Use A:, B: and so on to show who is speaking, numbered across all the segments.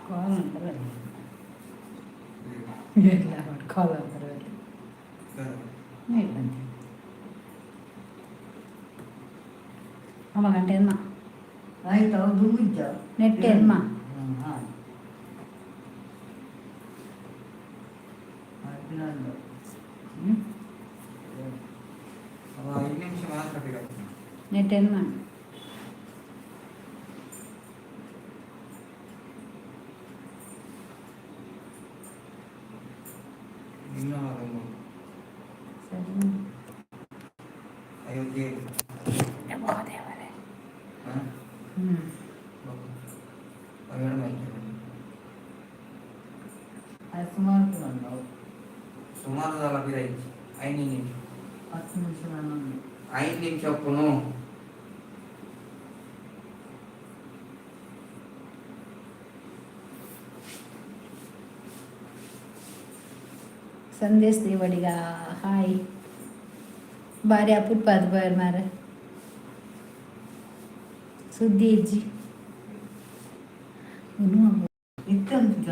A: ಕಾಲ್ ಅಂತಾರೆ. ಇಲ್ಲ, ಕಾಲ್ ಅಂತಾರೆ. ಇಲ್ಲ, ಅಮ್ಮ ಗಂಟೆ ಎನ್ಮ.
B: ಆಯ್ತು, ಹೌದು, ಉಜ್ಜ.
A: ನೆಟ್ ಎನ್ಮ.
B: ಹ್ಞೂ ಹಾಂ 12.
A: ಹ್ಞೂ.
C: ಅವ 5 ನಿಮಿಷ ಮಾತ್ರ ಬೇಕಾಗ್ತದೆ.
A: ನೆಟ್ ಎನ್ಮ.
C: ಇನ್ನೂ 63.
A: ಸರಿ.
C: 57.
A: ದೇವರೇ.
C: ಹಾಂ.
A: ಹ್ಞೂ.
C: ಅವೆರಡು ಮಾಹಿತಿ.
B: ಅದು ಸುಮಾರು ನಾವು.
C: ಸುಮಾರು ಪಿರೈಚ್ 5 ನಿಮಿಷ.
B: 10 ನಿಮಿಷ ನಾನು.
C: 5 ನಿಮಿಷ ಒಪ್ಪುನು.
A: ಸಂದೇಶ್ ದೇವಡಿಗ, ಹಾಯ್. ಬಾರಿ ಅಪುಟ್ಪಾದ ಬಾರ್ ಮಾರ, ಸುದ್ದಿ ಇಜ್ಜಿ.
B: ಇತ್ತಂತ.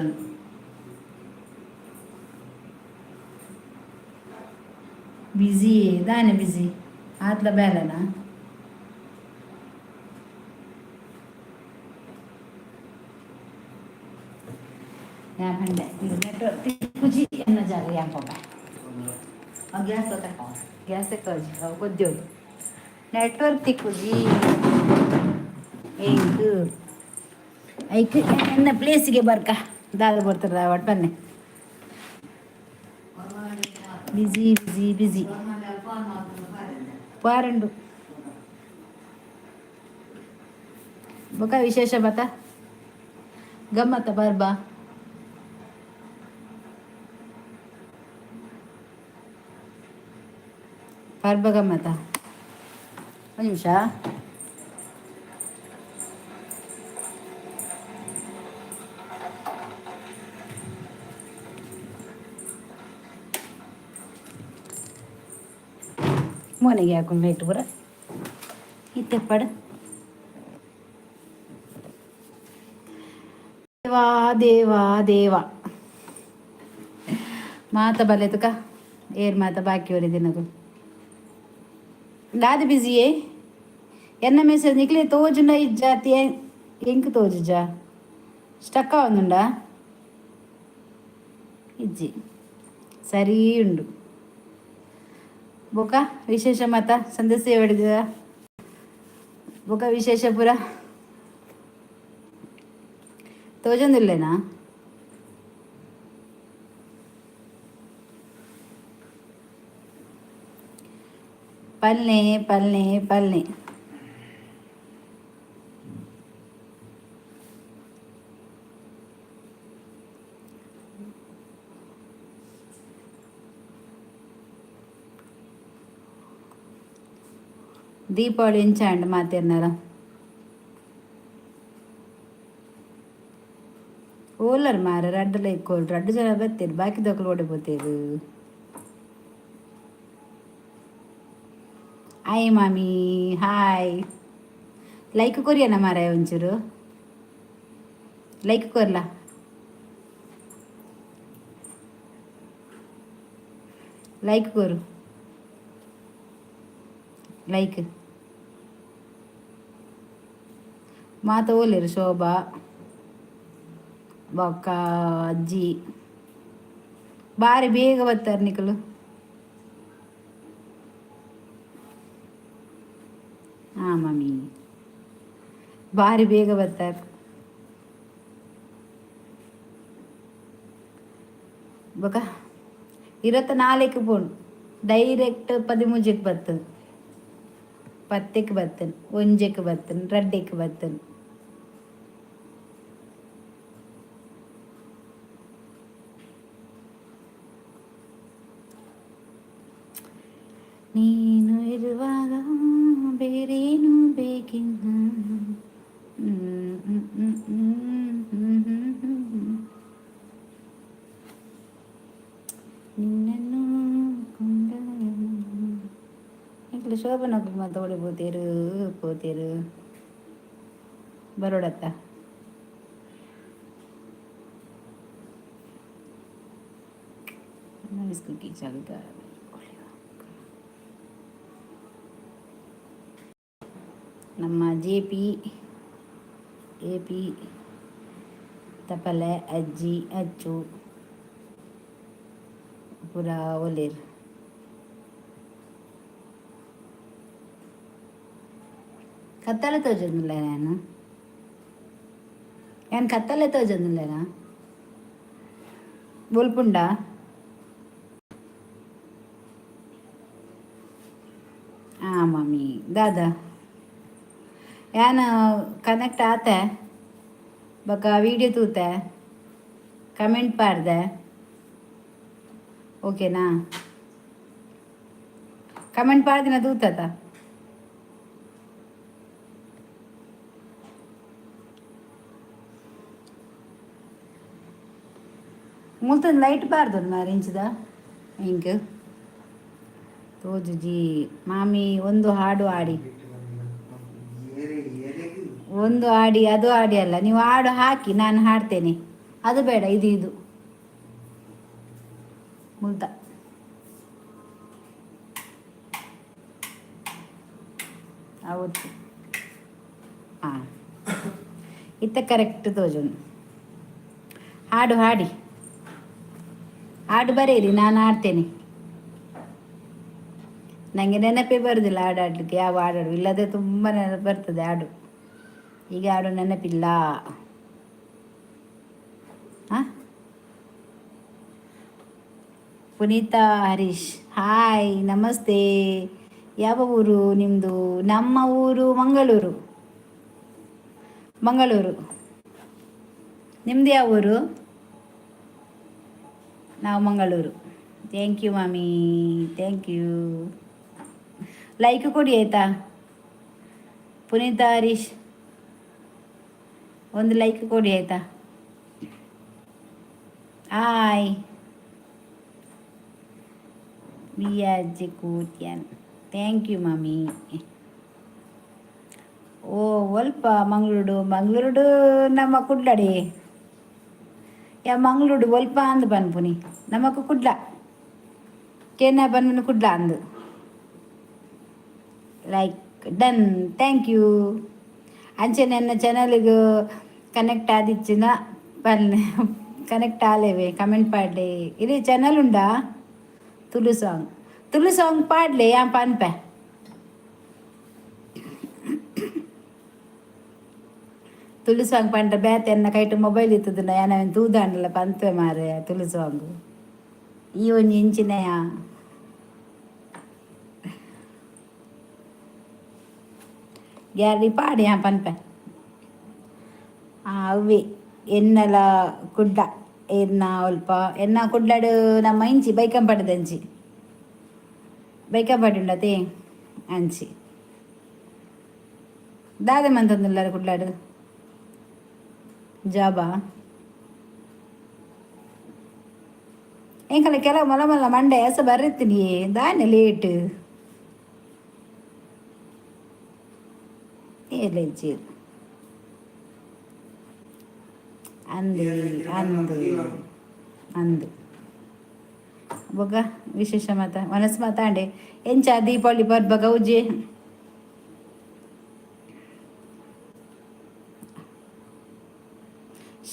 A: ಬಿಸಿ ದಾನೆ, ಬಿಸಿ ಆತ್ಲ ಬೇಲೆನಾ? ಯಾ ಪಂಡೆ ನೆಟ್ವರ್ಕ್ ತಿಕ್ಕುಜಿ ಎನ್ನ ಜಾಗ ಯಾನ್ ಪೋಪೆ.
B: ಆ ಗ್ಯಾಸ್ ತಕೊ.
A: ಗ್ಯಾಸ್ ಕಾಜಿ ಅವು ಕೊದ್ಯೋಡು ನೆಟ್ವರ್ಕ್ ತಿಕ್ಕುಜಿ ಎಂಕ್. ಐಕ್ ಎನ್ನ ಪ್ಲೇಸಿಗೆ ಬರ್ಕ ದಾದ ಬರ್ತದ ಒಟ್ಟು ಬನ್ನಿ. ಬಿಸಿ ಬಿಸಿ ಬಿಸಿ ಪಾರಂಡು. ಬೊಕ ವಿಶೇಷ ಬತ್ತ ಗಮ್ಮತ್ತ ಬರ್ಬಾ. ಪರ್ಬ ಗಮ್ಮತ್ತ. ಒಂದು ನಿಮಿಷ. ಮೋನೆಗೆ ಹಾಕೊಂಡು ಲೈಟ್ ಪೂರ ಇತ್ತೆಪ್ಪಡು. ದೇವಾ ದೇವಾ ದೇವಾ. ಮಾತ ಬಲೆತುಕ ಏರ್ ಮಾತ ಬಾಕಿ ದಿನಗಳು ದಾದ ಬಿಸಿಯೇ. ಎನ್ನ ಮೆಸೇಜ್ ನಿಕ್ಲೆ ತೋಜುಂಡ ಇಜ್ಜಾತಿ? ಎಂಕ್ ತೋಜುಜ? ಸ್ಟಕ್ ಆವೊಂದುಂಡ? ಇಜ್ಜಿ, ಸರಿ ಉಂಡು. ಬೊಕ ವಿಶೇಷ ಮಾತ ಸಂದೇಶ ಬಡಿದ. ಬೊಕ ವಿಶೇಷ ಪೂರ ತೋಜೊಂದಿಲ್ಲೇನಾ? ಪಲ್ನೆ ಪಲ್ನೆ ಪಲ್ನೆ. ದೀಪಾವಳಿ ಎಂಚಾಂಡ್ ಮಾತೆರ್ನಾರ? ಓಲರ್ ಮಾರ ರಡ್ಡ್ ಲೈಕ್ ಕೋಲ್. ರಡ್ಡ್ ಜನ ಬತ್ತೀರ್, ಬಾಕಿದಕುಲು ಓಡೆ ಪೋತೇರು? ಹಾಯ್ ಮಾಮಿ, ಹಾಯ್. ಲೈಕ್ ಕೊರಿಯನ ಮಾರಾಯ? ಒಂಚೂರು ಲೈಕ್ ಕೊರ್ಲ. ಲೈಕ್ ಕೊರು, ಲೈಕ್. ಮಾತ ಓಲೇರು? ಶೋಭಾ ಬೊಕ್ಕ ಅಜ್ಜಿ ಬಾರಿ ಬೇಗ ಬರ್ತಾರೆ ನಿಕಲು. ಹಾಂ ಮಮ್ಮಿ, ಬಾರಿ ಬೇಗ ಬರ್ತಾರೆ. ಬೊಕ 24ಕ್ಕೆ ಪೋಂಡು, ಡೈರೆಕ್ಟ್ 13ಕ್ಕೆ ಬರ್ತದೆ, 10ಕ್ಕೆ ಬರ್ತೇನೆ, 1ಕ್ಕೆ ಬರ್ತೇನೆ, 2ಕ್ಕೆ ಬರ್ತೇನೆ. ನೀನು ಇರುವಾಗ ಬೇರೇನು ಬೇಕಿಲ್ಲ. ಹ್ಮ್ ಹ್ಮ್ ಹ್ಮ್ ಹ್ಮ್ ಹ್ಮ್ ಹ್ಮ್ ಹ್ಮ್. ನಿನ್ನನ್ನು ಕೊಂಡ ಎಂಕ್ಲು ಶೋಭನಕ್ಕೂ ಮಾತ ಓಡಿ ಪೋತೇರು ಪೋತೇರು ಬರೋಡತ್ತ. Mommy's cooking ಚಲ್ದ. ನಮ್ಮ J P A P ತಪಲೆ ಅಜ್ಜಿ ಅಚ್ಚು ಪೂರ ಒಲೇರ್. ಕತ್ತಲೆ ತೋಜೊಂದುಲ್ಲೆ ನಾನು? ಯಾನ್ ಕತ್ತಲೆ ತೋಜೊಂದುಲ್ಲೆನಾ? ಬೊಲ್ಪುಂಡಾ? ಹಾಂ ಮಮ್ಮಿ, ದಾದಾ ಯಾನ್ ಕನೆಕ್ಟ್ ಆತೆ ಬೊಕ ವೀಡಿಯೋ ತೂತೆ, ಕಮೆಂಟ್ ಪಾಡ್ದೆ, ಓಕೆನಾ? ಕಮೆಂಟ್ ಪಾಡ್ದಿನ ತೂತತ. ಮುಲ್ತೊಂದು ಲೈಟ್ ಬಾರ್ದು ಮಾರೆ ಇಂಚಿದ ಇಂಕ್ ತೋಜುಜಿ ಮಾಮಿ. ಒಂದು ಹಾಡು ಹಾಡಿ.
C: ಏರೆ ಏರೆಗ್.
A: ಒಂದು ಹಾಡಿ, ಅದು ಹಾಡಿ ಅಲ್ಲ, ನೀವು ಹಾಡು ಹಾಕಿ, ನಾನು ಹಾಡ್ತೇನೆ. ಅದು ಬೇಡ, ಇದು ಇದು ಮುಲ್ತ. ಹೌದು, ಹಾಂ, ಇತ್ತ ಕರೆಕ್ಟ್ ತೋಜುಂಡು. ಹಾಡು ಹಾಡಿ, ಹಾಡು ಬರೆಯಿರಿ, ನಾನು ಹಾಡ್ತೇನೆ. ನನಗೆ ನೆನಪೇ ಬರುವುದಿಲ್ಲ ಹಾಡು ಹಾಡಲಿಕ್ಕೆ. ಯಾವ ಹಾಡು ಇಲ್ಲದೆ ತುಂಬ ನೆನಪು ಬರ್ತದೆ ಹಾಡು. ಈಗ ಹಾಡು ನೆನಪಿಲ್ಲ. ಹಾಂ, ಪುನೀತಾ ಹರೀಶ್, ಹಾಯ್, ನಮಸ್ತೆ. ಯಾವ ಊರು ನಿಮ್ಮದು? ನಮ್ಮ ಊರು ಮಂಗಳೂರು, ಮಂಗಳೂರು. ನಿಮ್ಮದು ಯಾವ ಊರು? ನಾವು ಮಂಗಳೂರು. Thank you ಮಾಮಿ, thank you. Like ಕೊಡಿ ಆಯಿತಾ? ಪುನೀತಾ ಹರೀಶ್, ಒಂದು ಲೈಕ್ ಕೊಡಿ ಆಯಿತಾ? Hi B R G Kotian, thank you ಮಾಮಿ. ಓ, ಒಲ್ಪ ಮಂಗಳೂರು? ಮಂಗಳೂರು ನಮ್ಮ ಕುಡ್ಲಡಿ. ಯಾ ಮಂಗಳೂರು ಒಲ್ಪ ಅಂದ್ ಪನ್ಪುನಿ? ನಮಕ್ ಕುಡ್ಲ. ಕೇನ ಪನ್ಪುನಿ ಕುಡ್ಲ ಅಂದ್. Like done, thank you. ಅಂಚೆ ನನ್ನ ಚಾನಲ್ಗೆ ಕನೆಕ್ಟ್ ಆದಿಚ್ಚಿನ ಪನ್ನೆ, ಕನೆಕ್ಟ್ ಆಲೇವೆ, ಕಮೆಂಟ್ ಪಾಡ್ಲೆ. ಇದು ಚಾನಲ್ ಉಂಡಾ? ತುಳು ಸಾಂಗ್, ತುಳು ಸಾಂಗ್ ಪಾಡ್ಲೆ, ಯಾನ್ ಪನ್ಪೆ. ತುಳು ಸಾಂಗ್ ಪಂಡ ಬೇತೆ ಎನ್ನ ಕೈಟ್ ಮೊಬೈಲ್ ಇತ್ತದನ, ಯಾನ್ ಅವೆನ್ ತೂದಾಂಡಲ ಪನ್ಪೆ ಮಾರೆ. ತುಳು ಸಾಂಗ್ ಈ ಒಂಜಿ ಇಂಚಿನಯ ಗ್ಯಾರಿ ಪಾಡಿ, ಯಾನ್ ಪನ್ಪೆ. ಅವ್ವೆ ಎನ್ನಲ ಕುಡ್ಲ, ಎನ್ನ ಒಲ್ಪ ಎನ್ನ ಕುಡ್ಲಡ್ ನಮ್ಮ ಇಂಚಿ ಬೈಕಂಪಾಡಿದಂಚಿ. ಬೈಕಂಪಾಡಿ ಉಂಡತೆ, ಅಂಚಿ. ದಾದೆ ಮಂತೊಂದುಲ್ಲರ್ ಕುಡ್ಲಡ್? ಜಾಬಾ? ಎಂಕಲ ಕೆಲವು ಮಲ್ಲ ಮಲ್ಲ ಮಂಡೆ ಎಸ ಬರೆತೀನಿ. ದಾನೆ ಲೇಟ್ ಏರ್ಲೆಜ್ಜೀರ್ ಅಂದು ಅಂದು ಅಂದು. ಬೊಗ ವಿಶೇಷ ಮಾತ ಮನಸ್ಸು ಮಾತಾಂಡೆ. ಎಂಚ ದೀಪಾವಳಿ ಪರ್ಬ ಗೌಜಿ?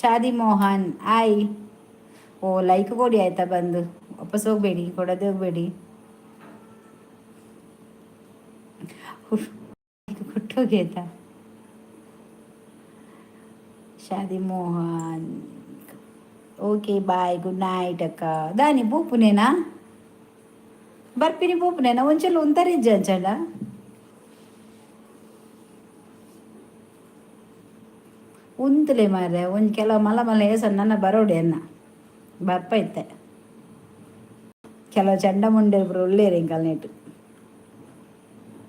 A: ಶಾದಿ ಮೋಹನ್ ಆಯ್. ಓ, ಲೈಕ್ ಕೊಡಿ ಆಯ್ತಾ? ಬಂದು ವಾಪಸ್ ಹೋಗಬೇಡಿ, ಕೊಡದೆ ಹೋಗಬೇಡಿ. ಕೊಟ್ಟೋಗಿ ಆಯ್ತಾ? ಶಾದಿ Mohan, okay, bye, good night ಅಕ್ಕ. ದಾನಿ ಪೂಪುನೇನಾ? ಬರ್ಪಿನಿ ಪೂಪುನೇನಾ? ಒಂಚೂರು ಉಂತರಿಜ್ಜ ಅಂಚಂಡ. ಉಂತಲೆ ಮಾರ್ರೆ. ಒಂಜಿ ಕೆಲವು ಮಲ್ಲ ಮಲ್ಲ ಏಸ ನನ್ನ ಬರೋಡೆ ಅನ್ನ ಬರ್ಪ ಇತ್ತೆ. ಕೆಲವು ಚಂಡ ಮುಂಡೆ ಒಬ್ರು ಒಳ್ಳೇರು ಇಂಕಲ್ ನೆಟ್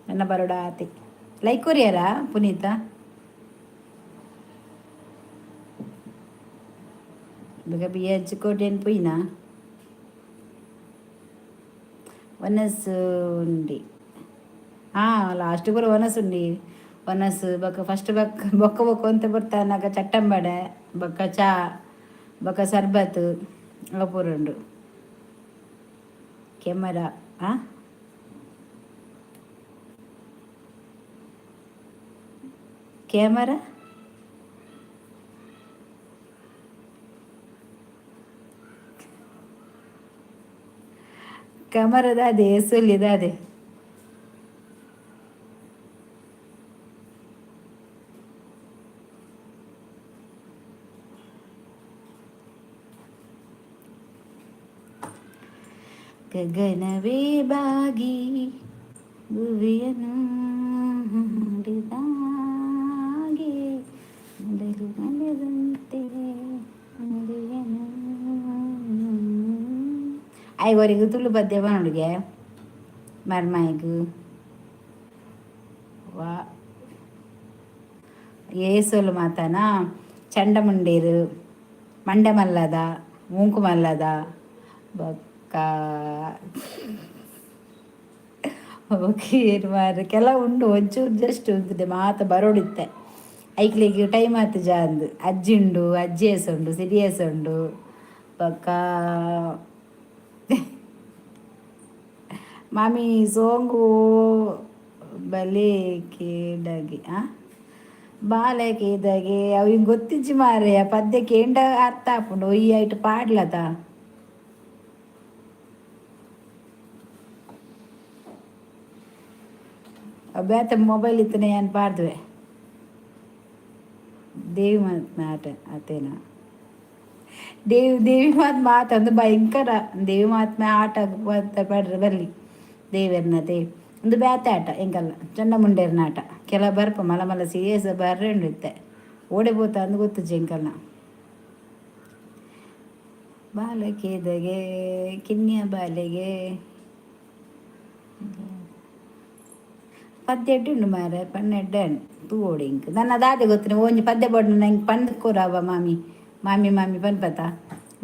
A: ನನ್ನ ಬರೋಡ ಆತಿ. ಲೈಕ್ ಕೊರಿಯರಾ ಪುನೀತಾ? ಬೊಕ ಬಿ ಎಚ್ ಕೋಟೆನ್ ಪೋಯಿನಾ? ವನಸ್ ಉಂಡಿ. ಹಾಂ, ಲಾಸ್ಟ್ ಪೂರ ವನಸ್ ಉಂಡಿ. ವನಸ್ ಬೊಕ ಫಸ್ಟ್ ಬೊಕ್ಕ ಬೊಕ್ಕ ಬೊಕ್ಕ ಒಂತೆ ಬೊರ್ತಾನಗ ಚಟ್ಟಂಬಡೆ, ಬೊಕ್ಕ ಚಾ, ಬೊಕ್ಕ ಸರ್ಬತ್, ಅವು ಪೂರ ಉಂಡು. Camera ಆ ಕ್ಯಾಮರಾ ಕ್ಯಾಮರಾದ ಸುಲ್ಲಿದಾದೆ. ಗಗನವೇ ಬಾಗಿ ಗುವಿಯನು ಹಾಡಿದಾಗೆ ಮೊದಲು ಮನೆದಂತೆ ನುಡಿಯನು. ಐವರೆಗೂ ತುಳು ಪದ್ಯ ಪನೊಡುಗೆ ಮರ್ಮಾಯಿಗ್ ವಾ ಏಸೊಲು ಮಾತನ ಚಂಡಮುಂಡೇರು ಮಂಡೆ ಮಲ್ಲದ ಮೂಂಕು ಮಲ್ಲದ ಬೊಕ್ಕ ಬೊಕ್ಕ ಮಾರ್ರೆ ಕೆಲವು ಉಂಡು ಒಂಚೂರು ಜಸ್ಟ್ ಉಂತುದೆ ಮಾತ ಬರೋಡಿತ್ತೆ. ಐಕ್ಲೆಗ್ ಟೈಮ್ ಆತು ಜಾಂದ್. ಅಜ್ಜಿ ಉಂಡು, ಅಜ್ಜಿ ಉಂಡು, ಸಿರಿಯಸ್ ಉಂಡು, ಬೊಕ್ಕ ಮಾಮಿ ಸೋಂಗು ಬಲೆ ಕೇಡಗೆ ಆ ಬಾಲೆ ಕೇದಗೆ. ಅವು ಹಿಂಗೆ ಗೊತ್ತಿಜ್ಜಿ ಮಾರ್ರೆ. ಆ ಪದ್ಯ ಕೇಂಡ ಅರ್ಥ ಆಪುಂಡು. ಈ ಐಟ್ ಪಾಡ್ಲತ ಬೇತೆ ಮೊಬೈಲ್ ಇತ್ತನೆ ಏನು ಪಾಡ್ದುವೆ. ದೇವಿ ಮಾತ್ಮೆ ಆಟ ಆತೇನ ದೇವಿ ದೇವಿ ಮಾತ್ ಮಾತಂದು ಭಯಂಕರ. ದೇವಿ ಮಹಾತ್ಮೆ ಆಟ ಪಾಡ್ರೆ ಬರ್ಲಿ ದೇವೆರ್ನತೆ. ಒಂದು ಬ್ಯಾತೆ ಆಟ ಎಂಕಲ್ಲ ಚಂಡಮುಂಡೇರ್ನ ಆಟ. ಕೆಲ ಬರ್ಪ ಮಲ ಮಲ್ಲ ಸೀರಿಯಸ್ ಬರ್ರೆ ಉಂಡು ಇತ್ತೆ. ಓಡೆ ಪೋತ ಅಂದು ಗೊತ್ತುಜ್ಜಿ ಎಂಕಲ್ನ. ಬಾಲಕೇದಗೆ ಕಿನ್ಯ ಬಾಲೆಗೆ ಪದ್ಯ ಎಡ್ಡೆ ಉಂಡು ಮಾರ್ರೆ, ಪಣ್ಣ ಎಡ್ಡೆ ಉಂಡು. ತೂವೊಡು ಇಂಕ್ ನನ್ನ ದಾದೆ ಗೊತ್ತಿನ ಒಂಜಿ ಪದ್ಯ ಬೋಡು ನಂಗೆ ಪಂದ್ ಕೊರವ ಮಾಮಿ ಮಾಮಿ ಮಾಮಿ ಪನ್ಪತ.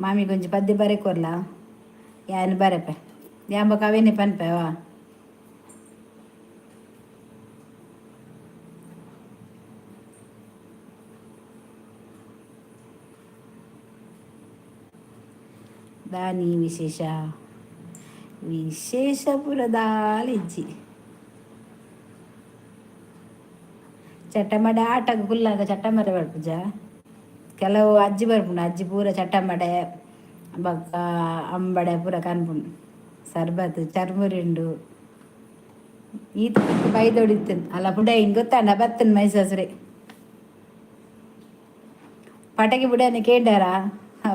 A: ಮಾಮಿಗೆ ಒಂಜಿ ಪದ್ಯ ಬರೆ ಕೊರ್ಲ. ಯಾನ್ ಬರೆಪೆ ಯಾನ್ ಬೊಕ ಅವೇನೆ ಪನ್ಪೆವಾ. ದಾನಿ ವಿಶೇಷ ವಿಶೇಷ ಪೂರ ದಾಲ ಇಜ್ಜಿ. ಚಟ್ಟಂಬಡೆ ಆಟಗ್ ಕುಲ್ಲಾಗ ಚಟ್ಟಂಬಡೆ ಬರ್ಪುಜ. ಕೆಲವು ಅಜ್ಜಿ ಬರ್ಪುಂಡು. ಅಜ್ಜಿ ಪೂರ ಚಟ್ಟಂಬಡೆ ಬೊಕ್ಕ ಅಂಬಡೆ ಪೂರ ಕನ್ಪುಂಡು. ಸರ್ಬತ್ ಚರ್ಮುರಿ ಉಂಡು. ಈತ ಬೈದೊಡಿತ್ತನ್ ಅಲ್ಲ ಪುಡ ಹಿಂಗೆ ಗೊತ್ತಾಂಡ ಬತ್ತನ್ ಮೈಸೂರೆ ಪಟಾಕಿ ಬುಡನೆ ಕೇಂಡಾರ.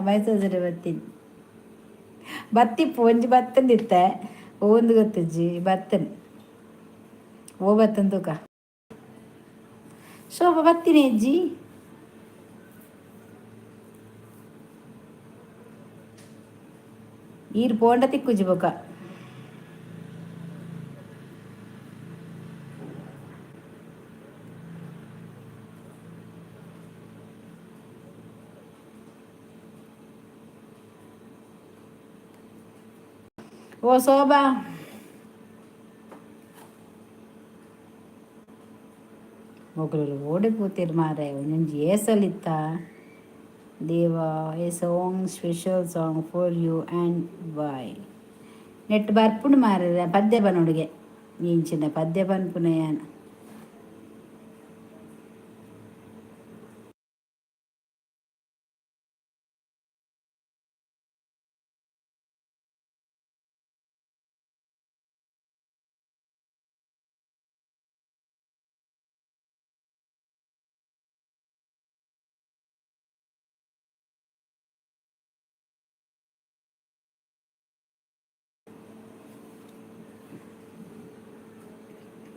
A: ಮೈಸೂರು ಬತ್ತೀನಿ ಬತ್ತಿಪ್ಪು ಒಂಜಿ ಬತ್ತಂದಿತ್ತೆ. ಓಂದು ಗೊತ್ತಿಜ್ಜಿ ಬತ್ತನ್ ಓ ಬತ್ತನ್ ತೂಕ. ಶೋಭ ಬತ್ತಿನಿ ಅಜ್ಜಿ. ಈರ್ ಪೋಂಡ ತಿಕ್ಕುಜಿ ಬೊಕ. ಓ ಶೋಭಾ, ಮೊಗಲರು ಓಡಿ ಪೋತೆರ್ ಮಾರ್ರೆ. ಒಂಜೊಂಜಿ ಏಸಲಿತ್ತ ದೇವ. A song, special song for you and why net ಬರ್ಪುಂಡು ಮಾರ್ರೆ. ಪದ್ಯ ಪನೊಡುಗೆ ಇಂಚಿನ ಪದ್ಯ ಪನ್ಪುನ ಯಾನ್.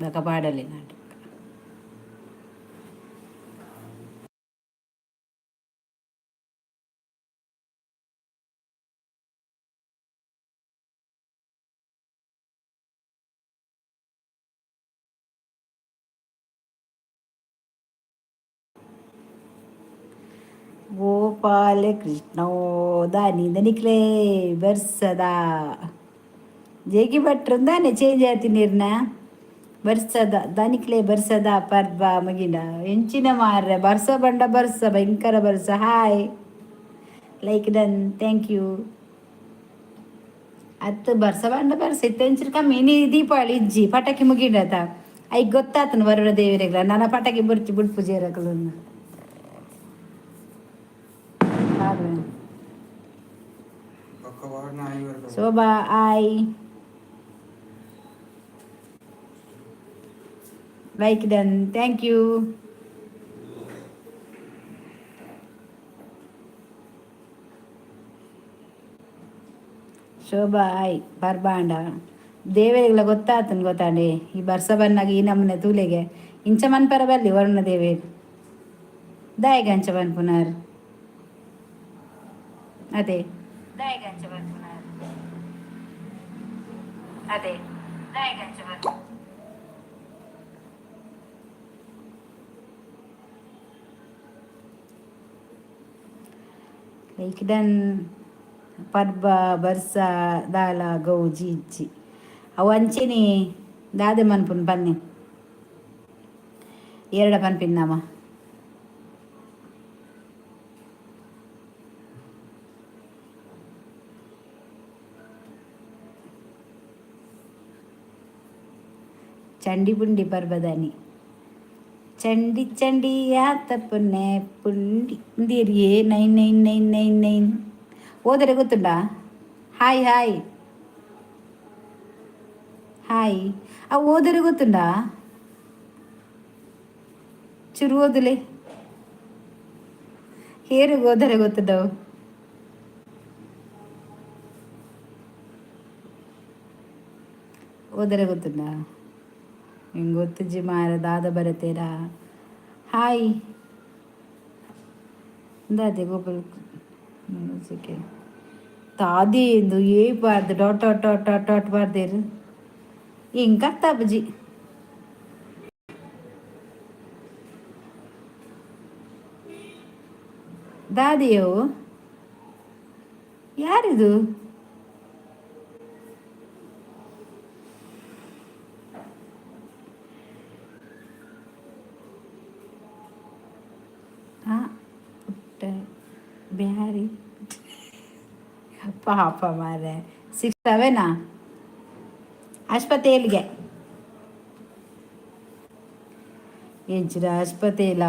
A: ಬೊಕ ಪಾಡಲೆ ನಾಟಕ. ಗೋಪಾಲ ಕೃಷ್ಣ ದಾನಿ ದನಿಕ್ಲೇ ಬರ್ಸದ ಜೇಗಿ ಭಟ್ರು ಚೇಂಜ್ ಆತೀನಿ ನೀರ್ನ ಬರ್ಸದ ದನಿಕ್ಲೆ ಬರ್ಸದ ಪರ್ಬ ಮಗಿನ ಎಂಚಿನ ಮಾರ್ರೆ. ಬರ್ಸ ಬಂಡ ಬರ್ಸ ಭಯಂಕರ ಬರ್ಸ. Hi, like done, thank you. ಅತ್ತು ಬರ್ಸ ಬಂಡ ಬರ್ಸ ಇತ್ತೆ ಒಂಚೂರು ಕಮ್ಮಿ. ಇನಿ ದೀಪಾವಳಿ ಇಜ್ಜಿ, ಪಟಾಕಿ ಮುಗಿಡತ. ಐಕ್ ಗೊತ್ತಾತನು ವರುಣ ದೇವರಿಗ್ಲ ನನ್ನ ಪಟಾಕಿ ಬುಡ್ಚಿ ಬುಡ್ಪು ಜೇರಕಲು.
C: ಪಕ್ಕ ವಾರ್ಡ್ ನಾಯಿ ಬರ್ಕ.
A: ಶೋಭಾ ಆಯ್, like done, thank you. Shobha ಆಯ್. ಬರ್ಬಾಂಡ ದೇವರಿಗೆಲ್ಲ ಗೊತ್ತಾತನ್ ಗೊತ್ತಾಂಡೆ. ಈ ಬರ್ಸ ಬನ್ನಾಗ ಈ ನಮ್ಮನೆ ತೂಲೆಗೆ ಇಂಚ ಮನ್ಪರ ಬಲ್ಲಿ ವರುಣ ದೇವೇರ್ ದಾಯಗ ಅಂಚ ಪನ್ಪುನಾರ್ ಅದೇ ದಾಯಗ ಅಂಚ ಪನ್ಪುನಾರ್ ಅದೇ ದಾಯಗ ಅಂಚ ಪನ್ಪು. Like done. ಪರ್ಬ ಬರ್ಸ ದಾಲ ಗೌಜಿ ಇಜ್ಜಿ. ಅವು ಅಂಚೆನೆ ದಾದೆ ಮನ್ಪುನ್ ಪನ್ನೆ, ಎರಡ ಪನ್ಪಿನ್ನಮ. ಚಂಡಿ ಪುಂಡಿ ಪರ್ಬದಾನಿ ಚಂಡಿ ಚಂಡಿ ಯಾತ ಪುನ್ನೆ ಪುಂಡಿ ಇಂದೇರಿಯೇ 999999 ಓದರೆ ಗೊತ್ತುಂಡಾ? Hi hi hi. ಅವು ಓದರೆ ಗೊತ್ತುಂಡಾ? ಚುರು ಓದಲೆ ಹೇರಿಗೆ ಓದರೆ ಗೊತ್ತುಂಡವು? ಓದರೆ ಗೊತ್ತುಂಡಾ? ನಿಂಗೆ ಗೊತ್ತುಜ್ಜಿ ಮಾರ ದಾದ ಬರತೇರಾ. ಹಾಯ್ ದಾದೆ ಗೋಪಾಲ್ ಮ್ಯೂಸಿಕ್ ತಾದಿ ಎಂದು ಏ ಬಾರ್ದು dot dot dot dot dot ಬಾರ್ದೇರು ఇంకా ತಬಜಿ. ದಾದಿಯೋ ಯಾರಿದು? ಆ ಪುಟ್ಟ ಬ್ಯಾರಿ ಪಾಪ ಮಾರೆ. ಸಿಕ್ಸ್ ಸೆವೆನಾ? ಆಸ್ಪತ್ರೆಗೆ ಎಂಚಿನ ಆಸ್ಪತ್ರೆಲ?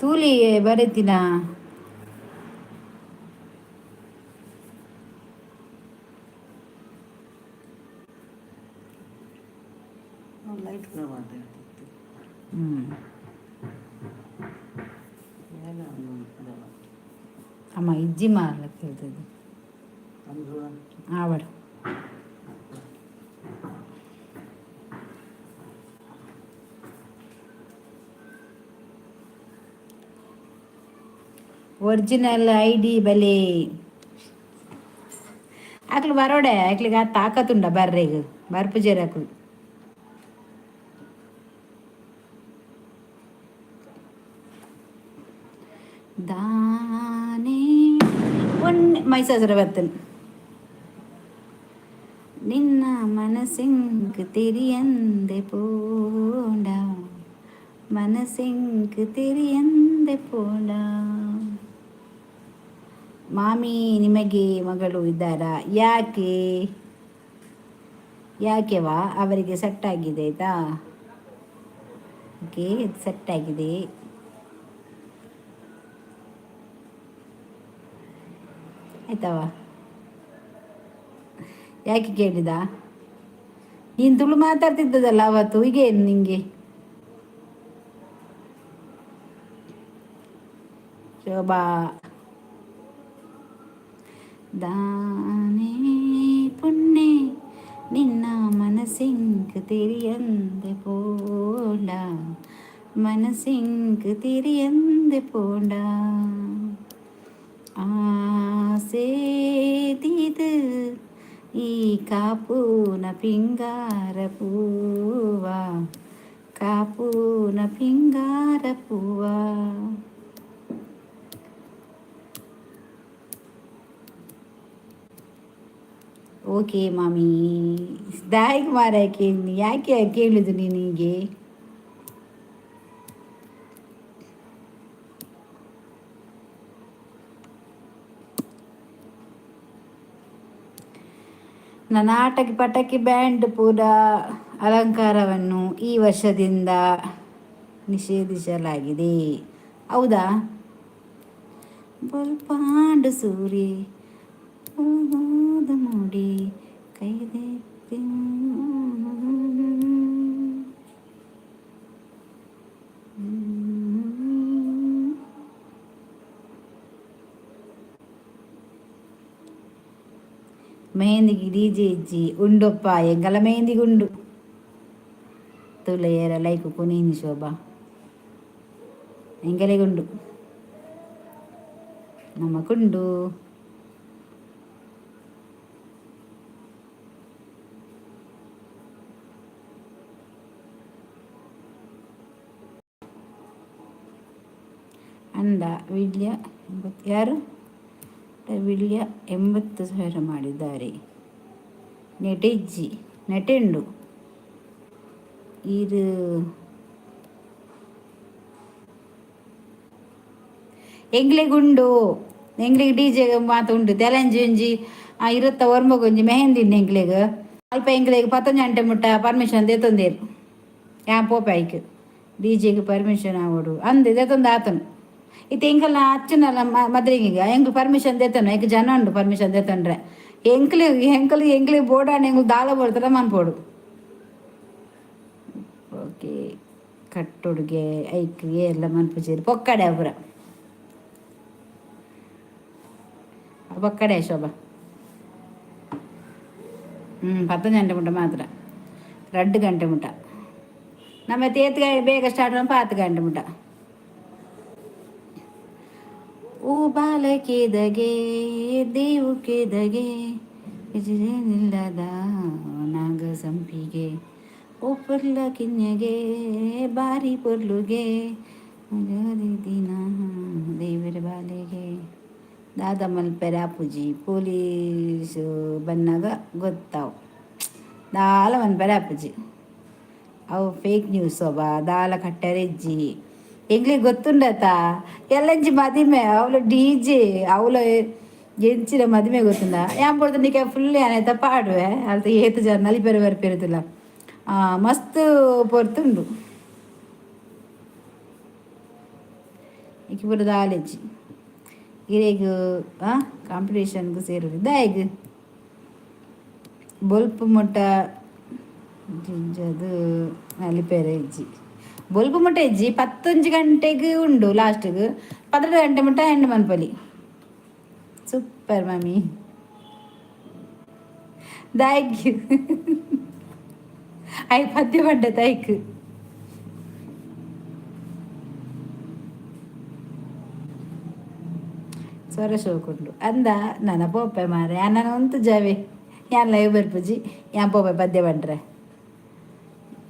A: ತೂಲಿ ಬರೀತೀನ.
B: ಲೈಟ್ ಕೂಡ ಮಾಡ್ತಾ ಇರ್ತಿತ್ತು.
A: ಹ್ಞೂ.
B: ಎಲ್ಲ ಒಂದು ಇದಲ್ಲ.
A: ಅಮ್ಮ ಇಜ್ಜಿ ಮಾರ್ಲಕ್ಕೆ ಹೇಳ್ತದೆ.
B: ಒಂದು
A: ಆವಡು ಒರಿಜಿನಲ್ ಐಡಿ ಬಲೆ ಆಕ್ಲು ಬರೋಡೆ. ಆಕ್ಲಿಗೆ ಆ ತಾಕತ್ತುಂಡ ಬರ್ರೆಗ್ ಬರ್ಪುಜೇರು ಆಕ್ಲು. ದಾನೆ ಒನ್ನೆ ಮೈಸಾಸುರ ಬರ್ತೇನೆ. ನಿನ್ನ ಮನಸ್ಸಿಂಗ್ ತಿರಿಯಂದೆ ಪೋಂಡ, ಮನಸ್ಸಿಂಗ್ ತಿರಿಯಂದೆ ಪೋಂಡ. ಮಾಮಿ, ನಿಮಗೆ ಮಗಳು ಇದ್ದಾರಾ? ಯಾಕೆ ಯಾಕೆವಾ? ಅವರಿಗೆ ಸೆಟ್ ಆಗಿದೆ, ಆಯಿತಾ? ಓಕೆ, ಸೆಟ್ ಆಗಿದೆ, ಆಯ್ತವಾ? ಯಾಕೆ ಕೇಳಿದ ನೀನು? ತುಳು ಮಾತಾಡ್ತಿದ್ದದಲ್ಲ ಅವತ್ತು, ಈಗೇನು ನಿಂಗೆ? ಶೋಭಾ ದಾನೇ ಪುಣ್ಯ ನಿನ್ನ ಮನಸ್ಸಿಂಗ್ ತಿರಿಯಂದೆ ಪೋಂಡ, ಮನಸ್ಸಿಂಗ್ ತಿರಿಯಂದೆ ಪೋಂಡ. ಆಸೇದಿದು ಈ ಕಾಪೂನ ಪಿಂಗಾರ ಪೂವ, ಕಾಪೂನ ಪಿಂಗಾರ ಪೂವ. Okay ಮಾಮಿ. ದಾಯಿಗೆ ಮಾರಾಯಕ್ಕೆ ಯಾಕೆ ಕೇಳಿದು ನೀನು ಹೀಗೆ? ನಾಟಕ ಪಟಾಕಿ ಬ್ಯಾಂಡ್ ಪೂರ ಅಲಂಕಾರವನ್ನು ಈ ವರ್ಷದಿಂದ ನಿಷೇಧಿಸಲಾಗಿದೆ. ಹೌದಾ? ಬೊಲ್ಪಾಂಡು ಸೂರಿ ಮೂಡಿ ಕೈದೆ. ಮೆಹಂದಿಗೆ ಡಿಜೆ ಇಜ್ಜಿ ಉಂಡಪ್ಪ. ಎಂಗಲ ಮೆಹಂದಿಗೆ ಉಂಡು. ತುಲೆಯರ ಲೈಕ್ ಕೊನೀನಿ ಶೋಭಾ. ಎಂಗಲೆಗುಂಡು, ನಮಕುಂಡು. ಅಂದ ವಿಳ್ಯ 80 ಯಾರು? ವಿಳ್ಯ 80,000 ಮಾಡಿದ್ದಾರೆ. ನೆಟೆಜ್ಜಿ ನೆಟೆಂಡು ಇರು. ಎಂಗ್ಲೆಗುಂಡು, ಎಂಗ್ಲೆಗ್ ಡಿ ಜೆ ಮಾತ ಉಂಡು. ತೆಲಂಜಿ ಒಂಜಿ ಇರುತ್ತ ಒರ್ಮಗೊಂಜಿ ಮೆಹಂದಿ ಉಂಡು ಎಂಕ್ಲೆಗ್. ಅಲ್ಪ ಎಂಕ್ಲೆಗ್ ಪತ್ತೊಂಜಿ ಗಂಟೆ ಮುಟ್ಟ ಪರ್ಮಿಷನ್ ದೇತೊಂದೇರು. ಯಾನ್ ಪೋಪೆ ಐಕ್. ಡಿ ಜೆಗ್ ಪರ್ಮಿಷನ್ ಆವೊಡು ಅಂದ್ ದೇತೊಂದು ಆತನು. ಇತ್ತೆ ಎಂಕಲ್ನ ಅಚ್ಚುನಲ್ಲ ಮದ್ರೆಗಿಗ ಎಂಕ್ಲು ಪರ್ಮಿಷನ್ ದೇತೊನು. ಎಂಕ್ ಜನ ಉಂಡು ಪರ್ಮಿಷನ್ ದೇತೊಂಡ್ರೆ. ಎಂಕ್ಲು ಎಂಕಲು ಎಂಕ್ಲೆಗ್ ಬೋಡಾಂಡ ಎಂಕುಲು ದಾಲ ಬೋಡ್ತಾರ ಮನ್ಪೊಡು. ಓಕೆ, ಕಟ್ಟೊಡುಗೆ ಐಕ್ ಏರ್ಲ ಮನ್ಪುಜೆರ್. ಪೊಕ್ಕಡೆ ಪೂರ ಪೊಕ್ಕಡೆ ಶೋಭಾ. 10 ಗಂಟೆ ಮುಟ್ಟ ಮಾತ್ರ, 2 ಗಂಟೆ ಮುಟ್ಟ. ನಮ್ಮ ತೇತ್ ಬೇಗ ಸ್ಟಾರ್ಟ್ 10 ಗಂಟೆ ಮುಟ್ಟ. ಓ ಬಾಲಕಿದಗೆ ದೇವು ಕೆದಗೆ ನಿಲ್ಲದ ನಾಗ ಸಂಪಿಗೆ. ಓ ಪೊರ್ಲ ಕಿನ್ಯಗೆ ಬಾರಿ ಪೊರ್ಲುಗೆ ದಿನ ದೇವರ ಬಾಲೆಗೆ. ದಾದ ಮಲ್ಪೆರೆ ಆಪುಜಿ, ಪೊಲೀಸ್ ಬನ್ನಾಗ ಗೊತ್ತಾವು. ದಾಲ ಮನ್ಪೆರೆ ಆಪುಜಿ. ಅವು ಫೇಕ್ ನ್ಯೂಸ್ ಒಬ್ಬ ದಾಲ ಕಟ್ಟರೆ ಇಜ್ಜಿ. ಎಂಗ್ಲಿಗೆ ಗೊತ್ತುಂಡತ ಎಲ್ಲಂಜಿ ಮದಿಮೆ ಅವಳು ಡಿ ಜೆ ಅವಳು ಎಂಚಿನ ಮದಿಮೆ ಗೊತ್ತುಂಡ. ಯಾನ್ ಪೊರ್ತು ನಿಕ ಫುಲ್ ಯಾನೈತ ಪಾಡುವೆ. ಅಲ್ತ ಏತ್ ಜನ ನಲಿಪೆರೆ ಬರ್ಪೆರುತಿಲ್ಲ. ಮಸ್ತ್ ಪೊರ್ತುಂಡು. ಇಕ್ಕಿ ಪೂರ ದಾಲೆಜ್ಜಿ ಇರೆಗ್ ಕಾಂಪಿಟೇಷನ್ಗೆ ಸೇರು. ದಾಯೆಗ್ ಬೊಲ್ಪು ಮುಟ್ಟ ಜಿಂಜದು ನಲಿಪೆರೆ ಇಜ್ಜಿ. ಬೊಲ್ಪು ಮುಟ್ಟ ಇಜ್ಜಿ, ಪತ್ತೊಂಜಿ ಗಂಟೆಗೆ ಉಂಡು. ಲಾಸ್ಟ್ಗೆ 12 ಗಂಟೆ ಮುಟ್ಟ ಹೆಣ್ಣು ಮನ್ಪಲಿ. Super mummy, thank you. I ಪದ್ಯ ಪಡ್ಡ thank. ಸ್ವರ ಶೋಕುಂಡು ಅಂದ. ನನ್ನ ಪೋಪೆ ಮಾರೆ, ನನ್ನ ಉಂತು ಜಾವೆ. ಯಾನ್ ಲೈವ್ ಬರ್ಪುಜಿ, ಯಾನ್ ಪೋಪೆ ಪದ್ಯ ಪಂಡ್ರೆ.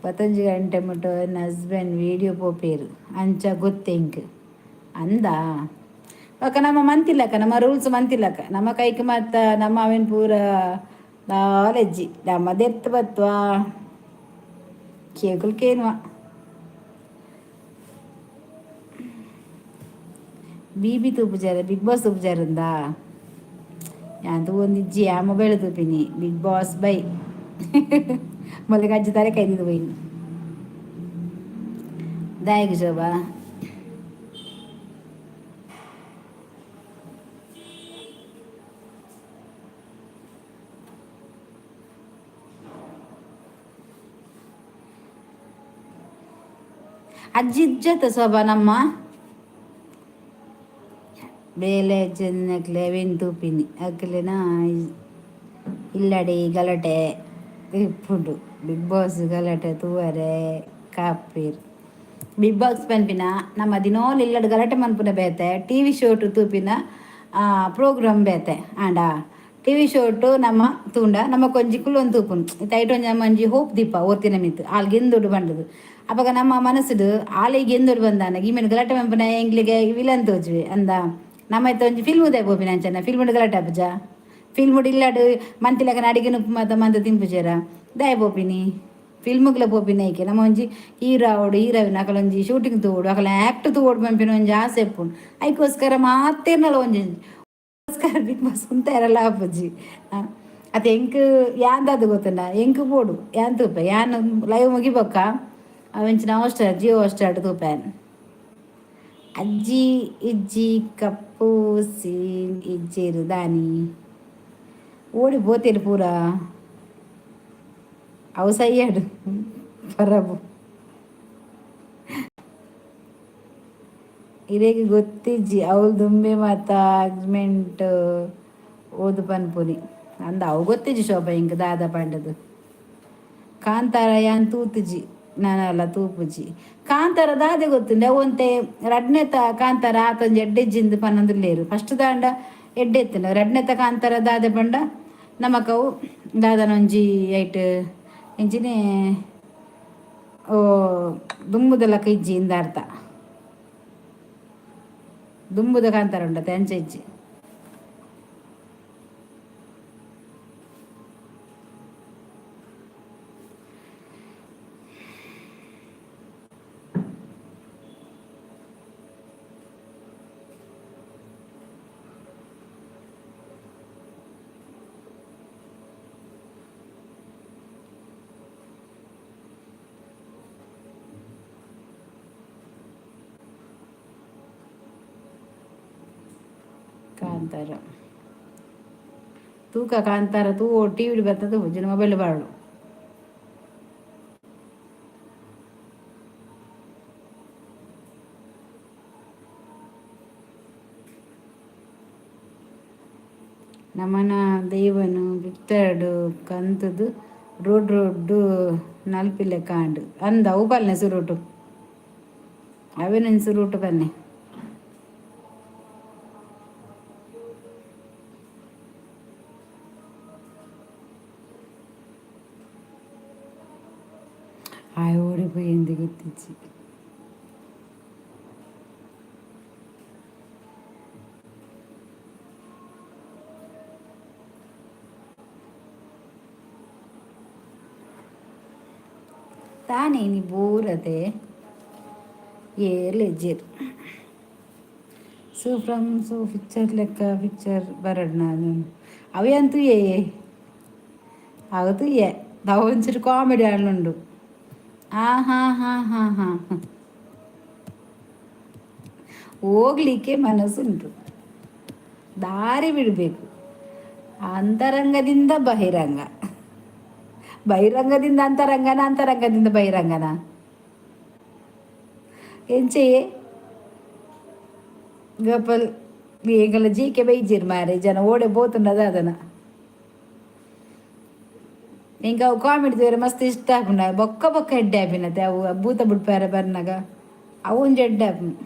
A: ಪತ್ತೊಂಜಿ ಗಂಟೆ ಮುಟ್ಟ ನನ್ನ ಹಸ್ಬೆಂಡ್ ವೀಡಿಯೋ ಪೋಪೇರು, ಅಂಚ ಗೊತ್ತೆಂಕ್ ಅಂದ. ಅಕ್ಕ ನಮ್ಮ ಮಂತಿಲ್ಲಕ್ಕ, ನಮ್ಮ ರೂಲ್ಸ್ ಮಂತಿಲ್ಲಕ್ಕ. ನಮ್ಮ ಕೈಕ್ ಮತ್ತ ನಮ್ಮ ಅವೇನು ಪೂರ ದಾಲೆಜ್ಜಿ. ನಮ್ಮ ದೆತ್ತು ಬತ್ವಾ ಕೇಕುಲ್ ಕೇನುವ. ಬಿ ಬಿ ತೂಪುಜಾರ, ಬಿಗ್ ಬಾಸ್ ತೂಪುಜಾರಂದ? ಯಾನ್ ತೂವೊಂದಿಜ್ಜಿ. ಆ ಮೊಬೈಲ್ ತೂಪಿನಿ big boss. By ಮೊದಲಿಗೆ ಅಜ್ಜಿ ತಾರೆ ಕೈದಿದ್ದು ಪೋಯಿನಿ. ದಾಯೆಗ್ ಶೋಭಾ? ಅಜ್ಜಿ ಇಜ್ಜತ್ತ ಶೋಭಾ? ನಮ್ಮ ಬೇಲೆ ಚೆನ್ನಕ್ಲೆ ಅವೆನ್ ತೂಪಿನಿ. ಅಕ್ಲೆನ ಇಲ್ಲಡೆ ಗಲಾಟೆ ಇಪ್ಪುಂಡು. ಬಿಗ್ ಬಾಸ್ ಗಲಾಟೆ ತೂವರೆ ಕಾಪೇರ್. ಬಿಗ್ ಬಾಸ್ ಪನ್ಪಿನ ನಮ್ಮ ದಿನೋಲ್ ಇಲ್ಲಡ್ ಗಲಾಟೆ ಮನ್ಪುನ ಬೇತೆ, ಟಿವಿ ಶೋಟು ತೂಪಿನ ಪ್ರೋಗ್ರಾಮ್ ಬೇತೆ. ಆಂಡ ಟಿವಿ ಶೋಟು ನಮ್ಮ ತೂಂಡ ನಮ್ಮ ಕೊಂಜಿ ಕುಲ್ಲೊಂದು ತೂಪುನು. ಇತ್ತೆ ಐಟ್ ಒಂಜಿ ನಮ್ಮ ಒಂಜಿ ಹೋಪ್ ದೀಪ ಓರ್ತಿನ ಮಿತ್ತು ಆಲ್ ಗೆಂದುಡು ಬಂಡದು. ಅಪಗ ನಮ್ಮ ಮನಸ್ಸುಡು ಆಲಿಗೆ ಗೆಂದುಡು ಬಂದಾನ ಈಮೆನ್ ಗಲಾಟೆ ಮನ್ಪುನ ಎಂಗ್ಲಿಗೆ ವಿಲನ್ ತೋಜುವೆ ಅಂದ. ನಮ್ಮ ಇತ್ತೆ ಒಂಜಿ ಫಿಲ್ಮ್ ಉದಯ ಪೋಪಿನ ಅಂಚನ ಫಿಲ್ಮ್ ಗಲಾಟೆ ಆಪುಜ. ಫಿಲ್ಮ್ ಇಲ್ಲಾಡು ಮಂತಿಲಕ ಅಡಿಗೆ ನುಪ್ಪು ಮಾತ ಮಂತ ತಿಂಪುಜೆರ ದಾಯ ಪೋಪಿನಿ ಫಿಲ್ಮ್ಗ್ಲ ಪೋಪಿನ ಐಕೆ. ನಮ್ಮ ಒಂಜಿ ಹೀರೋ ಆವಡು, ಹೀರೋಯಿನ್ ಅಕಲೊಂಜಿ ಶೂಟಿಂಗ್ ತೂವೊಡು, ಅಕಲ ಆ್ಯಕ್ಟ್ ತೂವೊಡು ಪನ್ಪಿನ ಒಂಜಿ ಆಸೆ ಇಪ್ಪುಂಡು. ಐಕೋಸ್ಕರ ಮಾತೇರ್ನಲ ಒಂಜಿ ಬಿಗ್ ಬಾಸ್ ಉಂತಾರಲ್ಲ ಆಪುಜಿ. ಅತ್ತೆ ಎಂಕ್ ಯಾಂದಾದ್ ಗೊತ್ತುಂಡ? ಎಂಕ್ ಬೋಡು, ಯಾನ್ ತೂಪೆ. ಯಾನ್ ಲೈವ್ ಮುಗಿಬೊಕ್ಕ ಅವೆಂಚಿನ ಹಾಟ್ಸ್ಟಾರ್, ಜಿಯೋ ಹಾಟ್ಸ್ಟಾರ್ ತೂಪೆ. ಅಜ್ಜಿ ಇಜ್ಜಿ, ಕಪ್ಪು ಸೀನ್ ಇಜ್ಜೇರು ದಾನಿ ಓಡಿ ಪೋತೇರು ಪೂರ ಅವು ಸಯ್ಯಾಡು ಪರಬು. ಇರೆಗ್ ಗೊತ್ತಿಜ್ಜಿ, ಅವ್ಲು ದುಂಬೆ ಮಾತ ಅಗ್ಮೆಂಟ್ ಓದು ಪನ್ಪುನಿ ಅಂದ. ಅವು ಗೊತ್ತಿಜ್ಜಿ ಶೋಭಾ ಇಂಕ್ ದಾದ ಪಂಡದು. ಕಾಂತಾರ ಯಾನ್ ತೂತುಜಿ, ನಾನಲ್ಲ ತೂಪುಜಿ. ಕಾಂತಾರ ದಾದೆ ಗೊತ್ತುಂಡೆ? ಅವು ಒಂತೆ ರಡ್ನೆತ ಕಾಂತಾರ ಆತೊಂಜಿ ಎಡ್ಡೆಜ್ಜಿಂದು ಪನ್ನೊಂದುಲ್ಲೇರು. ಫಸ್ಟ್ ದಾಂಡ ಎಡ್ಡೆ ಇತ್ತುಂಡ. ರಡ್ನೆತ ಕಾಂತಾರ ದಾದೆ ಪಂಡ ನಮಕವು ದಾದನೊಂಜಿ ಐಟ್ ಎಂಚಿನೆ ಓ ದುಂಬುದ ಇಜ್ಜಿ ಇಂದ ಅರ್ಥ. ದುಂಬುದ ಕಾಂತಾರ ಉಂಡತೆ, ಅಂಚ ಇಜ್ಜಿ. ಕಾಂತಾರ ತೂಕ, ಕಾಂತಾರ ತೂ ಟಿವಿಡ್ ಬರ್ತದೆ, ಜನ ಮೊಬೈಲ್ ಬಾಳು. ನಮನ ದೈವನು ಬಿತ್ತಡು ಕಂತುದು ರೋಡ್ ರೋಡ್ಡು ನಲ್ಪಿಲೆ ಕಾಂಡು ಅಂದ. ಅವು ಪಲ್ನೆ ಸುರುಟು, ಅವೇನೊಂದು ಸುರುಟು ಪನ್ನೆ. ಆಯ್ ಓಡಿಪೋయింది ಗೊತ್ತಿಜ್ಜಿ. ತಾನೇ ನೀ ಬೋರತೆ ಏರ್ಲೆಜ್ಜೆರ್. ಸೊ ಫ್ರಮ್ ಸೊ ಪಿಕ್ಚರ್ ಲೆಕ್ಕ ಪಿಕ್ಚರ್ ಬರಡ್. ನಾನು ಅವೆ ಅಂತೂ ಏ ಅವು ತೂಯೆ ಒಂಚೂರು ಕಾಮಿಡಿ ಆಂಡುಂಡು. ಆ ಹಾ ಹಾ ಹಾ ಹಾ ಹೋಗ್ಲಿಕ್ಕೆ ಮನಸ್ಸುಂಟು, ದಾರಿ ಬಿಡಬೇಕು. ಅಂತರಂಗದಿಂದ ಬಹಿರಂಗ, ಬಹಿರಂಗದಿಂದ ಅಂತರಂಗನ, ಅಂತರಂಗದಿಂದ ಬಹಿರಂಗನ ಎಂಚೆಯೇ ಗಪಲ್ ಎಂಕಲ್ನ ಜೀಕೆ ಬೈಜೆರ್ ಮಾರೆ. ಜನ ಓಡೆ ಪೋತುಂಡ ದಾದನ. ಎಂಕ್ ಅವು ಕಾಮಿಡಿ ತೂಯೆರೆ ಮಸ್ತ್ ಇಷ್ಟ ಆಪುಂಡು. ಬೊಕ್ಕ ಬೊಕ್ಕ ಎಡ್ಡೆ ಆಪಿನತೆ ಅವು. ಭೂತ ಬುಡ್ಪಾರೆ ಬರ್ನಗ ಅವು ಒಂಜಿ ಎಡ್ಡೆ ಆಪುಂಡು.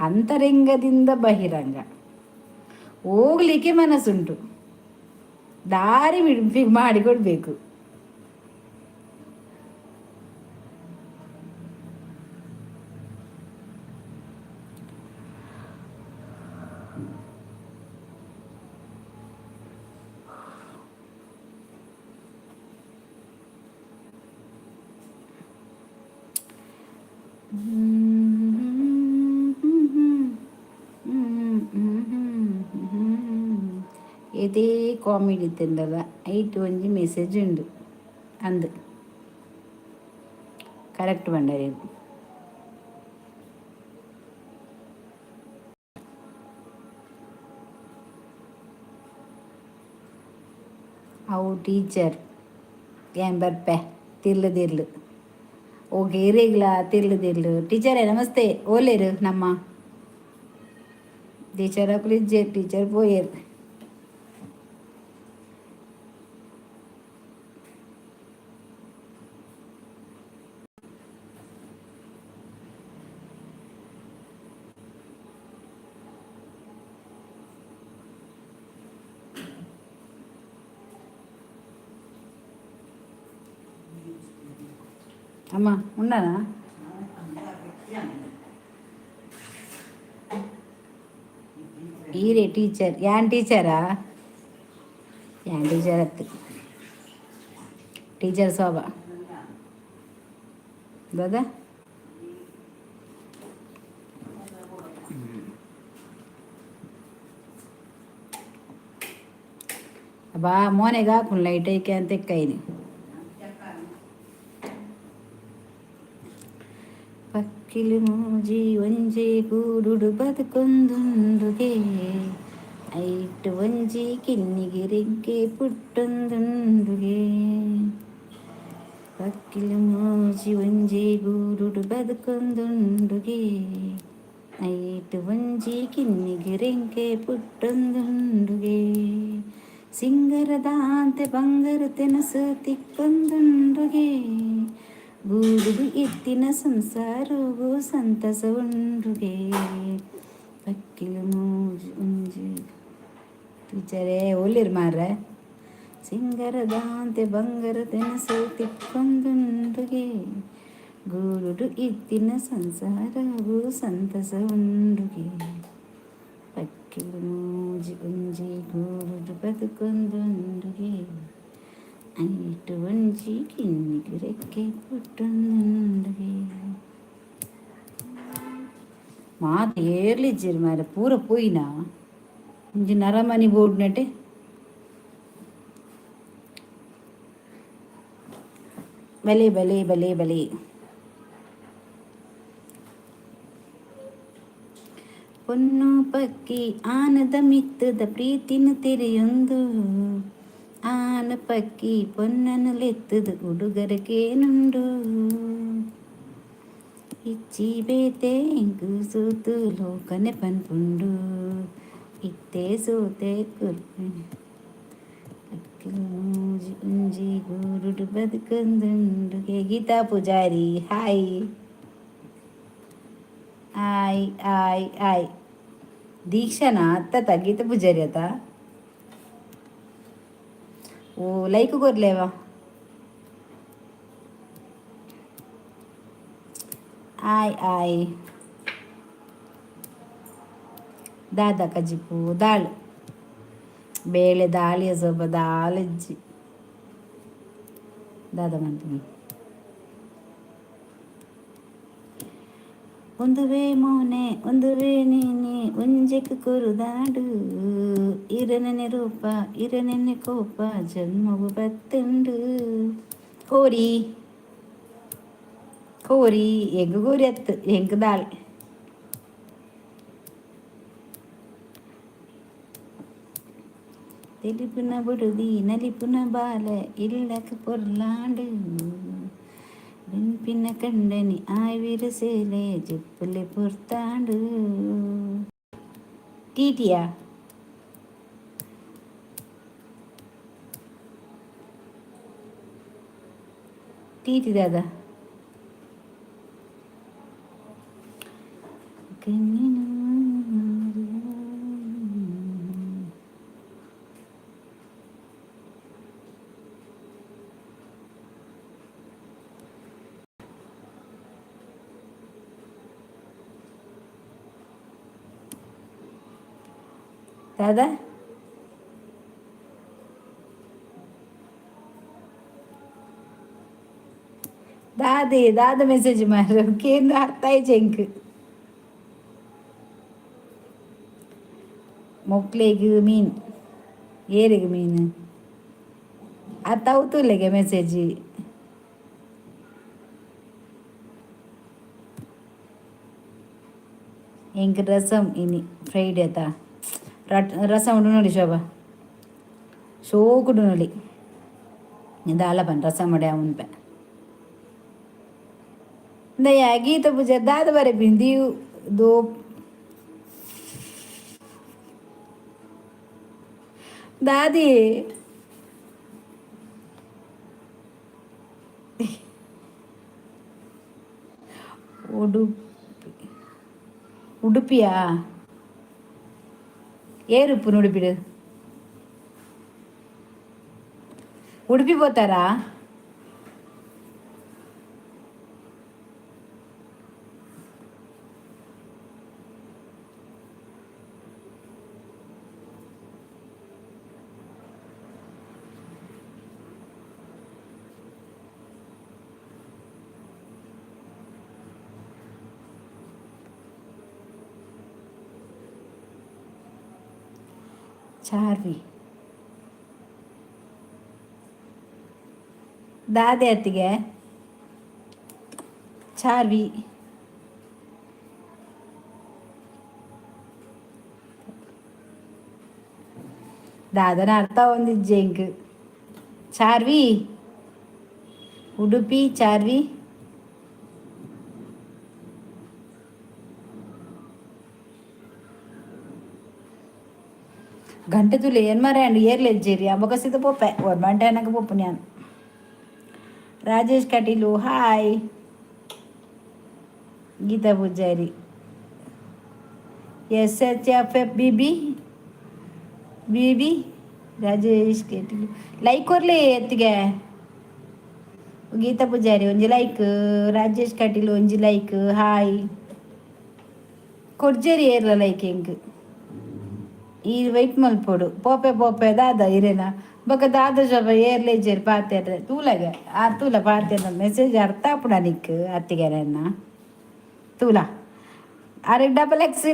A: ಅಂತರಂಗದಿಂದ ಬಹಿರಂಗ ಹೋಗ್ಲಿಕ್ಕೆ ಮನಸ್ಸುಂಟು, ದಾರಿ ಬಿಡ್ ಮಾಡಿ ಕೊಡಬೇಕು. ಇದೇ ಕಾಮಿಡಿ ತಿಂಡಲ ಐಟ್ ಒಂಜಿ ಮೆಸೇಜ್ ಉಂಡು ಅಂದ್. ಕರೆಕ್ಟ್ ಪಂಡರ್. ಅವು ಟೀಚರ್ ಏನ್ ಬರ್ಪೆ ತಿರ್ಲು ತಿರ್ಲು. ಓಕೆ, ಇರೇಗ್ಲ ತಿರ್ಲು ತಿರ್ಲು. ಟೀಚರೇ ನಮಸ್ತೆ. ಓಲೇರು ನಮ್ಮ ಟೀಚರ್? ಅಕುಲು ಇಜ್ಜೆರ್, ಟೀಚರ್ ಪೋಯೆರ್. ಅಮ್ಮ ಉಂಡನಾ? ಈರೇ ಟೀಚರ್? ಯಾನ್ ಟೀಚರಾ? ಯಾನ್ ಟೀಚರ್ ಅತ್ತು. ಟೀಚರ್ ಶೋಭಾ ದಾದಾ. ಬಾ ಮೋನೆಗೆ ಹಾಕು ಲೈಟ್ ಐಕೆ ಅಂತ ಕೈನಿ. ಪಕ್ಕಿಲು ಮೂಜಿ ಒಂಜಿ ಗೂಡುಡು ಬದುಕೊಂದುಂಡುಗೆ, ಐಟ್ ಒಂಜಿ ಕಿನ್ನಿಗೆ ರೆಕ್ಕೆ ಪುಟ್ಟೊಂದುಂಡುಗೆ. ಪಕ್ಕಿಲು ಮೂಜಿ ಒಂಜಿ ಗೂಡುಡು ಬದುಕೊಂದುಂಡುಗೆ, ಐಟ್ ಒಂಜಿ ಕಿನ್ನಿಗೆ ರೆಂಕೆ ಪುಟ್ಟೊಂದುಂಡುಗೆ. ಸಿಂಗರದಾಂತೆ ಬಂಗಾರ ತೆನಸು ತಿಕ್ಕೊಂದುಂಡುಗೆ, ಗೂಡುಡು ಎತ್ತಿನ ಸಂಸಾರಗು ಸಂತಸ ಉಂಡುಗೆ. ಪಕ್ಕಿಲು ಮೂಜಿ ಒಂಜಿ. ಟೀಚರೇ ಒಲ್ಲಿರ್ ಮಾರ್ರೆ. ಸಿಂಗರದಾಂತೆ ಬಂಗಾರ ತೆನಸು ತಿಕ್ಕೊಂದುಂಡುಗೆ, ಗೂಡುಡು ಇತ್ತಿನ ಸಂಸಾರಗು ಸಂತಸ ಉಂಡುಗೆ. ಪಕ್ಕಿಲು ಮೂಜಿ ಒಂಜಿ ಗೂಡುಡು ಬದುಕೊಂದುಂಡುಗೆ, ಐಟ್ ಒಂಜಿ ಕಿನ್ನಿಗ್ ರೆಕ್ಕೆ ಪುಟ್ಟೊಂದುಂಡುಗೆ. ಮಾತ ಏರ್ಲಿಜ್ಜೆರ್ ಮಾರ್ರೆ, ಪೂರ ಪೋಯಿನ. ಒಂಜಿ ನರಮನಿ ಬೋಡ್ನಟೆ. ಬಲೆ ಬಲೆ ಬಲೆ ಬಲೆ. ಪೊನ್ನು ಪಕ್ಕಿ ಆನದ ಮಿತ್ತದ ಪ್ರೀತಿನ ತೆರೆಯೊಂದು, ಆನ ಪಕ್ಕಿ ಪೊನ್ನನು ಲೆತ್ತದ ಉಡುಗರಕೇನುಂಡು. ಇಚ್ಚಿ ಬೇತೆ ಎಂಕು ಸೂತು ಲೋಕನೆ ಪನ್ಪುಂಡು, ಇತ್ತೆ ಸೂತೆ ಕುರ್ಪೆ. ಮೂಜಿ ಒಂಜಿ ಗೂಡುಡು ಬದುಕೊಂದುಂಡುಗೆ. Geetha Pujari, hi hi hi hi. ದೀಕ್ಷಾನಾ ಅತ್ತ? ಗೀತಾ ಪೂಜಾರಿ ಅತ್ತ? ಓ, ಲೈಕ್ ಕೊರ್ಲೇವಾ. Hi hi. ದಾದ ಕಜಿಪು? ದಾಳು ಬೇಳೆ ದಾಳಿಯ ಸ್ವಲ್ಪ ದಾಲಿಜ್ಜಿ. ದಾದ ಮಂತೀನಿ? ಒಂದುವೇ ಮೋನೆ ಒಂದುವೇ ನೀನೆ ಒಂಜೆಕ್ ಕುರುದಾಡು, ಇರನೆನೆ ರೂಪ ಇರನೆನೆ ಕೋಪ ಜನ್ಮವು ಬತ್ತುಂಡು. ಕೋರಿ ಕೋರಿ ಎಂಗ್ ಕೋರಿ ಅತ್ತು ಎಂಕ್ ದಾಲ್. ತೆಲಿಪುನ ಬುಡುದಿ ನಲಿಪುನ ಬಾಲೆ ಇಲ್ಲಕ ಪೊರ್ಲಾಂಡು, ಬೆನ್ಪಿನ ಕಂಡನಿ ಆಯ್ವಿರ ಸೇಲೆ ಜುಪ್ಪುಲೆ ಪೊರ್ತಾಂಡು. ಟೀಟಿಯಾ? ಟೀಟಿ ದಾದ? ಕಣ್ಣಿನ ದಾದಾ? ದಾದೆ ದಾದ ಮೆಸೇಜ್ ಮಾರು ಕೇಂದ್ರ ಅರ್ಥ ಆಯ್ತು ಎಂಕ್. ಮೊಕ್ಲೆಗ್ ಮೀನ್, ಏರೆಗ್ ಮೀನ್ ಅರ್ಥ ಅವತುಲ್ಲೆಗೆ ಮೆಸೇಜ್. ಎಂಕ್ ರಸಮ್ ಇನಿ ಫ್ರೈಡೆ ಅತ್ತ, ರಸಮ್ ಉಂಡು ನೋಡಿ ಶೋಭಾ, ಶೋಕುಡು ನೋಡಿ. ದಾಲ ಪನ್ ರಸಮ್ ಮಡೆ ಉನ್ಪೆ. ದಯ ಗೀತ ಪೂಜೆ ದಾದ ಬರೆ ಬಿಂದಿಯು ದೋ ದಾದಿ. ಉಡುಪಿ, ಉಡುಪಿಯಾ? ಏರುಪ್ಪು ಉಡುಪಿಡು? ಉಡುಪಿ ಪೋತಾರಾ? ಚಾರ್ವಿ ದಾದೆ ಅತ್ತಿಗೆ ಚಾರ್ವಿ. ದಾದನ ಅರ್ಥ ಒಂದಿಜ್ಜೆ ಎಂಕ್. ಚಾರ್ವಿ, ಉಡುಪಿ ಚಾರ್ವಿ. ಗಂಟೆ ತುಲೆ ಏನು ಮಾರ ಏರ್ಲೆಜ್ಜೇರಿ ಅಬ್ಬಕಸಿದ ಪೋಪೆ ಒರ್ಮಂಟೆ ಅನ್ನಕ ಪೋಪು ನಾನು. Rajesh Kateel hi. Geetha Poojari S H F F B B B B. Rajesh Kateel like ಕೊರ್ಲಿ ಎತ್ತಿಗೆ. Gita Poojary ಒಂಜಿ ಲೈಕ್. ರಾಜೇಶ್ ಕಟೀಲು ಒಂಜಿ ಲೈಕ್. ಹಾಯ್ ಕೊರ್ಜೇರಿ ಏರ್ಲ ಲೈಕ್ ಎಂಕ್. ಈ ವೈಟ್ ಮಲ್ಪೊಡು. ಪೋಪೆ ಪೋಪೆ ದಾದ ಇರೇನ ಬೊಕ ದಾದ ಶೋಭ ಏರ್ಲೆ ಇಜ್ಜೆರ್ ಪಾತೆರ್ರೆ ತೂಲಗೆ ಆ ತೂಲ ಪಾತೆರ್ನ ಮೆಸೇಜ್ ಅರ್ಥ ಆಪುಂಡ ನಿಕ್ಕ್ ಅತ್ತಿಗೆರೆನ್ನ ತೂಲ. ಅರೆ ಡಬಲ್ ಎಕ್ಸ್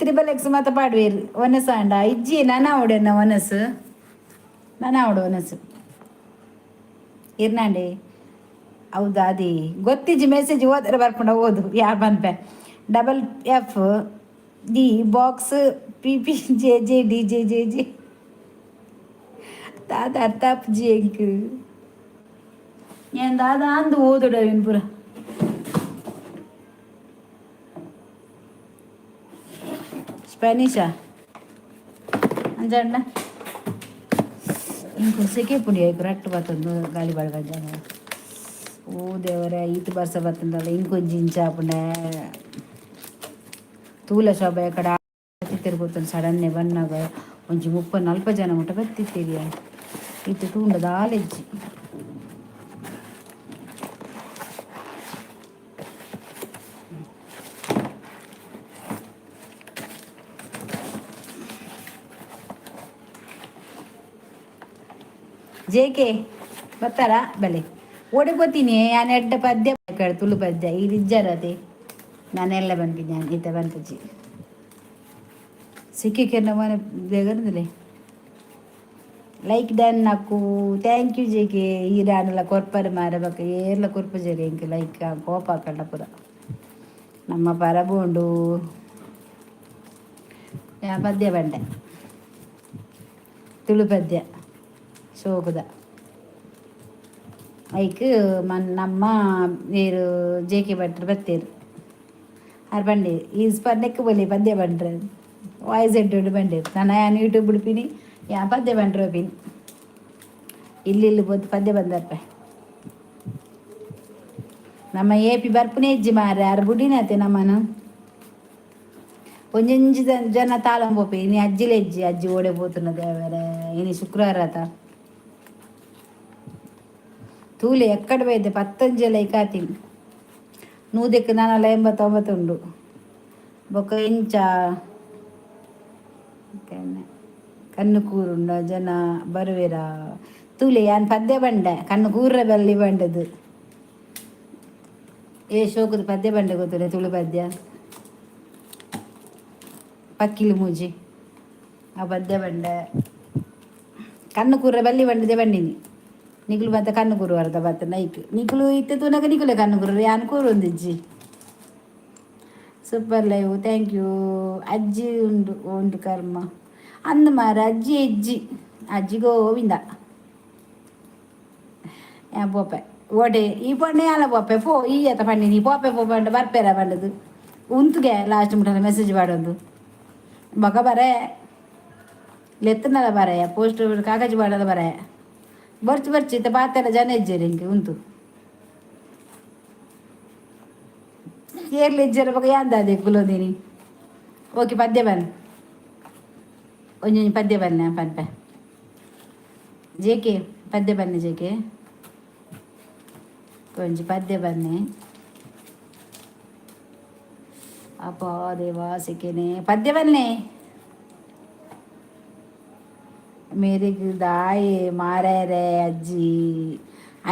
A: ತ್ರಿಬಲ್ ಎಕ್ಸ್ ಮಾತ ಪಾಡ್ವೇರು. ಒನಸ್ ಆಂಡ ಇಜ್ಜಿ ನನ ಅವಡೆನ್ನ ಒನಸ್ ನನ ಅವಡು ಒನಸ್ ಇರ್ನಾಂಡಿ. ಹೌದಾ? ಅದಿ ಗೊತ್ತಿಜ್ಜಿ. ಮೆಸೇಜ್ ಓದರೆ ಬರ್ಪುಂಡ ಓದು. ಯಾರು ಪನ್ಪೆ? Double F D box P P J J D J J J. ದಾದ ಅರ್ಥ ಆಪುಜಿ ಎಂಕ್. ಏನ್ ದಾದ ಅಂದು ಓದುಡ ಪೂರ. ಸ್ಪ್ಯಾನಿಷಾ ಅಂಜಣ್ಣ ಇಂಕು ಸೆಕೆ ಪುಡಿ ಆಯ್ತು ರಟ್ಟು ಬತ್ತೊಂದು ಗಾಳಿ ಬಾಳ. ಓ ದೇವರೇ, ಈತ್ ಬರ್ಸ ಬತ್ತಂದಲ್ಲ ಇಂಕೊಂಜಿ ಇಂಚ ಆಪುಂಡೆ. ತೂಲ ಶೋಭೆ ಕಡ ತಿರುಗುತ್ತಂದು ಸಡನ್ನೆ ಬನ್ನಾಗ ಒಂಜಿ 30 40 ಜನ ಮುಟ್ಟ ಬತ್ತಿತ್ತೀರಿಯ. ಇತ್ತೆ ತೂಂಡ ದಾಲೆಜ್ಜಿ. ಜೆ ಕೆ ಬರ್ತಾರಾ ಬಲೆ ಓಡಿಗೋತೀನಿ. ಯಾನ್ ಎಡ್ಡೆ ಪದ್ಯ ತುಳು ಪದ್ಯ ಈ ಇಜ್ಜಾರತೆ ನಾನೆಲ್ಲ ಬಂದ್ಬಿದ್ದೆ. ನಾನು ಈತ ಬಂತಜ್ಜಿ ಸಿಕ್ಕಿ ಮನೆ ಬೇಗಂದಿಲ್ಲ. ಲೈಕ್ ಡನ್ నాకు. Thank you J K. ಈರಾನಲ ಕೊರ್ಪರ್ ಮಾರ ಬಕ್ಕ ಏರ್ಲ ಕೊರ್ಪು ಜರಿ ಎಂಕ್ ಲೈಕ್ ಕೋಪ ಕಂಡ ಪೂರ. ನಮ್ಮ ಪರಬುಂಡು ಪದ್ಯ ಬಂಡೆ ತುಳು ಪದ್ಯ ಶೋಕುದ ಐಕ್ ಮನ್ ನಮ್ಮ ನೀರು ಜೆ ಕೆ ಭಟ್ರು ಬತ್ತೇರು. ಆರ್ ಬಂಡಿ ಈ ಸ್ಪರ್ನೆಕ್ ಬೋಲಿ ಪದ್ಯ ಬಂಡ್ರೆ ವಾಯ್ಸ್ ಎಡ್ಡು ಬಂಡೇರು. ನಾನು ಯಾನ್ ಯೂಟ್ಯೂಬ್ ಬಿಡ್ತೀನಿ ಯಾ ಪದ್ಯ ಬಂಡ್ರೆ ಪಿನ್ ಇಲ್ಲಿ ಇಲ್ಲಿ ಪೋದು ಪದ್ಯ ಬಂದರ್ಪೆ. ನಮ್ಮ ಎ ಪಿ ಬರ್ಪುನೇ ಇಜ್ಜಿ ಮಾರ್ರೆ. ಆರ್ ಬುಡಿನತೆ ನಮ್ಮನು ಒಂಜೊಂಜಿ ಜನ ತಾಳಂ ಪೋಪೆ. ಇನಿ ಅಜ್ಜಿಲೆ ಇಜ್ಜಿ. ಅಜ್ಜಿ ಓಡೆ ಪೋತುನ ದೇವರೇ. ಇನಿ ಶುಕ್ರವಾರ ಆತ. ತೂಲೆ ಎಕ್ಕಡ ಬೈದೆ ಪತ್ತೊಂಜಿ ಲೈಕ್ ಆತೀನಿ. ನೂದೆಕ್ ನನಲ 89 ಉಂಡು. ಬೊಕ ಇಂಚ ಕಣ್ಣು ಕೂರುಂಡ ಜನ ಬರುವೆರ ತೂಲೆ. ಯಾನ್ ಪದ್ಯ ಬಂಡೆ ಕಣ್ಣು ಕೂರ್ರೆ ಬಲ್ಲಿ ಬಂಡದು. ಏ ಶೋಕದ ಪದ್ಯ ಬಂಡೆ ಗೊತ್ತುಲೆ ತುಳು ಪದ್ಯ ಪಕ್ಕಿಲು ಮೂಜಿ ಆ ಪದ್ಯ ಬಂಡೆ. ಕಣ್ಣು ಕೂರ್ರೆ ಬಲ್ಲಿ ಬಂಡದೆ ಬಂಡಿನಿ. ನಿಗುಲು ಮತ್ತೆ ಕಣ್ಣು ಕೂರು ಅರ್ಧ ಬತ್ತ ನೈಕ್ ನಿಗುಲು ಇತ್ತೆ ತೂನಗ ನಿಗುಲೆ ಕಣ್ಣು ಕೂರು ಯಾನ್ ಕೂರೊಂದಿಜ್ಜಿ. Super live, thank you. ಅಜ್ಜಿ ಉಂಡು ಉಂಡು ಕರ್ಮ ಅಂದು ಮಾರ. ಅಜ್ಜಿ ಅಜ್ಜಿ ಅಜ್ಜಿ ಗೋವಿಂದ. ಪೋಪೆ ಓಡೆ ಈ ಪೊಣ್ಣೆ ಅಲ್ಲ ಪೋಪೆ ಪೋ ಈ ಅತ್ತ ಪಂಡಿ ನೀ ಪೋಪೆ ಪೋಪೆ ಅಂಡ ಬರ್ಪೇರ ಪಂಡದು ಉಂತುಗೆ ಲಾಸ್ಟ್ ಮುಟ್ಟನ ಮೆಸೇಜ್ ಪಾಡೊಂದು ಬೊಕ ಬರೆ ಲೆತ್ತನಲ ಬರೆಯ ಪೋಸ್ಟ್ ಕಾಗಜಿ ಪಾಡಲ ಬರೆಯ ಬರ್ಚಿ ಬರ್ಚಿ ಇತ್ತ ಪಾತೆರ ಜನ ಇಜ್ಜೆರ್ ಇಂಕ್ ಉಂತು ಏರ್ಲ ಇಜ್ಜೆರ್ ಬೊಕ ಯಾಂದಾದೆ ಕುಲೊಂದಿನಿ. ಓಕೆ, ಪದ್ಯ ಬನ್ ಒಂಜೊಂಜಿ ಪದ್ಯ ಬನ್ನೆ ಪನ್ಪೆ. ಜೆ ಕೆ ಪದ್ಯ ಬನ್ನಿ. ಜೆ ಕೆ ಒಂಜಿ ಪದ್ಯ ಬನ್ನಿ. ಅಪ್ಪ ದೇವಾ ಸಿಕ್ಕೇನೆ. ಪದ್ಯ ಬನ್ನಿ. ಮೇರೆಗ್ ದಾಯೆ ಮಾರಾರೆ ಅಜ್ಜಿ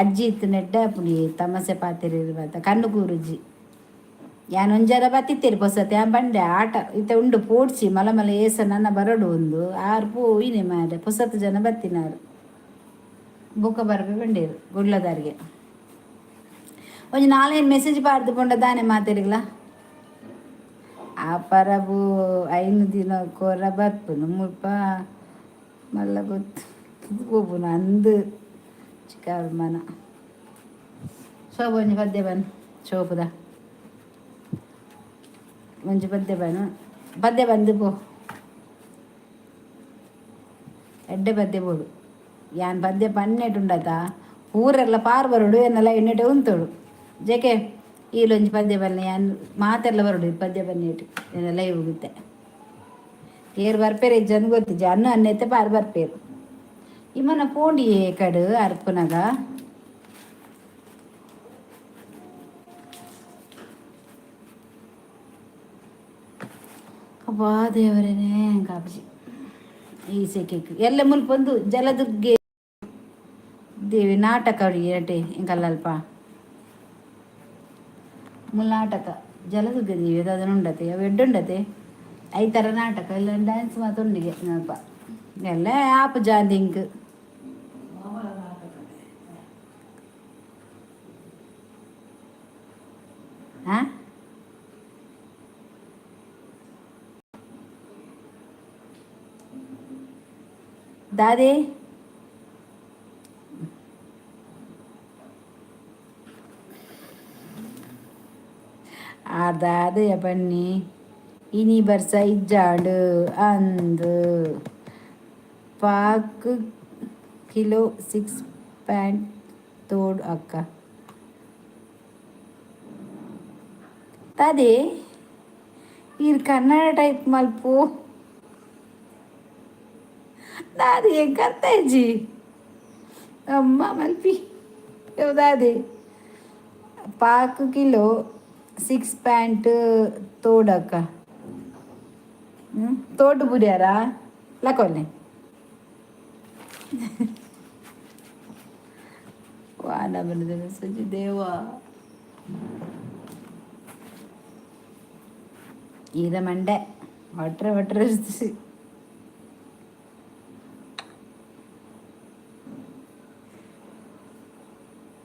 A: ಅಜ್ಜಿ ಇತ್ತು ನೆಟ್ಟ ಪುಡಿ ತಮಸೆ ಪಾತೆರ ಬತ್ತ ಕಣ್ಣು ಕೂರುಜ್ಜಿ. ಯಾನ್ ಒಂಜರ ಬತ್ತಿತ್ತೇರಿ ಪೊಸತೆ ಬಂಡೆ ಆಟ ಇತ್ತೆ ಉಂಡು ಪೋಡ್ಚಿ ಮಲ ಮಲ ಏಸ ನನ್ನ ಬರಡು ಒಂದು ಆರು ಪೋಯಿನೆ ಮಾರೆ ಪೊಸತ್ ಜನ ಬತ್ತಿನಾರು ಬೊಕ್ಕ ಬರ್ಪೆ ಬಂಡೇರು ಗುಡ್ಲದಾರಿಗೆ. ಒಂಜಿ ನಾಲ್ಕೈದು ಮೆಸೇಜ್ ಪಾಡ್ದು ಪಂಡ ದಾನೆ ಮಾತೆರಿಗ್ಲ. ಆ ಪರಬು 5 ದಿನ ಕೊರ ಬರ್ಪುನು ಮುಲ್ಪ ಮಲ್ಲ ಗೊತ್ತು ಪೋಪುನು ಅಂದು ಚಿಕ್ಕ ಮನ. ಶೋಭ ಒಂಜಿ ಪದ್ಯ ಬನ್, ಶೋಭದ ಒಂಜಿ ಪದ್ಯ ಬನು, ಪದ್ಯ ಬಂದು ಪೋ. ಎಡ್ಡೆ ಪದ್ಯ ಬೋಡು. ಯಾನ್ ಪದ್ಯ ಪನ್ನೆಟುಂಡತ ಪೂರೆಲ್ಲ ಪಾರ್ ಬರೋಡು, ಎನ್ನೆಲ್ಲ ಎಣ್ಣೆಟೆ ಉಂತೋಡು. ಜೇಕೆ ಈಲೊಂಜಿ ಪದ್ಯ ಬನ್ನಿ, ಯಾನ್ ಮಾತೆಲ್ಲ ಬರೋಡು ಪದ್ಯ ಬನ್ನೇಟು ಎನ್ನ ಲೈವ್ ಹೋಗುತ್ತೆ. ಏರ್ ಬರ್ಪೇರು ಇಜ್ಜಂದು ಗೊತ್ತಿಜ್ಜಿ, ಅನ್ನ ಅನ್ನೈತೆ ಪಾರ್ ಬರ್ಪೇರು. ಇಮ್ಮನ ಪೋಂಡಿ ಕಡು ಅರ್ಪುನಗ. ಅಬ್ಬಾ ದೇವರೇನೇ ಕಾಪುಜಿ ಈ ಸೆಕೆಕ್. ಎಲ್ಲ ಮುಲ್ಪೊಂದು ಜಲದುರ್ಗೆ ದೇವಿ ನಾಟಕ ಏಟೆ ಇಂಕಲ್ಲಲ್ಪ ಮುಲ್ ನಾಟಕ ಜಲದುರ್ಗ ದೇವಿ ಅದನ್ನು ಉಂಡತೆ, ಅವು ಎಡ್ಡುಂಡತೆ. ಐತರ ನಾಟಕ ಎಲ್ಲ ಡ್ಯಾನ್ಸ್ ಮಾತುಂಡಿಗೆ ಅಲ್ಪ ಎಲ್ಲ ಆಪು ಜಾಂದಿಂಗ್.
B: ಮಾಮಲ ನಾಟಕನೇ.
A: ಹಾಂ, ದಾದಿ ಆ ದಾದೆಯ ಬನ್ನಿ ಇನಿ ಬರ್ಸ ಇಜ್ಜಾಂಡು ಅಂದು. ಪಾಕ್ ಕಿಲೋ ಸಿಕ್ಸ್ ಪ್ಯಾಂಟ್ ತೋಡು ಅಕ್ಕ ದಾದೆ. ಈರ್ ಕನ್ನಡ ಟೈಪ್ ಮಲ್ಪು ದಾದೆ, ಎಂಕ್ ಅರ್ಥ ಇಜ್ಜಿ. ಅಮ್ಮ ಮಲ್ಪಿ ದಾದೆ. ಪಾಕ್ ಕಿಲೋ ಸಿಕ್ಸ್ ಪ್ಯಾಂಟ್ ತೋಡಕ್ಕ ತೋಡು ಬುಡ್ಯಾರ ಲಕೊಲ್ಲೆ ವಾನ ಬನದ ಮೆಸೇಜ್ ದೇವ. ಈರ ಮಂಡೆ ಒಟ್ರೆ ಒಟ್ರೆ.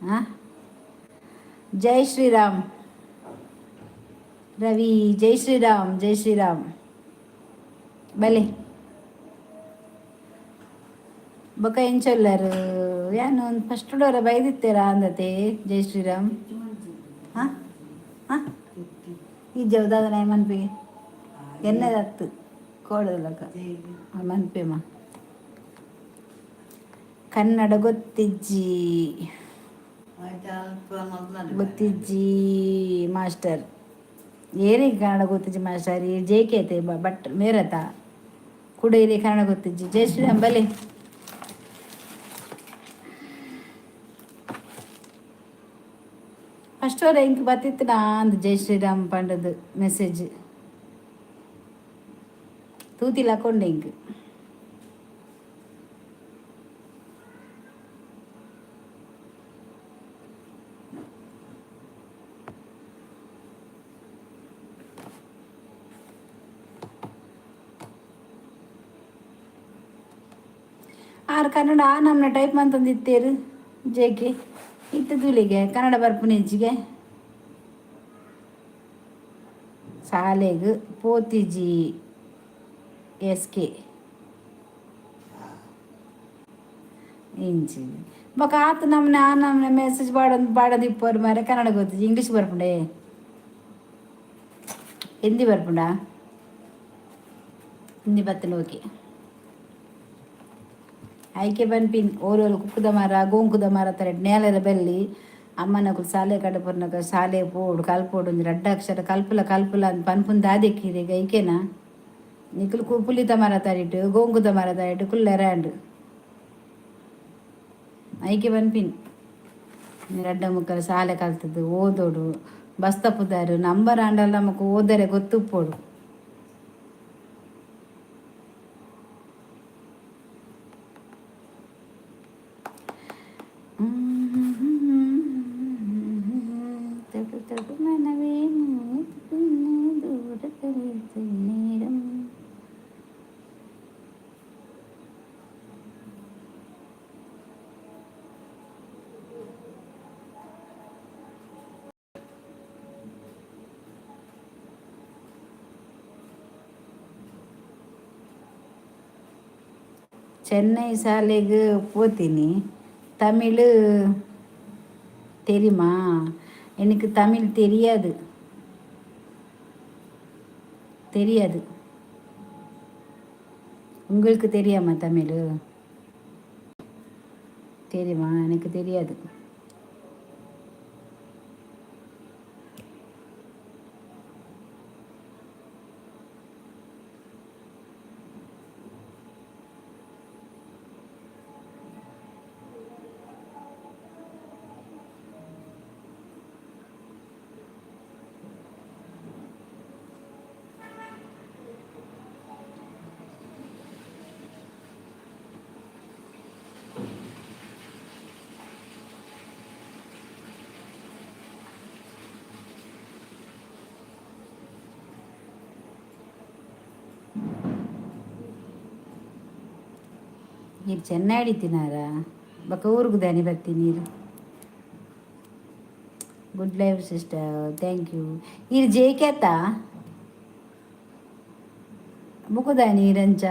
A: ಹಾಂ, ಜೈ ಶ್ರೀರಾಮ್ ರವಿ, ಜೈ ಶ್ರೀರಾಮ್, ಜೈ ಶ್ರೀರಾಮ್. ಬಲೆ ಬೊಕ ಎಂಚೊಲ್ಲರು? ಯಾನ್ ಒಂದು ಫಸ್ಟ್ ಡೋರ ಬೈದಿತ್ತೆರಾ ಅಂದತೆ. ಜೈ ಶ್ರೀರಾಮ್. ಹಾಂ ಹಾಂ, ಈ ಜವದಾದ ಮನ್ಪಿಗೆ ಎನ್ನದತ್ತು ಕೋಡದಲಕ ಮನ್ಪೆಮ್ಮ. ಕನ್ನಡ ಗೊತ್ತಿಜ್ಜಿ.
B: ಆಯ್ತು, ಅಲ್ಪ ಮೊದ್ಲನೇ.
A: ಗೊತ್ತಿಜ್ಜಿ ಮಾಸ್ಟರ್. ಏರಿಗೆ ಕನ್ನಡ ಗೊತ್ತಿಜ್ಜಿ ಮಾಸ್ಟರ್? ಈ ಜೆ ಕೆ ಐತೆ ಬಟ್ ಮೇರತ ಕೂಡ ಏರಿ ಕನ್ನಡ ಗೊತ್ತಿಜ್ಜಿ. ಜೈ ಶ್ರೀರಾಮ್ ಬಲೆ. ಫಸ್ಟ್ ಅವ್ರ ಇಂಕ್ ಬತ್ತಿತ್ತು ನಾ ಅಂದ್ ಜೈ ಶ್ರೀರಾಮ್ ಪಂಡದು ಮೆಸೇಜ್ ತೂತಿಲ್ಲ ಕೊಂಡೆ ಇಂಕ್. ಆರ್ ಕನ್ನಡ ಆ ನಮ್ನ ಟೈಪ್ ಮಂತೊಂದಿತ್ತೇರು ಜೇಕೆ ಇತ್ತು ತೂಲಿಗೆ ಕನ್ನಡ ಬರ್ಪುನೆಜ್ಜಿಗೆ ಸಾಲೆಗ್ ಪೋತಿಜಿ ಎಸ್ ಕೆ ಇಂಚಿ. ಬೊಕ ಆತ್ ನಮ್ನೆ ಆ ನಮ್ನೆ ಮೆಸೇಜ್ ಪಾಡೊಂದು ಪಾಡೊಂದಿಪ್ಪೊರು ಮಾರ್ರೆ. ಕನ್ನಡ ಗೊತ್ತಿಜ್ಜಿ, ಇಂಗ್ಲೀಷ್ ಬರ್ಪುಂಡೆ, ಹಿಂದಿ ಬರ್ಪುಂಡಾ? ಹಿಂದಿ ಬತ್ತಂಡ ಓಕೆ. ಐಕೆ ಪನ್ಪಿನ್ ಓಲೋಲು ಕುಕ್ಕುದ ಮರ ಗೋಂಕುದ ಮರ ತರ ನೇಲರ ಬೆಲ್ಲಿ ಅಮ್ಮನಕುಲು ಸಾಲೆ ಕಡಪುರ್ನಗ ಶಾಲೆ ಪೋಡು ಕಲ್ಪೋಡು, ಒಂಜಿ ರಡ್ಡ್ ಅಕ್ಷರ ಕಲ್ಪುಲ ಕಲ್ಪುಲ ಅಂದ್ ಪನ್ಪುನ್ ದಾದೆಕ್ಕಿರೆಗ್ ಐಕೆನಾ. ನಿಕುಲು ಪುಲಿತ ಮರ ತಡಿಟ್ ಗೋಂಕುದ ಮರ ತಡಿಟ್ ಕುಲ್ಲೆರೆ ಆಂಡ್. ಐಕೆ ಪನ್ಪಿನಿ ರಡ್ಡ ಮುಕ್ಕಲ ಸಾಲೆ ಕಲ್ತದ್ದು ಓದೋಡು, ಬಸ್ ತಪ್ಪುದಾರು ನಂಬರ್ ಆಂಡಲ ನಮಕ್ ಓದರೆ ಗೊತ್ತುಪ್ಪೊಡು. ತಡು ತಡು ಮನವೇ. ಚೆನ್ನೈ ಶಾಲೆಗೆ ಪೋತೀನಿ. தமிழ் தெரியுமா? எனக்கு தமிழ் தெரியாது, தெரியாது. உங்களுக்கு தெரியாமா? தமிழ் தெரியுமா? எனக்கு தெரியாது. ನೀರು ಚೆನ್ನಾಗಿ ತಿನ್ನಾರ ಬಕ್ಕ ಊರಿಗೆ ದಾನಿ ಬರ್ತೀನಿ ನೀರು. Good life sister, thank you. ಈರ್ ಜೇಕೆತ ಬುಕುದಾನಿ ಇರಂಚ.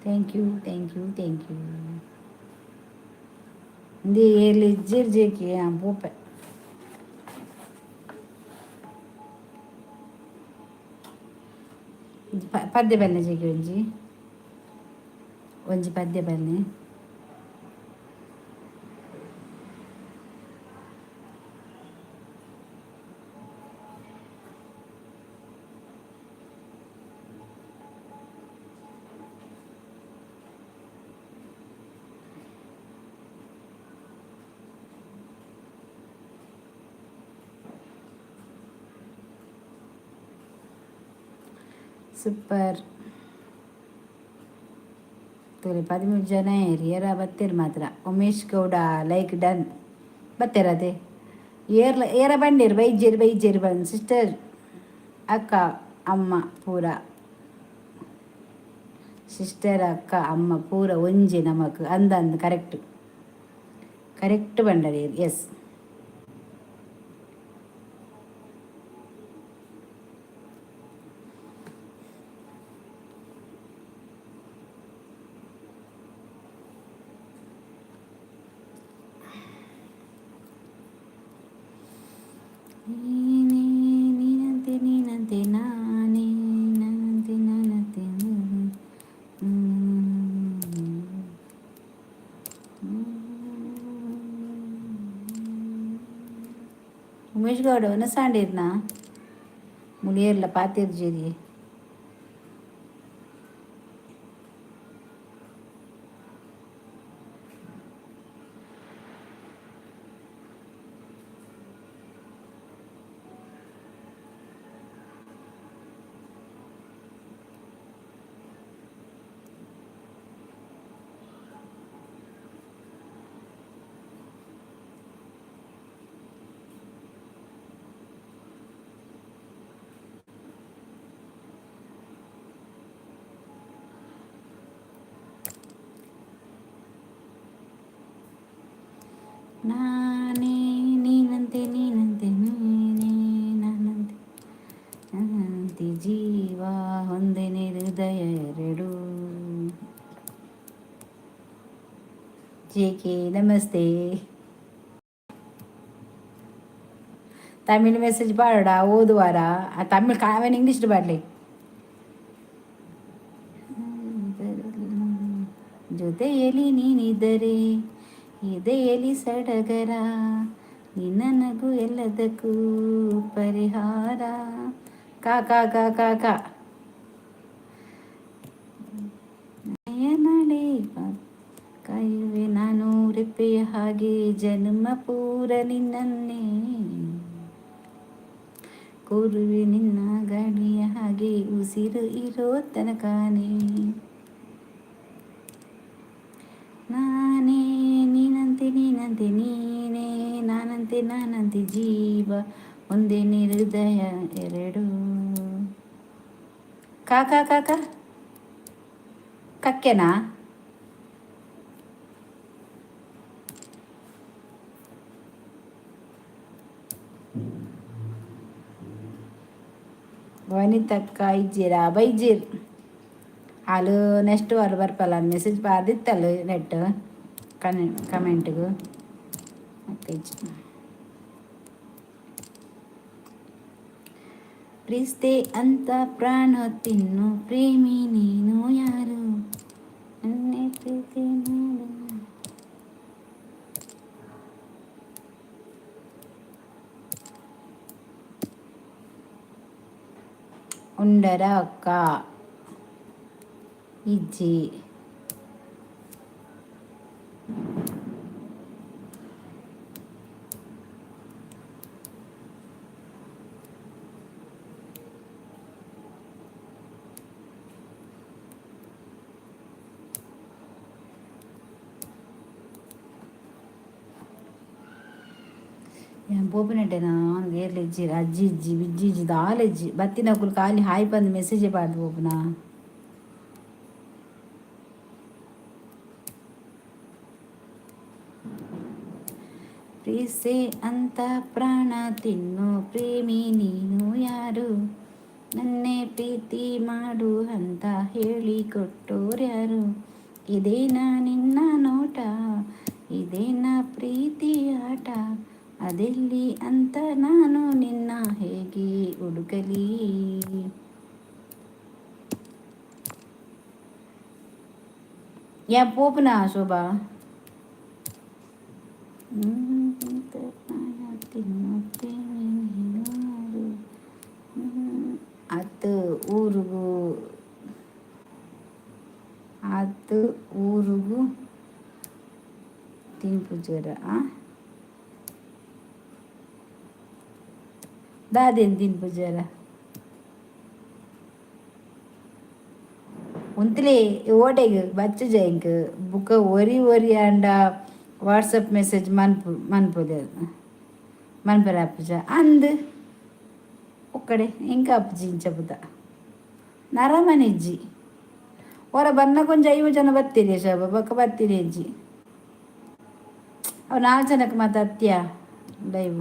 A: Thank you, thank you, thank you. ಇಂದು ಏರ್ಲಿ ಇಜ್ಜಿರ್ ಜೇಕಿ ಪೋಪೆ. ಪದ್ಯ ಬನ್ನಿ ಜೇಕಿ, ಒಂಜಿ ಒಂಜಿ ಪದ್ಯ ಬನ್ನಿ. ಸೂಪರ್ ತೋರಿ. 13 ಜನ ಏರ ಬತ್ತೀರಿ ಮಾತ್ರ. Umesh Gowda, like done. ಬತ್ತೀರದೆ ಏರ್ಲ ಏರ ಬಂಡೀರು ಬೈಜೇರು ಬೈಜೇರು ಬಂದು. ಸಿಸ್ಟರ್ ಅಕ್ಕ ಅಮ್ಮ ಪೂರ, ಸಿಸ್ಟರ್ ಅಕ್ಕ ಅಮ್ಮ ಪೂರ ಒಂಜಿ ನಮಕ್ ಅಂದ ಅಂದ. ಕರೆಕ್ಟ್ ಕರೆಕ್ಟ್ ಬಂಡರಿ. ಎಸ್. ನೀನೇ ನೀನಂತೆ ನೀನಂತೆ ನಾನೇ ನಾನಂತೆ ನಾನಂತೆ. ಉಮೇಶ್ ಗೌಡ ಒನಸಾಂಡಿರ್ನಾ ಮುಳಿಯರ್ಲ ಪಾತಿರ್ ಜೇರಿ. ನಾನೇ ನೀನಂತೆ ನೀನಂತೆ ನೀನೇ ನಾನಂತೆ ನಾನಂತೆ ಜೀವ ಒಂದೇನೆ ಹೃದಯ ಎರಡು. ಜೆ ಕೆ ನಮಸ್ತೆ. ತಮಿಳ್ ಮೆಸೇಜ್ ಪಾಡೋಡ ಓದುವಾರ ತಮಿಳ್ ಅವನ್ ಇಂಗ್ಲೀಷ್ ಪಾಡ್ಲಿ. ಜೊತೆಯಲ್ಲಿ ನೀನಿದ್ದರೆ ಎದೆಯಲ್ಲಿ ಸಡಗರ, ನಿನ್ನ ನಗು ಎಲ್ಲದಕ್ಕೂ ಪರಿಹಾರ. ಕಾ ಕಾ ಕಾ ಕಾ ಕಾ ನಡೆ ಕಾಯುವೆ ನಾನು ರೆಪ್ಪೆಯ ಹಾಗೆ ಜನ್ಮ ಪೂರ ನಿನ್ನನ್ನೇ ಕೋರುವೆ ನಿನ್ನ ಗಾಳಿಯ ಹಾಗೆ ಉಸಿರು ಇರೋ ತನಕಾನೇ. ನಾನೇ ನೀನಂತೆ ನೀನಂತೆ ನೀನೇ ನಾನಂತೆ ನಾನಂತೆ ಜೀವ ಒಂದೇ ಹೃದಯ ಎರಡು. ಕಾಕಾ ಕಾಕ ಕಕ್ಕೆನಾ? ವನಿತಕ್ಕ ಇಜ್ಜಿರಾ ಬೈಜಿರ್? ಆಲು ನೆಕ್ಸ್ಟ್ ವಾರ ಬರ್ಪಲ್ಲ ಮೆಸೇಜ್ ಪಾರ್ದಿತ್ತಲ್ಲ ನೆಟ್ ಕನೆ ಕಮೆಂಟ್ಗು. ಪ್ರೀಸ್ತೆ ಅಂತ ಪ್ರಾಣ ತಿನ್ನು ಪ್ರೇಮಿ ನೀನು ಯಾರು, ನನ್ನೇ ಪ್ರೀತಿ ಮಾಡು. ಉಂಡರ ಅಕ್ಕ ಇಜ್ಜಿ. ಯಾನ್ ಪೋಪಿನಟ್ಟೆನಾ ಏರ್ಲ ಇಜ್ಜಿ, ಅಜ್ಜಿ ಇಜ್ಜಿ, ಬಿಜ್ಜಿ ಇಜ್ಜಿ, ದಾಲ ಇಜ್ಜಿ. ಬತ್ತಿನಕುಲು ಖಾಲಿ ಹಾಯ್ ಪಂದ್ ಮೆಸೇಜ್ ಪಾಡ್ದು ಪೋಪುನಾ. ಪ್ರೀಸೆ ಅಂತ ಪ್ರಾಣ ತಿನ್ನು ಪ್ರೇಮಿ ನೀನು ಯಾರು, ನನ್ನೇ ಪ್ರೀತಿ ಮಾಡು ಅಂತ ಹೇಳಿಕೊಟ್ಟೋರ್ಯಾರು, ಇದೇನಾ ನಿನ್ನ ನೋಟ, ಇದೇನಾ ಪ್ರೀತಿ ಆಟ, ಅದೆಲ್ಲಿ ಅಂತ ನಾನು ನಿನ್ನ ಹೇಗೆ ಹುಡುಕಲಿ. ಯಾ ಪೋಪುನಾ ಶೋಭಾ? ಅತ್ತು ಊರುಗು, ಅತ್ತು ಊರುಗು ತಿನ್ಪುಜೆರ್. ಆ ದಾದೇನು ತಿನ್ಪುಜೆರ್? ಉಂತುಲೆ ಓಡೆಗ್ ಬಚ್ಚುಜ ಎಂಕ್. ಬುಕ ಒರಿ ಒರಿ ಆಂಡ ವಾಟ್ಸಪ್ ಮೆಸೇಜ್ ಮನ್ಪು ಮನ್ಪುದೆ ಮನ್ಪೆರೆ ಆಪುಜ ಅಂದ್ ಒಕ್ಕಡೆ ಎಂಕ್ ಆಪುಜಿ ಇಂಚ ಪೂತ ನರಮನಿ ಇಜ್ಜಿ. ಒರ ಬನ್ನಗ ಒಂಜಿ 50 ಜನ ಬತ್ತೀರಿ ಶೋಭ, ಬೊಕ ಬತ್ತೀರಿ ಇಜ್ಜಿ. ಅವು ನಾಲ್ ಜನಕ್ಕೆ ಮಾತ ಅತ್ಯ ಲೈವ್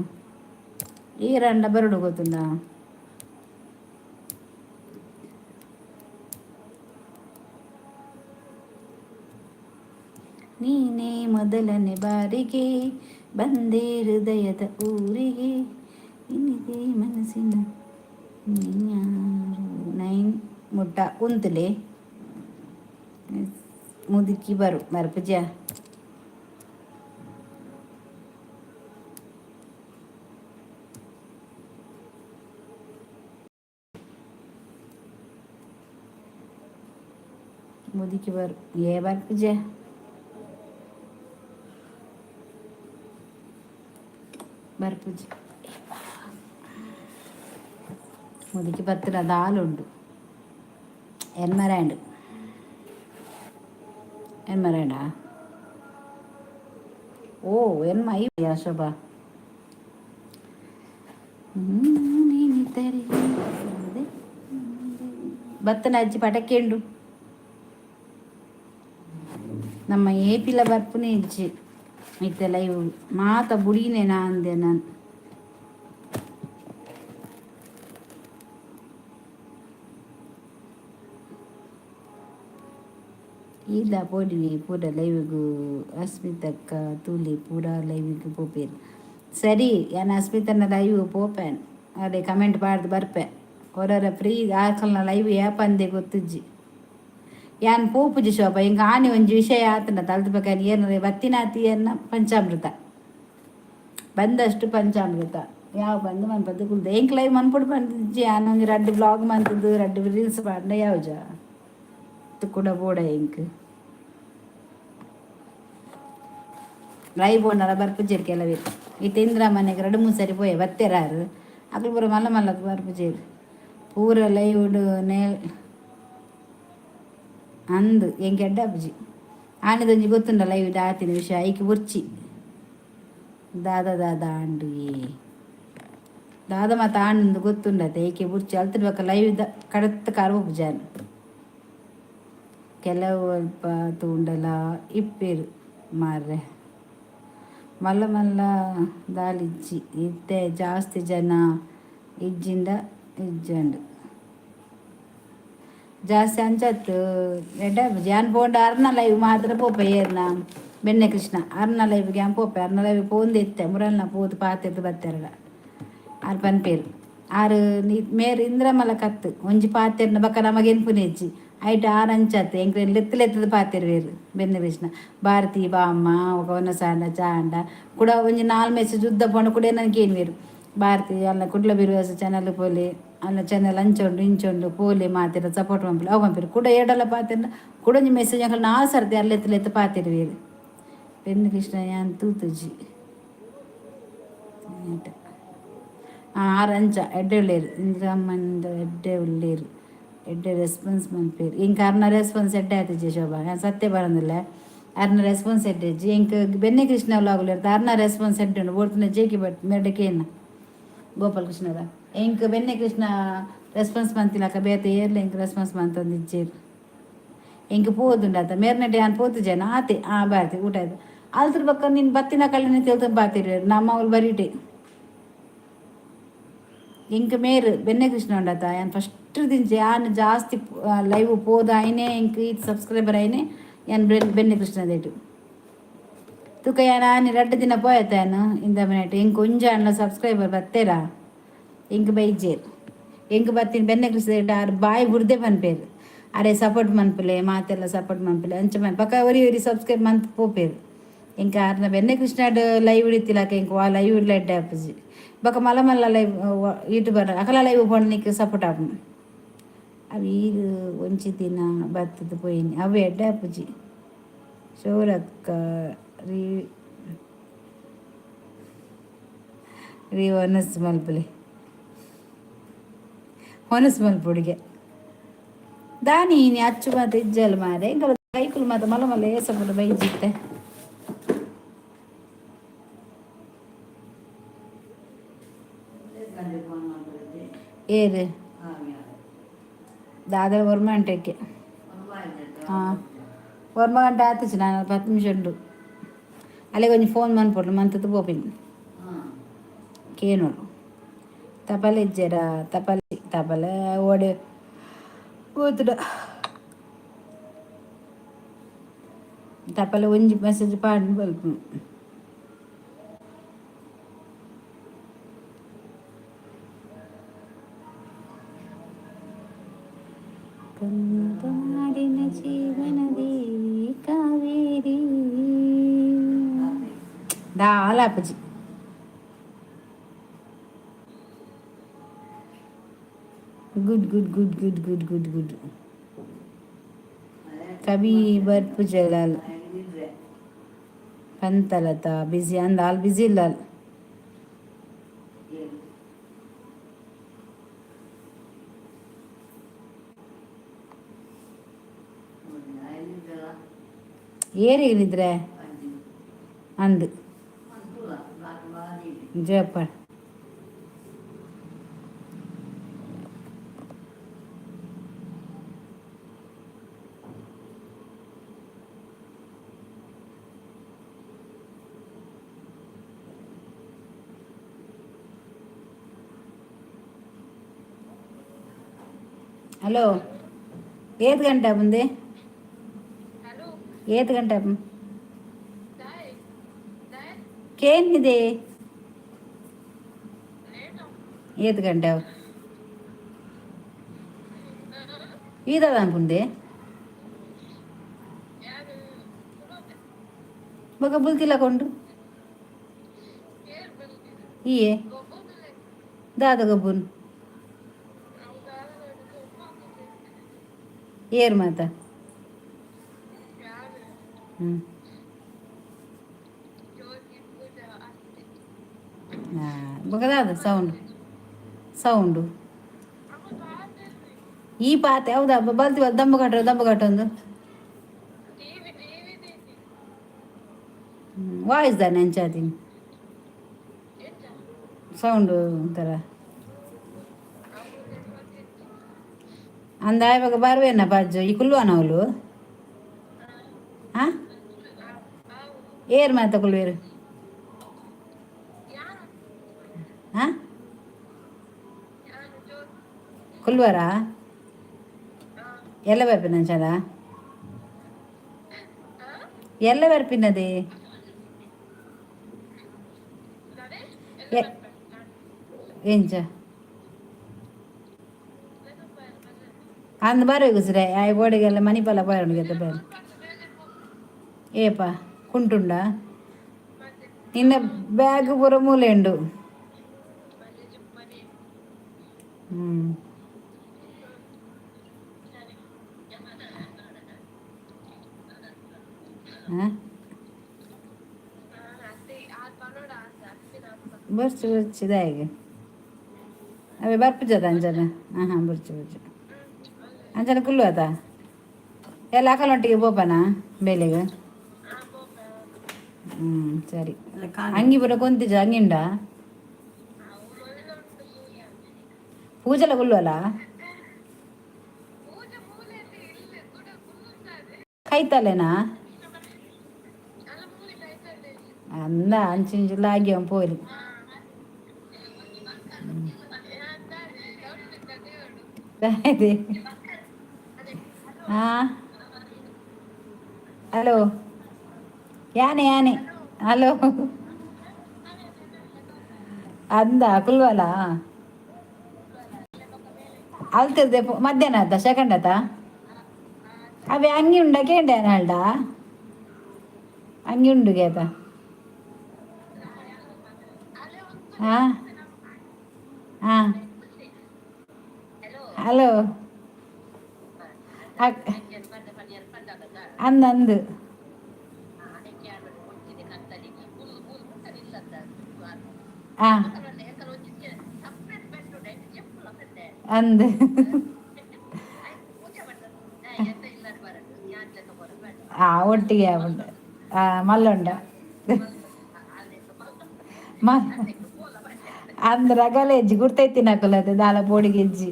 A: ಈರಂಡ ಬರಡು ಗೊತ್ತುಂಡ. ನೀನೇ ಮೊದಲನೇ ಬಾರಿಗೆ ಬಂದೆ ಹೃದಯದ ಊರಿಗೆ, ಇನ್ನಿದೆ ಮನಸ್ಸಿನ ನೀನ್ಯಾರು. 9 ಮುಟ್ಟ ಉಂತುಲೆ ಮುದುಕಿ ಬರು ಮರಪುಜ. ಮುದುಕಿ ಬರು ಏ ಬರ್ಪುಜ. ಬರ್ಪುಜಿ ಮುದುಕಿ ಬತ್ತಿನ ದಾಲುಂಡು ಎನ್ಮರಾಂಡ್ ಎನ್ಮರಾಂಡ. ಓ ಎನ್ಮ I Shobha. ಬತ್ತನ ಅಜ್ಜಿ ಪಟಕೆಂಡು ನಮ್ಮ ಏಪಿಲ ಬರ್ಪುನೇ ಇಜ್ಜಿ. ಇತ್ತೆ ಲೈವ್ ಮಾತ ಬುಡಿನೇ ನಾ ಅಂದೆ ನಾನು. ಇಲ್ಲ ಪೋಡಿವಿ ಪೂರ ಲೈವಿಗು. ಅಸ್ಮಿತಕ್ಕ ತೂಲಿ ಪೂರ ಲೈವಿಗೆ ಪೋಪೇರು. ಸರಿ, ಯಾನ್ ಅಸ್ಮಿತನ ಲೈವ್ ಪೋಪೇನ್, ಅದೇ ಕಮೆಂಟ್ ಪಾಡ್ದು ಬರ್ಪೆ. ಹೊರರ ಫ್ರೀ ಆಕಲ್ನ ಲೈವ್ ಏಪಂದೆ ಗೊತ್ತುಜ್ಜಿ. ಯಾನ್ ಪೋಪುಜಿ ಶೋಭ. ಇಂಕ ಆನಿ ಒಂಜಿ ವಿಷಯ ಆತನ ತಲ್ತ ಏನ ಬತ್ತಿನಾತಿ ಎನ್ನ ಪಂಚಾಮೃತ ಬಂದಷ್ಟು ಪಂಚಾಮೃತ ಯಾವ ಬಂದು ಮನ್ಪದ್ದು ಕುಲ್ದು ಎಂಕ್ ಲೈವ್ ಮನ್ಪುಡು ಬಂದಿಜ್ಜಿ. ಯಾನ್ ಒಂಜಿ ರಡ್ಡ್ ಬ್ಲಾಗ್ ಮಂತದ್ದು ರಡ್ಡ್ ರೀಲ್ಸ್ ಪಾಡ್ಂಡ ಯಾವ್ಜ ಕೂಡ ಬೋಡ. ಎಂಕ್ ಲೈವ್ ಬೋಂಡಲ ಬರ್ಪುಜೆರ್ ಕೆಲವೇರು. ಇತ್ತೆ ಇಂದಿರಾ ಮನೆಗೆ ರಡ್ಡ್ ಮೂರು ಸರಿ ಪೋಯೆ ಬತ್ತೆರಾರು ಅಕುಲು ಪೂರ ಮಲ್ಲ ಮಲ್ಲ ಬರ್ಪುಜೆರ್ ಪೂರ ಲೈವ್ ನೇಲ್ ಅಂದ್ ಎಂಕ್ ಎಡ್ಡೆ ಆಪುಜಿ. ಆನಿದೊಂಜಿ ಗೊತ್ತುಂಡ ಲೈವ್ ಆತಿನ ವಿಷಯ ಐಕ್ ಬೊರ್ಚಿ ದಾದ ದಾದ ಆಂಡ್ ದಾದ ಮಾತ ಆಂಡ್ ಗೊತ್ತುಂಡತೆ ಐಕೆ ಬುರ್ಚಿ ಅಲ್ತಿನ ಬೊಕ ಲೈವ್ ದ ಕಡತ್ ಕಾರ್ ಪೋಪುಜಾನ್. ಕೆಲವು ಅಲ್ಪ ತೂಂಡಲ ಇಪ್ಪೆರ್ ಮಾರ್ರೆ ಮಲ್ಲ ಮಲ್ಲ ದಾಲಿಜ್ಜಿ. ಇತ್ತೆ ಜಾಸ್ತಿ ಜನ ಇಜ್ಜಿಂಡ ಇಜ್ಜಂಡ್. ಜಾಸ್ತಿ ಅಂಚತ್ತು ಎಡ್ಡೆ ಯಾನ್ ಪೋಂಡ ಅರ್ನ ಲೈವ್ ಮಾತ್ರ ಪೋಪೆ ಏರ್ನ ಬೆಣ್ಣೆ ಕೃಷ್ಣ ಅರ್ನ ಲೈವ್ಗೆ ಯಾನ್ ಪೋಪೆ. ಅರ್ನ ಲೈವ್ ಪೋಂದು ಇತ್ತೆ ಮುರಲ್ನ ಪೋದು ಪಾತೆರ್ದು ಬತ್ತೆರ್ಡ ಆರ್ ಪನ್ಪೇರು ಆರ್ ಮೇರ್ ಇಂದ್ರಮಲ ಕತ್ತು ಒಂಜಿ ಪಾತೆರ್ನ ಬಕ್ಕ ನಮಗೆ ಎನ್ಪುನೆಜ್ಜಿ ಐಟ್ ಆರ್ ಅಂಚತ್ ಎಂಕ್ಲೆ ಲೆತ್ತು ಲೆತ್ತದ ಪಾತೆರ್ವೇರು ಬೆಣ್ಣೆ ಕೃಷ್ಣ. ಭಾರತಿ ಬಾಮ್ಮ ఒక ಒನಸಾಂಡ ಚಾಂಡ ಕೂಡ ಒಂಜಿ ನಾಲ್ ಮೆಸೇಜ್ ಉದ್ದ ಪೋಂಡ ಕೂಡ ನನಗೆ ಏನ್ವೇರು ಭಾರತಿ ಅಲ್ಲ ಕುಡ್ಲ ಬಿರುವಾಸ ಚಾನಲ್ ಪೋಲೆ ಅಲ್ಲ ಚಾನಲ್ ಅಂಚೊಂಡು ಇಂಚೊಂಡು ಪೋಲೆ ಮಾತೆರ ಸಪೋರ್ಟ್ ಮನ್ಪುಲೆ ಅವು ಪನ್ಪೆರ್ ಕೂಡ ಏಡಲ ಪಾತೆರ್ನ ಕೂಡ ಒಂಜಿ ಮೆಸೇಜ್ ಅಂಕಲ್ ನಾಲ್ ಸರ್ತಿ ಅಲ್ಲೆತ್ತು ಲೆತ್ತು ಪಾತೆರ್ವೇರು ಬೆಣ್ಣೆ ಕೃಷ್ಣ ಯಾನ್ ತೂತುಜಿ. ಆರ್ ಅಂಚ ಎಡ್ಡೆ ಉಳ್ಳೇರು ಇಂದ್ರಮ್ಮಂದ ಎಡ್ಡೆ ಉಳ್ಳೇರು ಎಡ್ಡೆ ರೆಸ್ಪಾನ್ಸ್ ಮನ್ಪೇರು ಇಂಕ ಅರ್ನ ರೆಸ್ಪಾನ್ಸ್ ಎಡ್ಡೆ ಆತಿಜಿ ಶೋಭಾ. ಯಾನ್ ಸತ್ಯ ಬರಂದಿಲ್ಲ ಅರ್ನ ರೆಸ್ಪಾನ್ಸ್ ಎಡ್ಡೆ ಇಜ್ಜಿ. ಇಂಕ ಬೆನ್ನೆ ಕೃಷ್ಣ ವ್ಲಾಗ್ ಅರ್ನ ರೆಸ್ಪಾನ್ಸ್ ಎಡ್ಡೆ ಉಂಡು ಬೋಡ್ತಿನ ಜೇಕಿ ಭಟ್ ಮೆರಡೆ ಕೇನ್ನ ಗೋಪಾಲಕೃಷ್ಣದ ಎಂಕ್ ಬೆನ್ನೆ ಕೃಷ್ಣ ರೆಸ್ಪಾನ್ಸ್ ಮಂತಿಲಕ ಬೇತೆ ಏರ್ಲ ಎಂಕ್ ರೆಸ್ಪಾನ್ಸ್ ಮಂತೊಂದಿಜ್ಜೆರ್. ಎಂಕ್ ಪೋದುಂಡು ಅತ ಮೇರ್ನೆಟ್ ಯಾನ್ ಪೋತುಜೆನ ಆತೆ ಆ ಬಾರ್ತಿ ಊಟ ಆಯ್ತು ಅಲ್ತ್ರ ಬೊಕ್ಕ ನಿನ್ ಬತ್ತಿನ ಕಳ್ಳನೆ ತೆಲ್ತ ಬಾತಿರು ನಮ್ಮ ಅವ್ಲು ಬರೀಟೆ. ಎಂಕ್ ಮೇರ್ ಬೆನ್ನೆ ಕೃಷ್ಣ ಉಂಡತ ಯಾನ್ ಫಸ್ಟ್ ದಿಂಚಿ ಯಾನ್ ಜಾಸ್ತಿ ಲೈವ್ ಪೋದು ಆಯ್ನೆ ಎಂಕ್ ಈತ್ ಸಬ್ಸ್ಕ್ರೈಬರ್ ಆಯ್ನೆ ಯಾನ್ ಬೆನ್ನೆ ಕೃಷ್ಣ ದೇಟು ತುಕ ಯಾನ್ ಆನಿ ರಡ್ಡ್ ದಿನ ಪೋಯತ ಯಾನ್ ಇಂದ ಮಿನಿಟ್ ಎಂಕ್ ಒಂಜಾಂಡ್ಲ ಸಬ್ಸ್ಕ್ರೈಬರ್ ಬತ್ತೇರಾ ಎಂಕ್ ಬೈಜೇರ್. ಎಂಕ್ ಬತ್ತಿನ ಬೆನ್ನೆ ಕೃಷ್ಣ ದೇಟ್ ಆರ್ ಬಾಯಿ ಬುಡ್ದೆ ಪನ್ಪೇರು ಅರೆ ಸಪೋರ್ಟ್ ಮನ್ಪುಲೆ ಮಾತೆಲ್ಲ ಸಪೋರ್ಟ್ ಮನ್ಪುಲೆ ಅಂಚ ಮನ್ ಪಕ್ಕ ಒರಿ ಒರಿ ಸಬ್ಸ್ಕ್ರೈಬ್ ಮಂತ್ ಪೋಪೇರು. ಎಂಕ್ ಆರ್ನ ಬೆನ್ನೆ ಕೃಷ್ಣಡ್ ಲೈವ್ ಇತ್ತಿಲಕ ಎಂಕ್ ವಾ ಲೈವ್ ಇಡ್ಲ ಎಡ್ಡೆ ಆಪುಜಿ. ಬೊಕ ಮಲ್ಲ ಮಲ್ಲ ಲೈವ್ ಯೂಟ್ಯೂಬರ್ ಅಕಲ ಲೈವ್ ಪೋಂಡ ಸಪೋರ್ಟ್ ಆಪುಂಡು. ಅವು ಈರ್ ಒಂಜಿ ದಿನ ಬತ್ತುದು ಪೋಯಿನಿ ಅವು ಎಡ್ಡೆ ಆಪುಜಿ. ಶೋರಕ್ಕ ರೀ ರೀ ಒನಸ್ ಮಲ್ಪುಲೆ ಒನಸ್ ಮಲ್ಪುಡಿಗೆ ದಾನಿ ಇನಿ ಅಚ್ಚು ಮಾತ ಇಜ್ಜಲ್ ಮಾರೆ ಎಂಕಲ ಕೈಕುಲು ಮಾತ ಮಲ್ಲ ಮಲ್ಲ ಏಸ ಪೂರ ಬೈಜಿತ್ತೆ. ಏರು ದಾದರ ಒರ್ಮ ಗಂಟೆಗೆ. ಹಾಂ, ಒರ್ಮ ಗಂಟೆ ಆತಿಚಿ ನಾನು 10 ನಿಮಿಷ ಉಂಡು ಅಲ್ಲೇ ಒಂಜಿ ಫೋನ್ ಮನ್ಪೊಡ್ಲು ಮಂತದ್ದು ಪೋಪಿನಿ ಕೇನೋಡು ತಪಲೆ ಇಜ್ಜೆರ ತಪಲೆ ತಪಲೆ ಓಡೆ ಪೋತುಡ ತಪಲೆ ಒಂಜಿ ಮೆಸೇಜ್ ಪಾಡ್ ಬಲ್ಪು. ಕಂದಾಡಿನ ಜೀವನದಿ ಕಾವೇರಿ ದಾಲ ಅಪ್ಪಜಿ. Good good good good good good good ಕವಿ ಬರ್ಪು ಜಲಾಲ್ ಪಂತಲತ ಬಿಸಿ ಅಂದ ಆಲ್ ಬಿಸಿ ಇಲ್ಲ ಅಲ್. ಏರಿಗಿದ್ರೆ ಅಂದು ಜಯಪ್ಪ. ಹಲೋ, ಏತ್ ಗಂಟೆ ಮುಂದೆ ಏತ್ ಗಂಟೆ ಕೇನಿದೆ ಏತ್ ಗಂಟೆ ಈದದ ಅನ್ಪುಂಡೆ ಬೊಕ ಬುಲ್ತಿಲ್ಲ ಕೊಂಡು ಈಯೆ ದಾದ ಗೊಬ್ಬುನ್ ಏರ್ ಮಾತ. ಹ್ಞೂ ಬೊಕ ದಾದ ಸೌಂಡ್ ಸೌಂಡು ಈ ಪಾತೆ ಹೌದಾ ಬಲ್ತಿ ದಮ್ಮ ಕಟ್ಟ ದಮ್ಮ ಕಟ್ಟೊಂದು ವಾಯ್ಸ್ ದಾನೆ ಅಂಚಾತಿ ಸೌಂಡು ಒಂಥರ ಅಂದ ಇವಾಗ ಬರ್ವೇನ ಬಾಜು ಈ ಕುಲ್ವಾನ ಅವಳು ಹಾಂ ಏರ್ ಮಾತ ಕುಲ್ವೇರು ಹಾಂ ಕುಲ್ವರಾ. ಎಲ್ಲ ಬರ್ಪಿನ ಅಂಚನ? ಎಲ್ಲ ಬರ್ಪಿನದೆ? ಎಂಚ ಅಂದ್ ಬಾರೋ ಗುಸ್ರೆ ಆಯ್ ಬೋಡಿಗೆಲ್ಲ ಮಣಿಪಾಲ ಬೋಯ್ ಬೇರೆ. ಏಪ ಕುಂಟುಂಡ ನಿನ್ನ ಬ್ಯಾಗ್ ಪೂರ ಮೂಲೆ ಉಂಡು. ಹ್ಞೂ. ಹಾಂ, ಬರ್ಚು ಬರ್ಚು ಇದಾಗೆ ಅವೇ ಬರ್ಪುಜದ ಅಂಜನ. ಹಾಂ ಹಾಂ, ಬರ್ಚು ಬರ್ಚು ಅಂಜನ ಕುಲ್ಲು ಆತ ಎಲ್ಲ ಅಕಲೊಟ್ಟಿಗೆ ಪೋಪನಾ ಬೇಲೆಗೆ? ಹ್ಞೂ, ಸರಿ. ಅಂಗಿ ಪೂರ ಕೊಂತಿಜ ಅಂಗಿಂಡ ಪೂಜೆಲ ಕುಲ್ಲು ಅಲ್ಲ ಕೈತಲ್ಲೇನಾ ಅಂದ ಅಂಚಿಂಚು ಲಾಗಿ ಪೋಲಿ. ಹಾಂ, ಹಲೋ, ಯಾನೆ ಯಾನೆ, ಹಲೋ ಅಂದ ಕುಲ್ವಲ್ಲ ಅಲ್ತಿರ್ದೆ. ಮಧ್ಯಾಹ್ನ ಆತ ಸೆಕೆಂಡ್ ಆತ ಅವೇ ಅಂಗಿ ಉಂಡ ಕೇಂಡೆ ಅಲ್ಡ ಅಂಗಿ ಉಂಡು ಗೇತ. ಹಾಂ ಹಾಂ, ಹಲೋ, ಅಂದ ಅಂದು. ಹಾಂ, ಅಂದು. ಆ ಒಟ್ಟಿಗೆ ಉಂಡು ಮಲ್ಲುಂಡ ಅಂದ್ರ ರಗಲೆ ಎಜ್ಜಿ ಗುರ್ತೈತಿ ನಕುಲತೆ ದಾಲ ಪೋಡಿಗೆ ಎಜ್ಜಿ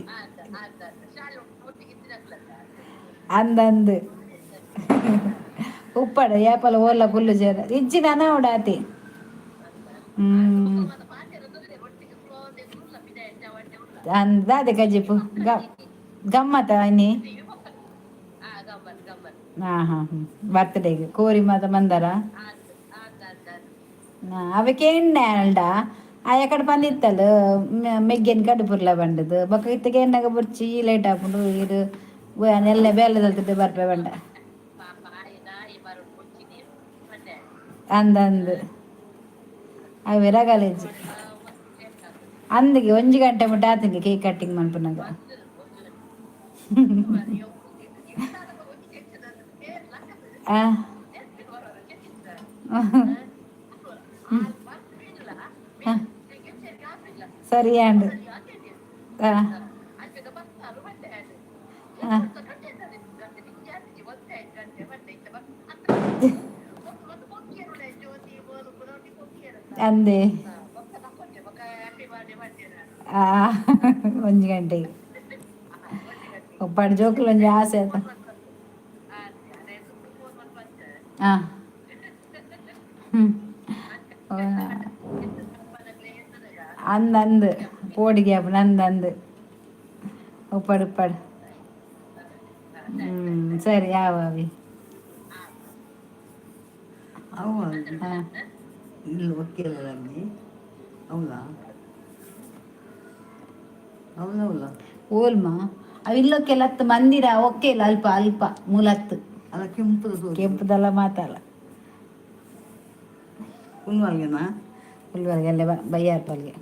A: ಅಂದಂದು ಉಪ್ಪಡ ಏಪಲ ಓಲ್ಲ ಕುಲ್ಲು ಜೇರ ಇಜ್ಜಿ ನನ ಉಡಾತಿ. ಹ್ಮ್, ಅಂದಾದೆ ಕಜಿಪು ಗಮ್ಮತ ಅನ್ನಿ. ಹಾಂ ಹಾಂ ಹ್ಞೂ, ಬರ್ತ್ಡೇಗೆ ಕೋರಿ ಮಾತ ಬಂದಾರ? ಅವೆ ಕೇಂಡೆ ಅಲ್ಡ ಆ ಎಕಡೆ ಪಂದಿತ್ತಲ್ಲ ಮೆಗ್ಗೆನ್ ಕಡುಪುರ್ಲ ಬಂಡದು ಬೊಕ್ಕ ಇತ್ತೆ ಕೇಂಡಾಗ ಬುರ್ಚಿ ಲೇಟ್ ಆಪುಂಡು ಇರು ನೆಲ್ಲೆ ಬೇಲೆ ದಲ್ತದ್ದು ಬರ್ಪೆ ಬಂಡ ಅಂದ ಅಂದು ಅವೆ ರಗಲೇಜಿ ಅಂದಿಗೆ ಒಂಜಿ ಗಂಟೆ ಮುಟ್ಟ ಆತಿಗೆ ಕೇಕ್ ಕಟ್ಟಿಂಗ್ ಮನ್ಪುನಗ. ಆ ಸರಿ ಅಂಡ್ ಆ ಆ ಅಂದೆ ಆ ಒಂಜಿ ಗಂಟೆಗೆ ಒಪ್ಪಾಡು ಜೋಕುಲು ಒಂಜಿ ಆಸೆ ಆತ. ಹಾಂ ಹ್ಞೂ, ಅಂದ್ ಅಂದ್ ಪೋಡಿಗೆ ಆಪುಂಡು ಅಂದ್ ಅಂದ್ ಉಪ್ಪಾಡು ಉಪ್ಪಾಡು. ಹ್ಞೂ, ಸರಿ ಯಾವ ಅವಿ.
B: ಅವು
A: ಹಾಂ.
B: ಇಲ್ಲಿ ವಕೀಲರಲ್ಲಿ ಹೌದಾ? ಹೌದೌಲ್ಲ.
A: ಓಲ್ಮ ಅವು ಇಲ್ಲೊಕ್ಕೆಲ್ಲ ಮಂದಿರ ಒಕ್ಕೆಲ್ಲ ಅಲ್ಪ ಅಲ್ಪ ಮೂಲತ್ತು.
B: ಅಲ್ಲ, ಕೆಂಪುದ.
A: ಕೆಂಪುದಲ್ಲ ಮಾತಲ್ಲ.
B: ಕುಲ್ವಾಲ್ಗೆನಾ?
A: ಉಲ್ವರ್ಗೆ ಅಲ್ಲೇ ಬಯ್ಯಾರ್ಪಲ್ಗೆ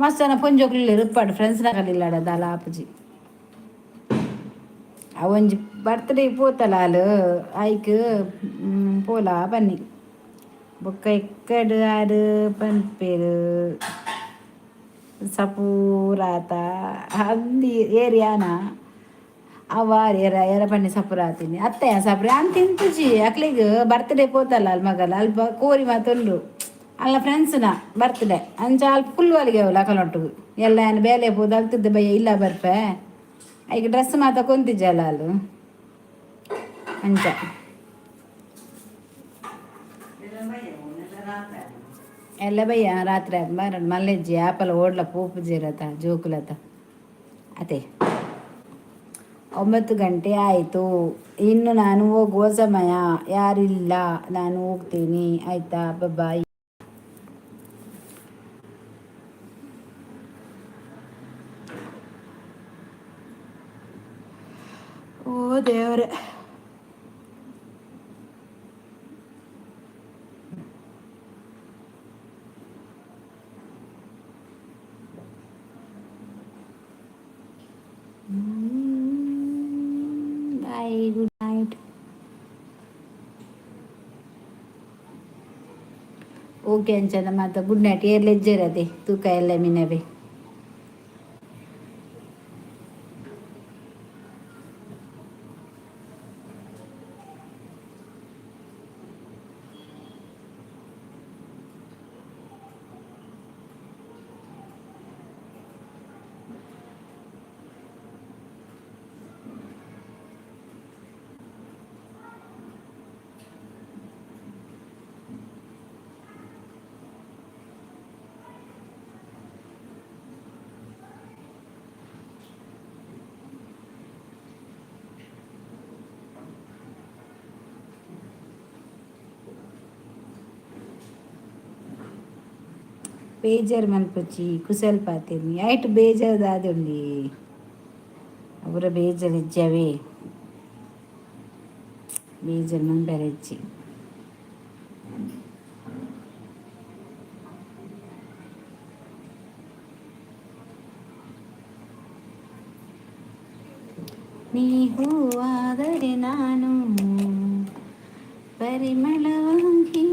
A: ಮಸ್ತ್ ಜನ ಪೊಂಜೋಕ್ಲು ಇರುಪ್ಪಾಡು ಫ್ರೆಂಡ್ಸ್ ನಕಲಿಲ್ಲಾಡ ದಾಲ ಆಪುಜಿ. ಅವಂಜಿ ಬರ್ತ್ಡೇ ಪೋತಲ ಆಲು ಐಕ್ ಪೋಲ ಬನ್ನಿ ಬೊಕ್ಕ ಎಕ್ಕಡ್ ಆರು ಪನ್ಪೇರು ಸಪೂರಾತ ಅಂದಿ ಏರಿಯಾನ ಅವ ಏರ ಏರ ಪನ್ನಿ ಸಪುರಾತೀನಿ ಅತ್ತೆ ಸಪುರ ಅಂತ ತಿಂತುಜಿ. ಅಕ್ಲಿಗ್ ಬರ್ತ್ಡೇ ಪೋತಲ್ಲ ಅಲ್ ಮಗಲ ಅಲ್ಪ ಕೋರಿ ಮಾತುಂಡು ಅಲ್ಲ ಫ್ರೆಂಡ್ಸ್ನ ಬರ್ತ್ಡೇ ಅಂಚ ಅಲ್ಪ ಕುಲ್ವಾಲಿಗೆ ಅವಳು ಅಕಲೊಟ್ಟುಗು ಎಲ್ಲ ಏನು ಬೇಲೆ ಪೋದು ಅಲ್ತಿದ್ದೆ ಬಯ್ಯ ಇಲ್ಲ ಬರ್ಪೆ ಐಕ್ ಡ್ರೆಸ್ ಮಾತ ಕೊಂತಿಜಲ್ಲ ಅಲ್ಲು ಅಂಚ. ಎಲ್ಲ ಬಯ್ಯ ರಾತ್ರಿ ಬಾರ ಮಲ್ಲೆಜ್ಜಿ ಆಪಲ ಓಡ್ಲ ಪೋಪು ಜೀರತ ಜೋಕುಲತ ಅತೆ. 9 ಗಂಟೆ ಆಯಿತು. ಇನ್ನು ನಾನು ಹೋಗುವ ಸಮಯ. ಯಾರಿಲ್ಲ, ನಾನು ಹೋಗ್ತೀನಿ, ಆಯಿತಾ? ಬಾಯ್. ಓ ದೇವರೇ. Bye, good night. Okay ಅಂಚನ ಮಾತ ಗುಡ್ ನೈಟ್. ಏರ್ಲೆಜ್ಜರದೆ ತೂಕ ಎಲ್ಲ ಮಿನವೆ. ಬೇಜಾರು ಮನ್ಪುಚಿ ಕುಸಲ್ ಪಾತಿರ್ನಿ ಐಟ್ ಬೇಜಾರು ದಾದುಂಡಿ ಅವರ ಬೇಜಾರು ಇಜ್ಜವೇ, ಬೇಜಾರು ಮನ್ಪೆರೆ ಇಜ್ಜಿ. ನೀ ಹೂವಾದರೆ ನಾನು ಪರಿಮಳವಾಗಿ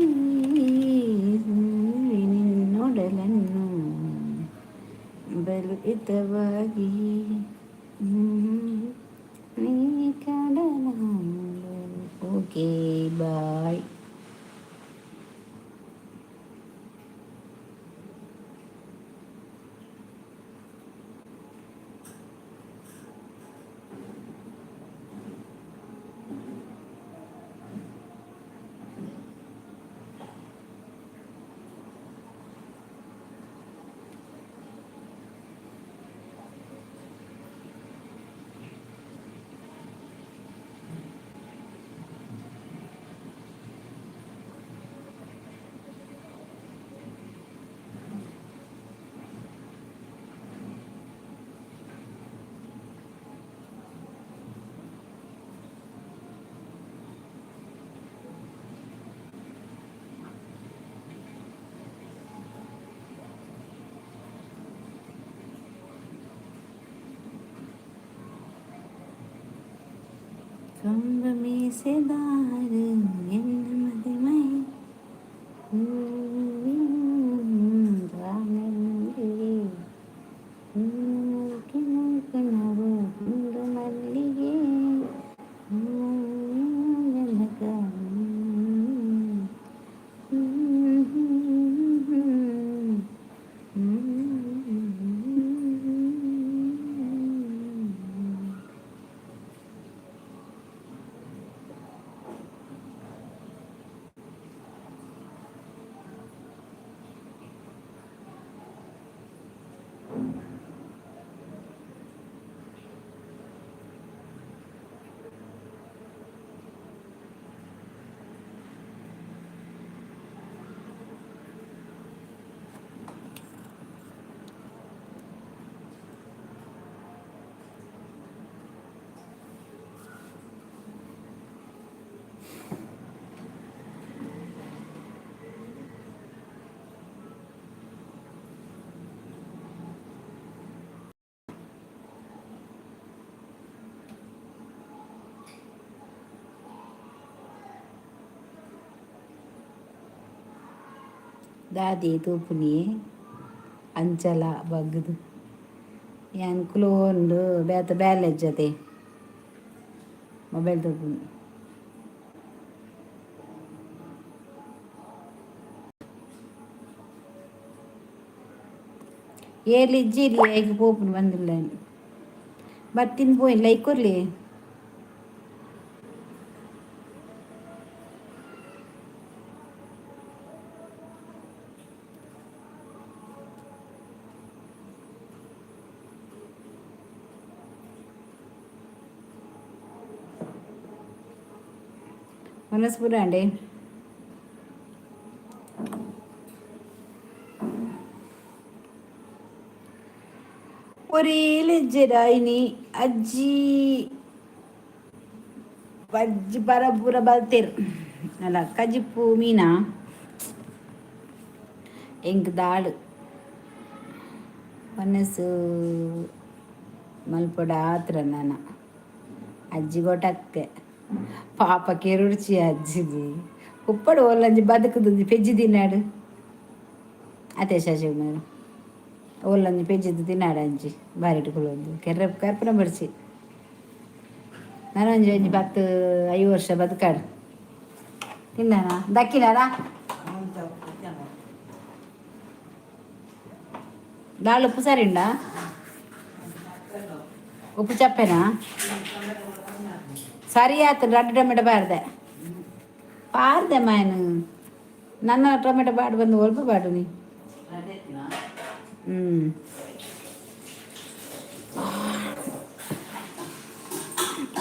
A: ನಿನ್ನೊಡಲನ್ನು ಬಲು ಹಿತವಾಗಿ ನೀ ಓಕೆ, ಬಾಯ್. ಕಂಬ ಮೀಸೆದಾರು ಎನ್ನ ಮದಿಮೈ ಗುಂಡು ಮಲ್ಲಿಗೆ ಜನಕ. ದಾದಿ ತೂಪುನಿ ಅಂಚಲ ಬಗ್ಗದು ಯಾನ್ ಕುಲೋಂಡು ಬೇತ ಬ್ಯಾಲೆಜ್ಜತೆ ಮೊಬೈಲ್ ತೂಪುನಿ. ಏರ್ಲಿ ಇಜ್ಜಿರಿ ಐಕ್ ಪೋಪುನು ಬಂದಿಲ್ಲ ಬತ್ತಿನ ಪೋಯಿನ್ ಲೈಕ್ ಕೊರ್ಲಿ. ವನಸ್ ಪೂರ ಅಂಡೆ. ಒರೇಲೆಜ್ಜೆರಾಯಿನಿ ಅಜ್ಜಿ ಬಜ್ಜಿ ಪರ ಪೂರ ಬಲ್ತೇರು ಅಲ್ಲ ಕಜಿಪ್ಪು ಮೀನಾ ಎಂಕ್ ದಾಳು ವನಸು ಮಲ್ಪೊಡ ಆತ್ರ ನನ ಅಜ್ಜಿ ಗೊಟಕ್ಕೆ ಪಾಪ ಕೆರುಡ್ಚಿ ಅಜ್ಜಿಗೆ ಉಪ್ಪಡು ಓಲಂಜಿ ಬದುಕುದು ಪೆಜ್ಜಿ ತಿನ್ನಾಡು ಅತೆ ಶಶಿಕುಮಾರ್ ಓಲಂಜಿ ಪೆಜ್ಜಿದ್ದು ತಿನ್ನಾಡು ಅಂಚಿ ಬಾರಿಟ್ ಕುಲೊಂದು ಕೆರ್ರ ಕರ್ಪನ ಬರ್ಚಿ ನಾನೊಂಜಿ ಒಂಜಿ 10 5 ವರ್ಷ ಬದುಕಾಡು ತಿನ್ನಾನ ದಕ್ಕಿನಾರ. ದಾಳು ಉಪ್ಪು ಸರಿ ಉಂಡಾ? ಉಪ್ಪು ಚಪ್ಪೆನಾ? ಸರಿ ಆಯ್ತು. ರಡ್ಡು ಟೊಮೆಟೊ ಬಾರ್ದೆ ಪಾರ್ದೆ ಮಾಯನು ನನ್ನ ಟೊಮೆಟೊ ಬಾಡು ಬಂದು ಒಲ್ಪ ಬಾಡು ನೀ. ಹ್ಞೂ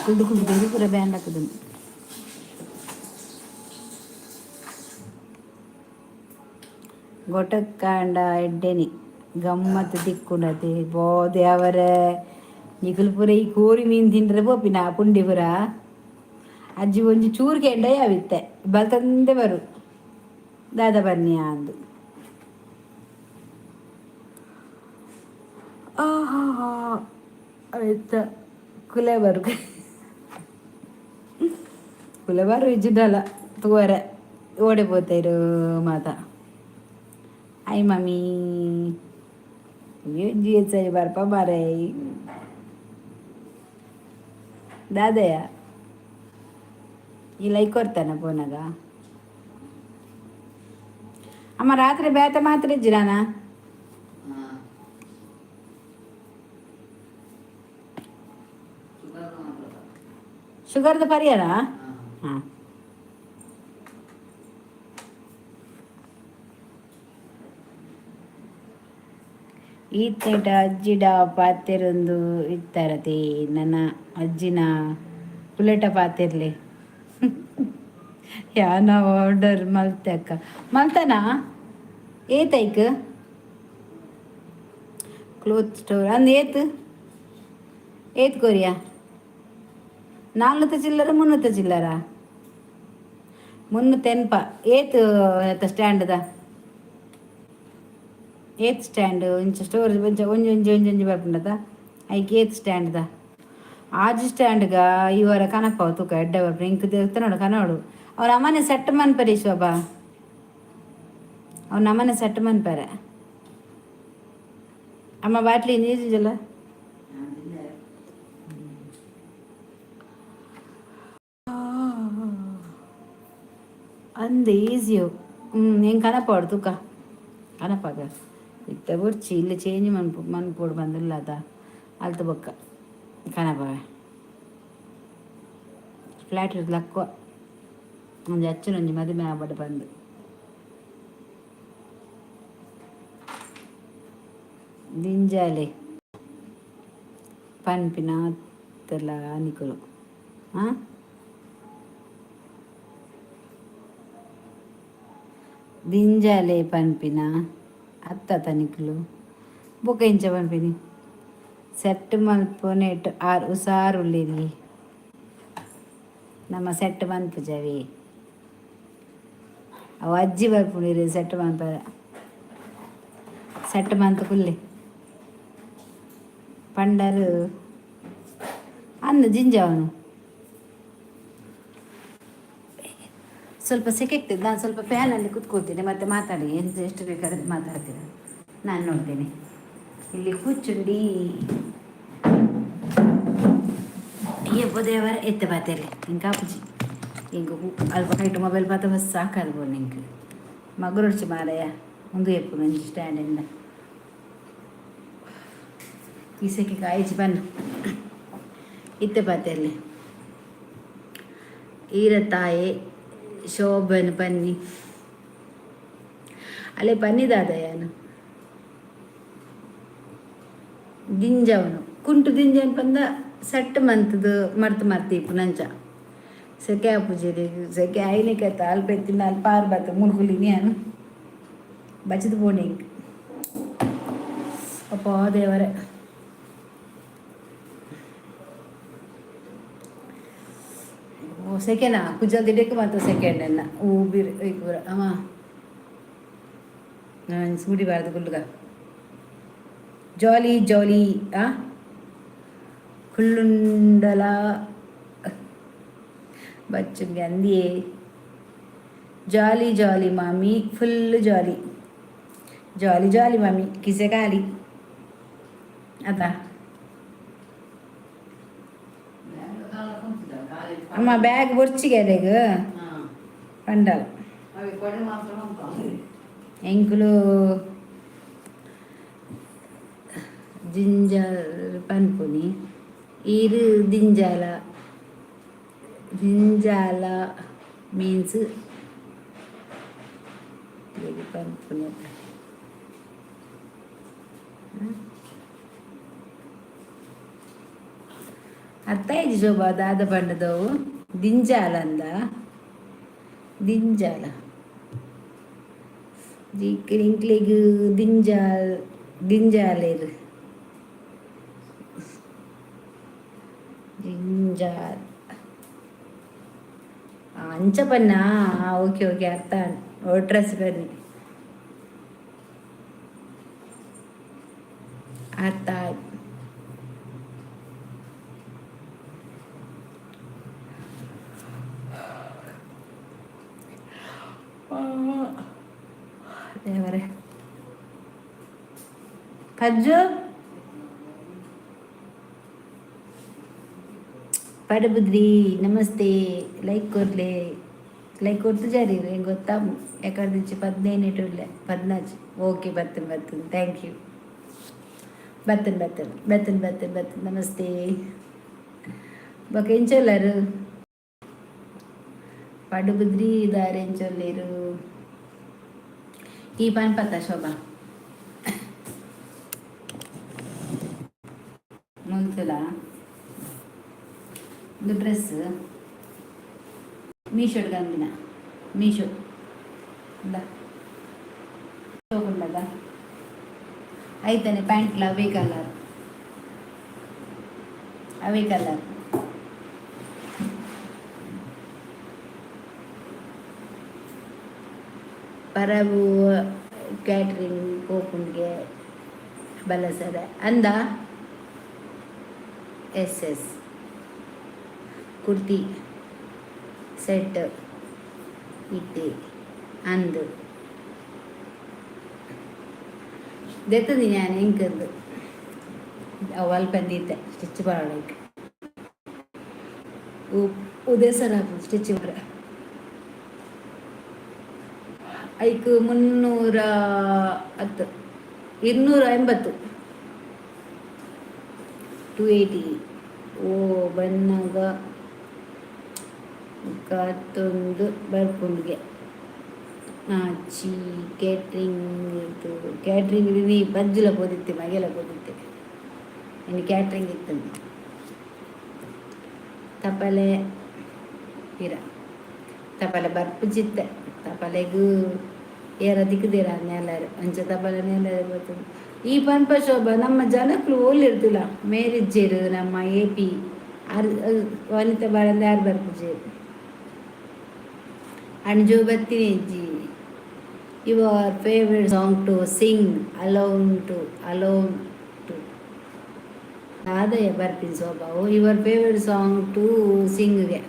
A: ಕುಲ್ದು ಕುಲ್ದು ಕುಲ್ದು ಪೂರ ಬ್ಯಾಂಡ್ ಹಾಕುದು. ಗೊಟಕ್ಕಾಂಡ ಎಡ್ಡೆನಿ ಗಮ್ಮತ್ತು ತಿಕ್ಕುಂಡತೆ ಬೋದೆ ಅವರ ನಿಕುಲು ಪೂರ ಈ ಕೋರಿ ಮೀನು ತಿಂಡ್ರೆ ಪೋಪಿನ ಪುಂಡಿ ಪೂರ. ಅಜ್ಜಿ ಒಂಜಿ ಚೂರು ಕೆಂಡ ಯಾವಿತ್ತೆ ಬಲ್ತಂದೆ ಬರು ದಾದ ಬನ್ನಿ ಅಂದು. ಆಹಾ ಆಯ್ತ ಕುಲೆ ಬರು ಕುಲೆ ಬರು ಇಜ್ಜಿಡಲ್ಲ ತೂವರೆ ಓಡೆ ಪೋತೇರು ಮಾತ. ಆಯ್ mummy G H I ಬರ್ಪ ಮಾರೈ Dadayya ಈ ಲೈಕ್ ಕೊಡ್ತಾನೆ ಪೋನಾಗ. ಅಮ್ಮ ರಾತ್ರಿ ಬೇತ ಮಾತ್ರ ಇಜ್ಜಿರಾನ. ಶುಗರ್ದ ಪರಿಹಾರ ಹಾಂ. ಈತೇಟ ಅಜ್ಜಿಡ ಪಾತೆರೊಂದು ಇತ್ತಾರತೆ ನನ್ನ ಅಜ್ಜಿನ ಪುಲೆಟ ಪಾತೆರ್ಲೆ. ಯಾನ ಆರ್ಡರ್ ಮಲ್ತೆ ಅಕ್ಕ ಮಲ್ತನಾ ಏತೈಕ್ ಕ್ಲೋತ್ ಸ್ಟೋರ್ ಅಂದ್ ಏತ್ ಏತ್ ಕೊರಿಯಾ ನಾಲ್ನೂತ ಚಿಲ್ಲರ ಮುನ್ನೂತ ಚಿಲ್ಲರ ಮುನ್ನೂತ್ತೆನ್ಪ ಏತ್ ಸ್ಟ್ಯಾಂಡ್ದ ಏತ್ ಸ್ಟ್ಯಾಂಡ್ ಇಂಚ ಸ್ಟೋರ್ ಒಂಚ ಒಂಜಿ ಒಂಜಿ ಒಂಜಿ ಒಂಜಿ ಬರ್ಪುಂಡತ ಐಕ್ ಏತ್ ಸ್ಟ್ಯಾಂಡ್ದ ಆಜಿ ಸ್ಟ್ಯಾಂಡ್ಗ ಈ ವಾರ ಕನಪ ತೂಕ ಎಡ್ಡೆ ಬರ್ಪುಂಡು ಇಂಕ್ ದೇವಸ್ಥಾನ ಕನೋಡು ಅವ್ರ ಅಮ್ಮನೆ ಸೆಟ್ ಮನ್ಪರಿ ಶೋಭಾ ಅವ್ನ ಅಮ್ಮನೆ ಸೆಟ್ ಮನ್ಪರೆ. ಅಮ್ಮ ಬಾಟ್ಲಿ ನೀರಿಜಲ್ಲ ಅಂದ ಈಸಿಯು. ಹ್ಞೂ ಹೆಂಗೆ ಕನಪಾಡು ತೂಕ ಕನಪಾಗ ಇತ್ತೆ ಬೊರ್ಚಿ ಇಲ್ಲಿ ಚೇಂಜ್ ಮನ್ಪು ಮನ್ಪೊಡು ಬಂದಿಲ್ಲ ಅದ ಅಲ್ತ ಬೊಕ್ಕ ಕನಪವೆ ಫ್ಲಾಟ್ ಲಕ್ಕುವ ಒಂಜಿ ಅಚ್ಚನೊಂಜಿ ಮದಿಮೆ ಆವಡ್ ಬಂದು ದಿಂಜಾಲೆ ಪನ್ಪಿನ ಅತ್ತಲ ನಿಕುಲು. ಹಾಂ ದಿಂಜಾಲೆ ಪನ್ಪಿನ ಅತ್ತ ತನಿಕುಲು ಬೊಕ ಇಂಚ ಪನ್ಪಿನಿ ಸೆಟ್ ಮಲ್ಪುನೆಟ್ ಆರ್ ಉಸಾರುಲ್ಲೆರಿ ನಮ್ಮ ಸೆಟ್ ಮನ್ಪುಜವಿ ಅವು ಅಜ್ಜಿ ಬರ್ಪುಂಡು ಸೆಟ್ ಮನ್ಪರ ಸೆಟ್ ಮಂತ್ ಕುಲ್ಲೆ ಪಂಡರು ಅಂದು ಜಿಂಜಾವನು. ಸ್ವಲ್ಪ ಸೆಕೆ ಆಗ್ತದೆ. ನಾನು ಸ್ವಲ್ಪ ಫ್ಯಾನಲ್ಲಿ ಕೂತ್ಕೊಳ್ತೇನೆ ಮತ್ತು ಮಾತಾಡಿ ಎಂತ ಎಷ್ಟು ಬೇಕಾದ್ರೆ ಮಾತಾಡ್ತೀನಿ ನಾನು ನೋಡ್ತೇನೆ. ಇಲ್ಲಿ ಕೂಚುಂಡಿ ಅಯ್ಯಪ್ಪ ದೇವರ ಎತ್ತೆ ಬಾತೆಲ್ಲಿ ಹಿಂಗೆ ಕಾಪುಜಿ ಹಿಂಗೆ ಅಲ್ಪ ಕೈಟು ಮೊಬೈಲ್ ಪಾತ ಬಸ್ ಸಾಕಾದ ನಿಂಗೆ ಮಗುರೊಡ್ಚಿ ಮಾರಯ್ಯ ಮುಂದೆ ಎಪ್ಪು ನಂಜಿ ಸ್ಟ್ಯಾಂಡಿಂದ ಈ ಸೆಕೆ ಕಾಯಿಚಿ ಬನ್ನ ಇತ್ತೆ ಬಾತೆಲ್ಲಿ ಈರ ತಾಯಿ ಶೋಭನ್ ಬನ್ನಿ ಅಲ್ಲೇ ಬನ್ನಿ ದಾದಯ್ಯನು ದಿಂಜವನು ಕುಂಟು ದಿಂಜವನು ಪಂದ ಸೆಟ್ ಮಂತದು ಮರ್ತು ಮರ್ತಿ ಇಪ್ಪು ನಂಚ ಸೆಕೆ ಆಪುಜಿ, ಸೆಕೆ ಆಯ್ಲಿಕ್ಕೆ ಅಲ್ಪ ಎತ್ತಿನ ಅಲ್ಪ ಆರು ಬತ್ತ ಮುಲ್ಕುಲಿನಿ ನಾನು ಬಚ್ಚದ ಪೋಣಿ. ಅಪ್ಪ ದೇವರೇ. ಓ ಸೆಕೆನಾ ಕುಜಲ್ ದಿಡಕ್ಕೆ ಮಾತ್ರ ಸೆಕೆಂಡ್ ಅನ್ನ ಹೂ ಬಿರ್ ಪೂರ ಅಮ್ಮ ನಾನು ಸೂಡಿಬಾರ್ದು ಗುಲ್ಗ. ಜಾಲಿ ಜಾಲಿ ಆ ಕುಳ್ಳುಂಡಲ ಬಚ್ಚುಗೆ ಅಂದಿಯೇ. ಜಾಲಿ ಜಾಲಿ ಮಾಮಿ, ಫುಲ್ ಜಾಲಿ ಜಾಲಿ ಜಾಲಿ ಮಾಮಿ, ಕಿಸೆ ಖಾಲಿ ಅದ. ಅಮ್ಮ ಬ್ಯಾಗ್ ಬೊರ್ಚಿಗೆ ಪಂಡಲ್. ಎಂಕುಲು ಜಿಂಜಾಲ್ ಪನ್ಪುನಿ, ಈರು ದಿಂಜಾಲ. ದಿಂಜಾಲ ಮೀನ್ಸ್ ಪನ್ಪುನಿ ಅತ್ತ. ಅರ್ಥ ಆಯ್ತು ಶೋಭಾ. ದಾದ ಪಂಡದವು ದಿಂಜಾಲ ಅಂದ ದಿಂಜಾಲ ಇಂಕ್ಲೆಗ್ ದಿಂಜಾಲ್ ದಿಂಜಾಲೇರ್ ಜಿಂಜಾಲ್ ಅಂಚ ಪನ್ನ. ಓಕೆ ಓಕೆ, ಅರ್ಥ ಡ್ರೆಸ್ ಬನ್ನಿ ಅರ್ಥ ಆಯ್ತು. ದೇವರೇ. ಪಜ್ಜು ಪಡಬುದ್ರಿ ನಮಸ್ತೆ. ಲೈಕ್ ಕೊರ್ಲೆ, ಲೈಕ್ ಕೊಡ್ತು ಜಾರಿ ಹೆಂಗೆ ಗೊತ್ತಾ? ಎಕಡೆ 15 ಇಟ್ಟುಲ್ಲ 14. ಓಕೆ, ಬರ್ತೇನೆ ಬರ್ತೇನೆ. Thank you. ಬರ್ತೇನೆ ಬರ್ತೇನೆ ಬರ್ತೇನೆ ಬರ್ತೇನೆ ಬರ್ತೇನೆ. ನಮಸ್ತೆ. ಬೊಕ ಎಂಚೊಲ್ಲರು ಪಡುಬುದ್ರಿ ದಾರೆ ಎಂಚೊಲ್ಲೇರು? ಈ ಪನ್ಪತ್ತ ಶೋಭಾ ಮುಂತುಲ ಒಂದು ಡ್ರೆಸ್ ಮೀಶೋಡ್ ಗಂದಿನ ಮೀಶೋ ಇಂದ ತಗೊಂಡದ ಐತನೆ. ಪ್ಯಾಂಟ್ಲ ಅವೇ ಕಲರ್, ಅವೇ ಕಲರ್. ಪರವು ಕ್ಯಾಟ್ರಿಂಗ್ ಪೋಪುಂಡ್ಗೆ ಬಲಸರೆ ಅಂದ. ಎಸ್ ಎಸ್ ಕುರ್ತಿ ಸೆಟ್ ಇತ್ತೆ ಅಂದು ದೆತ್ತದಿ ನಾನು ಎಂಕಂದು ಅವು ಅಲ್ಪ ದೀತೆ ಸ್ಟಿಚ್ ಪಾಡೋಕೆ ಉದೇಸರ ಸ್ಟಿಚ್ ಮಾಡ. ಐಕ್ 310, 280, 280. ಓ ಬನ್ನಗ ಕತ್ತೊಂದು ಬರ್ಪುಂಡ್ಗೆ ಚಿ ಕ್ಯಾಟ್ರಿಂಗ್ ಇತ್ತು. ಕ್ಯಾಟ್ರಿಂಗ್ ನೀ ಬಜ್ಜುಲ ಪೋದಿತ್ತೆ, ಮಗೆಲ ಪೋದಿತ್ತೆ. ಇನ್ನು ಕ್ಯಾಟ್ರಿಂಗ್ ಇತ್ತು. ತಪಲೆ ಪಿರ ತಪಲೆ ಬರ್ಪುಜಿತ್ತೆ. ತಪಲೆಗ್ ಏರ ದಿಕ್ಕುದಿರ ನೆಲರು ಅಂಚ ತಪಲೆ ನೆಲರು ಬರ್ತದೆ. ಈ ಪನ್ಪ ಶೋಭ ನಮ್ಮ ಜನಕ್ಕಲು ಓಲಿರ್ತಿಲ್ಲ ಮೇರಿಜ್ಜೇರು ನಮ್ಮ ಎ ಪಿ ಆರ್ ವನಿತಾ ಬಾಳಂದ ಯಾರು ಬರ್ಪುಜೇರು ಅಣ್ಜು ಬತ್ತಿನಿಜ್ಜಿ. Your favourite song to sing alone to alone to ಆದಾಯ ಬರ್ಪಿನ ಶೋಭಾವು. Your favourite song to ಸಿಂಗ್ಗೆ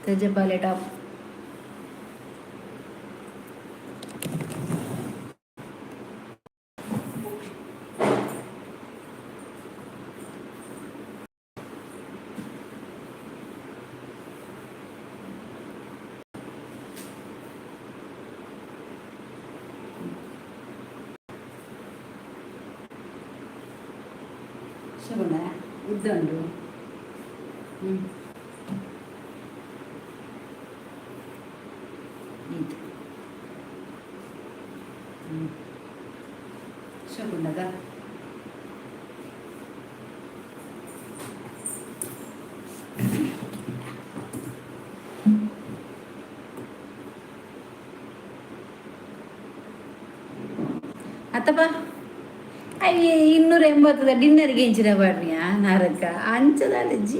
A: ತಜಪಾಲೆ ಟಾಪ್. ಶಗುಣ ಉದ್ದ ಉಂಟು. ಹ್ಞೂ ಇದು ಹ್ಞೂ ಶಗುಣದ. ಅತ್ತಪ್ಪ, ಅಯ್ಯ, 280ದ ಡಿನ್ನರ್ಗೆ ಇಂಚಿನ ಪಾಡ್ನಿಯಾ ನಾರಕ್ಕ? ಅಂಚದಾಲಜ್ಜಿ,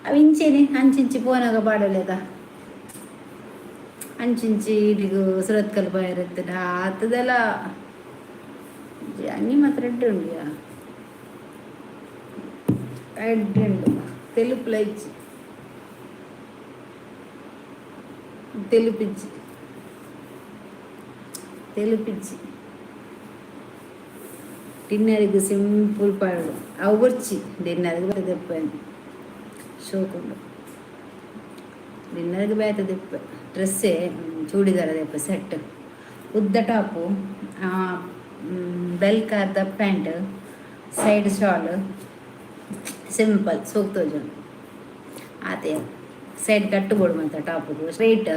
A: ಅವು ಇಂಚೇನೆ ಅಂಚಿಂಚಿ ಪೋನಾಗ ಪಾಡಲೇದ. ಅಂಚಿಂಚಿ ಇಡಿಗು ಸುರತ್ಕಲ್ ಬಾಯಿರತ್ತಿನ ಆತದೆಲ್ಲ ಅಂಗಿ ಮಾತ್ರ ಎಡ್ಡೆ ಉಂಡಿಯಾ, ಎಡ್ಡೆ ಉಂಡು. ತೆಲುಪುಲ ಇಜ್ಜಿ, ತೆಲುಪಿಜ್ಜಿ, ತೆಲುಪಿಜ್ಜಿ. ಡಿನ್ನರಿಗೆ ಸಿಂಪಲ್ ಪಾಡು. ಅವು ಬೊರ್ಚಿ, ಡಿನ್ನರ್ಗೆ ದೆಪ್ಪೆ ಶೋಕುಂಡು. ಡಿನ್ನರ್ಗೆ ಬೇತೆ ದೆಪ್ಪೆ. ಡ್ರೆಸ್ಸೇ ಚೂಡಿದಾರ ದೆಪ್ಪೆ ಸೆಟ್. ಉದ್ದ ಟಾಪು, ಬೆಲ್ ಕಾರ್ದ ಪ್ಯಾಂಟ್, ಸೈಡ್ ಶಾಲ್, ಸಿಂಪಲ್ ಸೋಕ್ ತೋಜುಂಡು ಆತೆ. ಸೈಡ್ ಕಟ್ಟು ಬೋಡು ಮಂತ ಟಾಪುಗು. Straight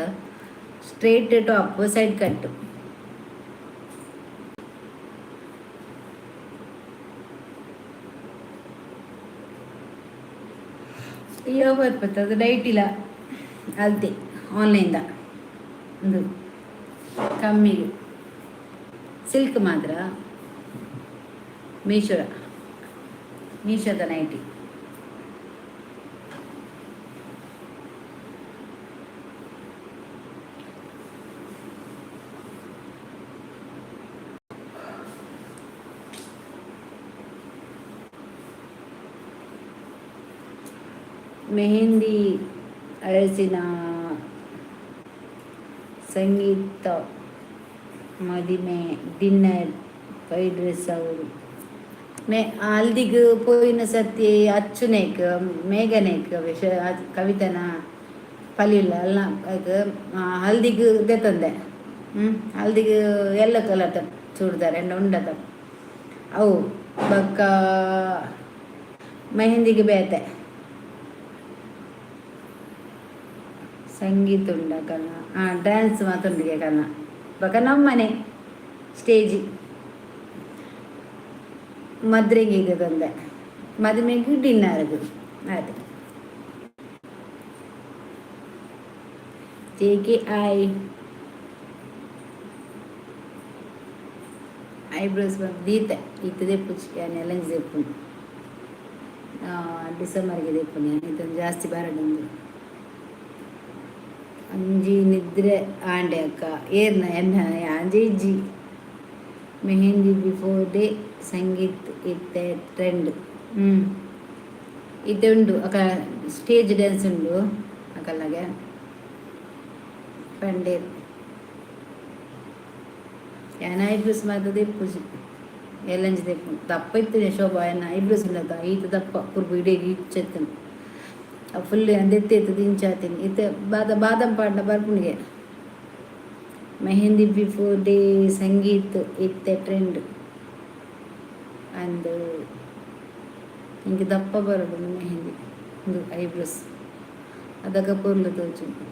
A: straight top, side cut. ಅಯ್ಯೋ, ಬರ್ಪತ್ತು ಅದು ಡೈಟ್ ಇಲ್ಲ ಅಲ್ತೆ. ಆನ್ಲೈನ್ದ ಒಂದು ಕಮ್ಮಿಗೆ ಸಿಲ್ಕ್ ಮಾತ್ರ. ಮೀಶೋದ ಮೀಶೋದ ನೈಟಿ. ಮೆಹಂದಿ, ಅರಸಿನ, ಸಂಗೀತ, ಮದಿಮೆ, ಡಿನ್ನರ್, ವೈಟ್ ಡ್ರೆಸ್ ಅವರು ಮೇ ಹಲ್ದಿಗ್ ಪೋಯಿನ ಸತಿ ಅಚ್ಚುನೇಕ್ ಮೇಘನೇಕ್ ವಿಷ ಕವಿತನ ಪಲಿಲ್ಲ ಅಲ್ಲ. ಅದಕ್ಕೆ ಹಲ್ದಿಗ್ ದೆತ್ತಂದೆ. ಹಲ್ದಿಗ್ ಎಲ್ಲೋ ಕಲರ್ ಚೂಡಿದಾರ ಎಂಡ ಉಂಡದ ಅವು. ಬೊಕ್ಕ ಮೆಹಂದಿಗೆ ಬೇತೆ. ಸಂಗೀತ ಉಂಡ ಕಣ, ಡ್ಯಾನ್ಸ್ ಮಾತುಂಡಿಗೆ ಕಣ. ಬೊಕ್ಕ ನಮ್ಮನೆ ಸ್ಟೇಜ್ ಮದ್ರೆಗೆ ತಂದೆ, ಮದುವೆಗೆ, ಡಿನ್ನರ್ಗೆ ಅದು. J K I eyebrows ಬಂದು ದೀತೆ ಇತ್ತದೆ ಪುಚ್ಕೆ ನೆಲಂಜ್ ದೆಪ್ಪುನು, ಡಿಸೆಂಬರ್ಗೆ ದೆಪ್ಪುನಿ. ಇದೊಂದು ಜಾಸ್ತಿ ಬರಡೊಂದು. ಅಂಜಿ ನಿದ್ರೆ ಆಂಡೆ ಅಕ್ಕ ಏರ್ನ ಎನ್ನ ಅಂಜಿ ಇಜ್ಜಿ. ಮೆಹಂದಿ ಬಿಫೋರ್ ಡೇ, ಸಂಗೀತ್ ಇತ್ತೆ ಟ್ರೆಂಡ್. ಹ್ಞೂ, ಇತ್ತೆ ಉಂಡು ಅಕ್ಕ, ಸ್ಟೇಜ್ ಡ್ಯಾನ್ಸ್ ಉಂಡು ಅಕಲ್ಲಾಗೆ ಪಂಡೇರ್. ಯಾನ್ ಐಬ್ರೋಸ್ ಮಾತ ದೆಪ್ಪುಜಿ, ಎಲ್ಲಂಜಿ ದೆಪ್ಪು. ದಪ್ಪ ಇತ್ತಿನ ಶೋಭಾ ಎನ್ನ ಐಬ್ರೋಸ್ ಉಂಡತ ಈತ ದಪ್ಪ ಕುರ್ಬು ಇಡೀ ಇಚ್ಚೆತ್ತನು ಫುಲ್ ಅಂದೆತ್ತೆ ಇತ್ತದ ಇಂಚಾತೀನಿ. ಇತ್ತೆ ಬಾದ ಬಾದಾಮ್ ಪಾಡ್ನ ಬರ್ಪುನಿಗೆ. ಮೆಹಂದಿ ಬಿಫೋರ್ ಡೇ, ಸಂಗೀತ್ ಇತ್ತೆ ಟ್ರೆಂಡ್ ಅಂದ್. ಇಂಕ್ ದಪ್ಪ ಬರಡು ಮೆಹಂದಿ. ಉಂದು ಐಬ್ರೋಸ್ ಅದಗ ಪೊರ್ಲು ತೋಜುಂಡು.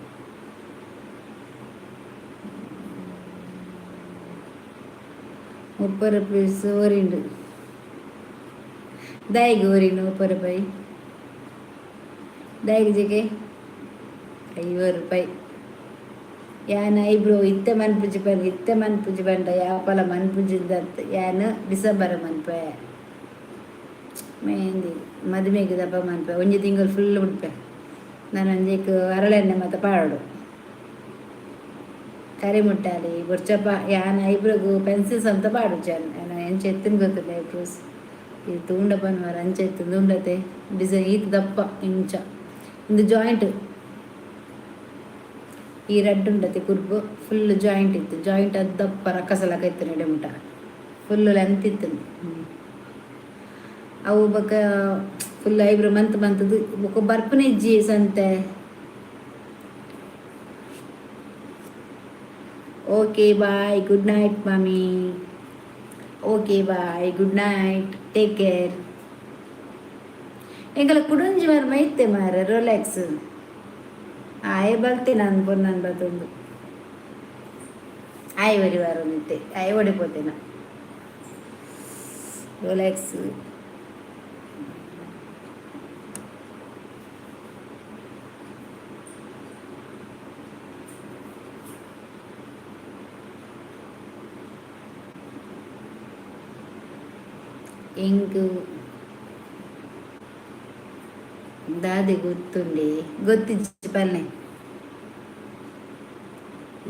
A: 30 ರೂಪಾಯಿ ಒರಿಂಡು ದಾಯಿಗೆ ಒರಿಂಡು 30 ರೂಪಾಯಿ ದಾಯಿಗೆ ಜಿಗೆ 50 ರೂಪಾಯಿ. ಯಾನ್ ಐಬ್ರೋ ಇತ್ತೆ ಮನ್ಪುಜಿ ಪಂಡ, ಇತ್ತೆ ಮನ್ಪುಜಿ ಪಂಡ ಯಾಪಲ ಮನ್ಪುಜಿಂದ. ಯಾನ್ ಡಿಸೆಂಬರ್ ಮನ್ಪೆ ಮೆಹಂದಿ. ಮದುಮೆಗೆ ದಪ್ಪ ಮನ್ಪೆ, ಒಂಜಿ ತಿಂಗಳು ಫುಲ್ ಉಡ್ಪೆ ನಾನು. ಒಂಜೆಕ್ ಅರಳೆಣ್ಣೆ ಮತ್ತೆ ಪಾಡೋಡು ಕರಿ ಮುಟ್ಟಾಲಿ ಬೊರ್ಚಪ್ಪ. ಯಾನ್ ಐಬ್ರೋಗು ಪೆನ್ಸಿಲ್ಸ್ ಅಂತ ಪಾಡುಜಿ ಯಾನ್. ಎಂಚ ಎತ್ತಿನ ಗೊತ್ತಿಲ್ಲ ಐಬ್ರೋಸ್. ಇದು ತೂಂಡ ಪನ್ವರ ಅಂಚ ಎತ್ತು ದುಂಡತೆ ಡಿಸೈನ್. ಈತ್ ದಪ್ಪ ಇಂಚ ಇಂದು ಜಾಯಿಂಟ್. ಈ ರೆಡ್ ಉಂಡತೆ ಕುರ್ಬು ಫುಲ್ ಜಾಯಿಂಟ್ ಇತ್ತು. ಜಾಯಿಂಟ್ ಅದು ದಪ್ಪ ರಕ್ಕಸಲಕ ಇತ್ತು ನೆಡೆ ಮುಟ. ಫುಲ್ ಲೆಂತ್ ಇತ್ತು ಅವು. ಬೊಕ ಫುಲ್ ಐಬ್ರೋ ಮಂತ್ ಮಂತದ್ದು ಬೊಕ ಬರ್ಪುನ ಇಜ್ಜಿ ಸಂತೆ. Okay, bye, good night ಮಾಮಿ. Okay, bye, good night, take care. ಎಂಕಲ ಕುಡೊಂಜಿ ಮಾರ ಮೈತೆ ಮಾರ ರೋಲೆಕ್ಸ್ ಆಯೆ ಬಲ್ತೆ ನಾನು ಪೊನ್ನನ್ ಬತ್ತೊಂದು ಆಯ್ ವರಿ ವಾರ ನಿತ್ತೆ ಆಯ್ ಓಡಿಪೋತೇನ ರೋಲೆಕ್ಸ್. ಎಂಕ್ ದಾದೆ ಗೊತ್ತುಂಡೆ? ಗೊತ್ತಿಜ್ಜಿ ಪನ್ನೆ.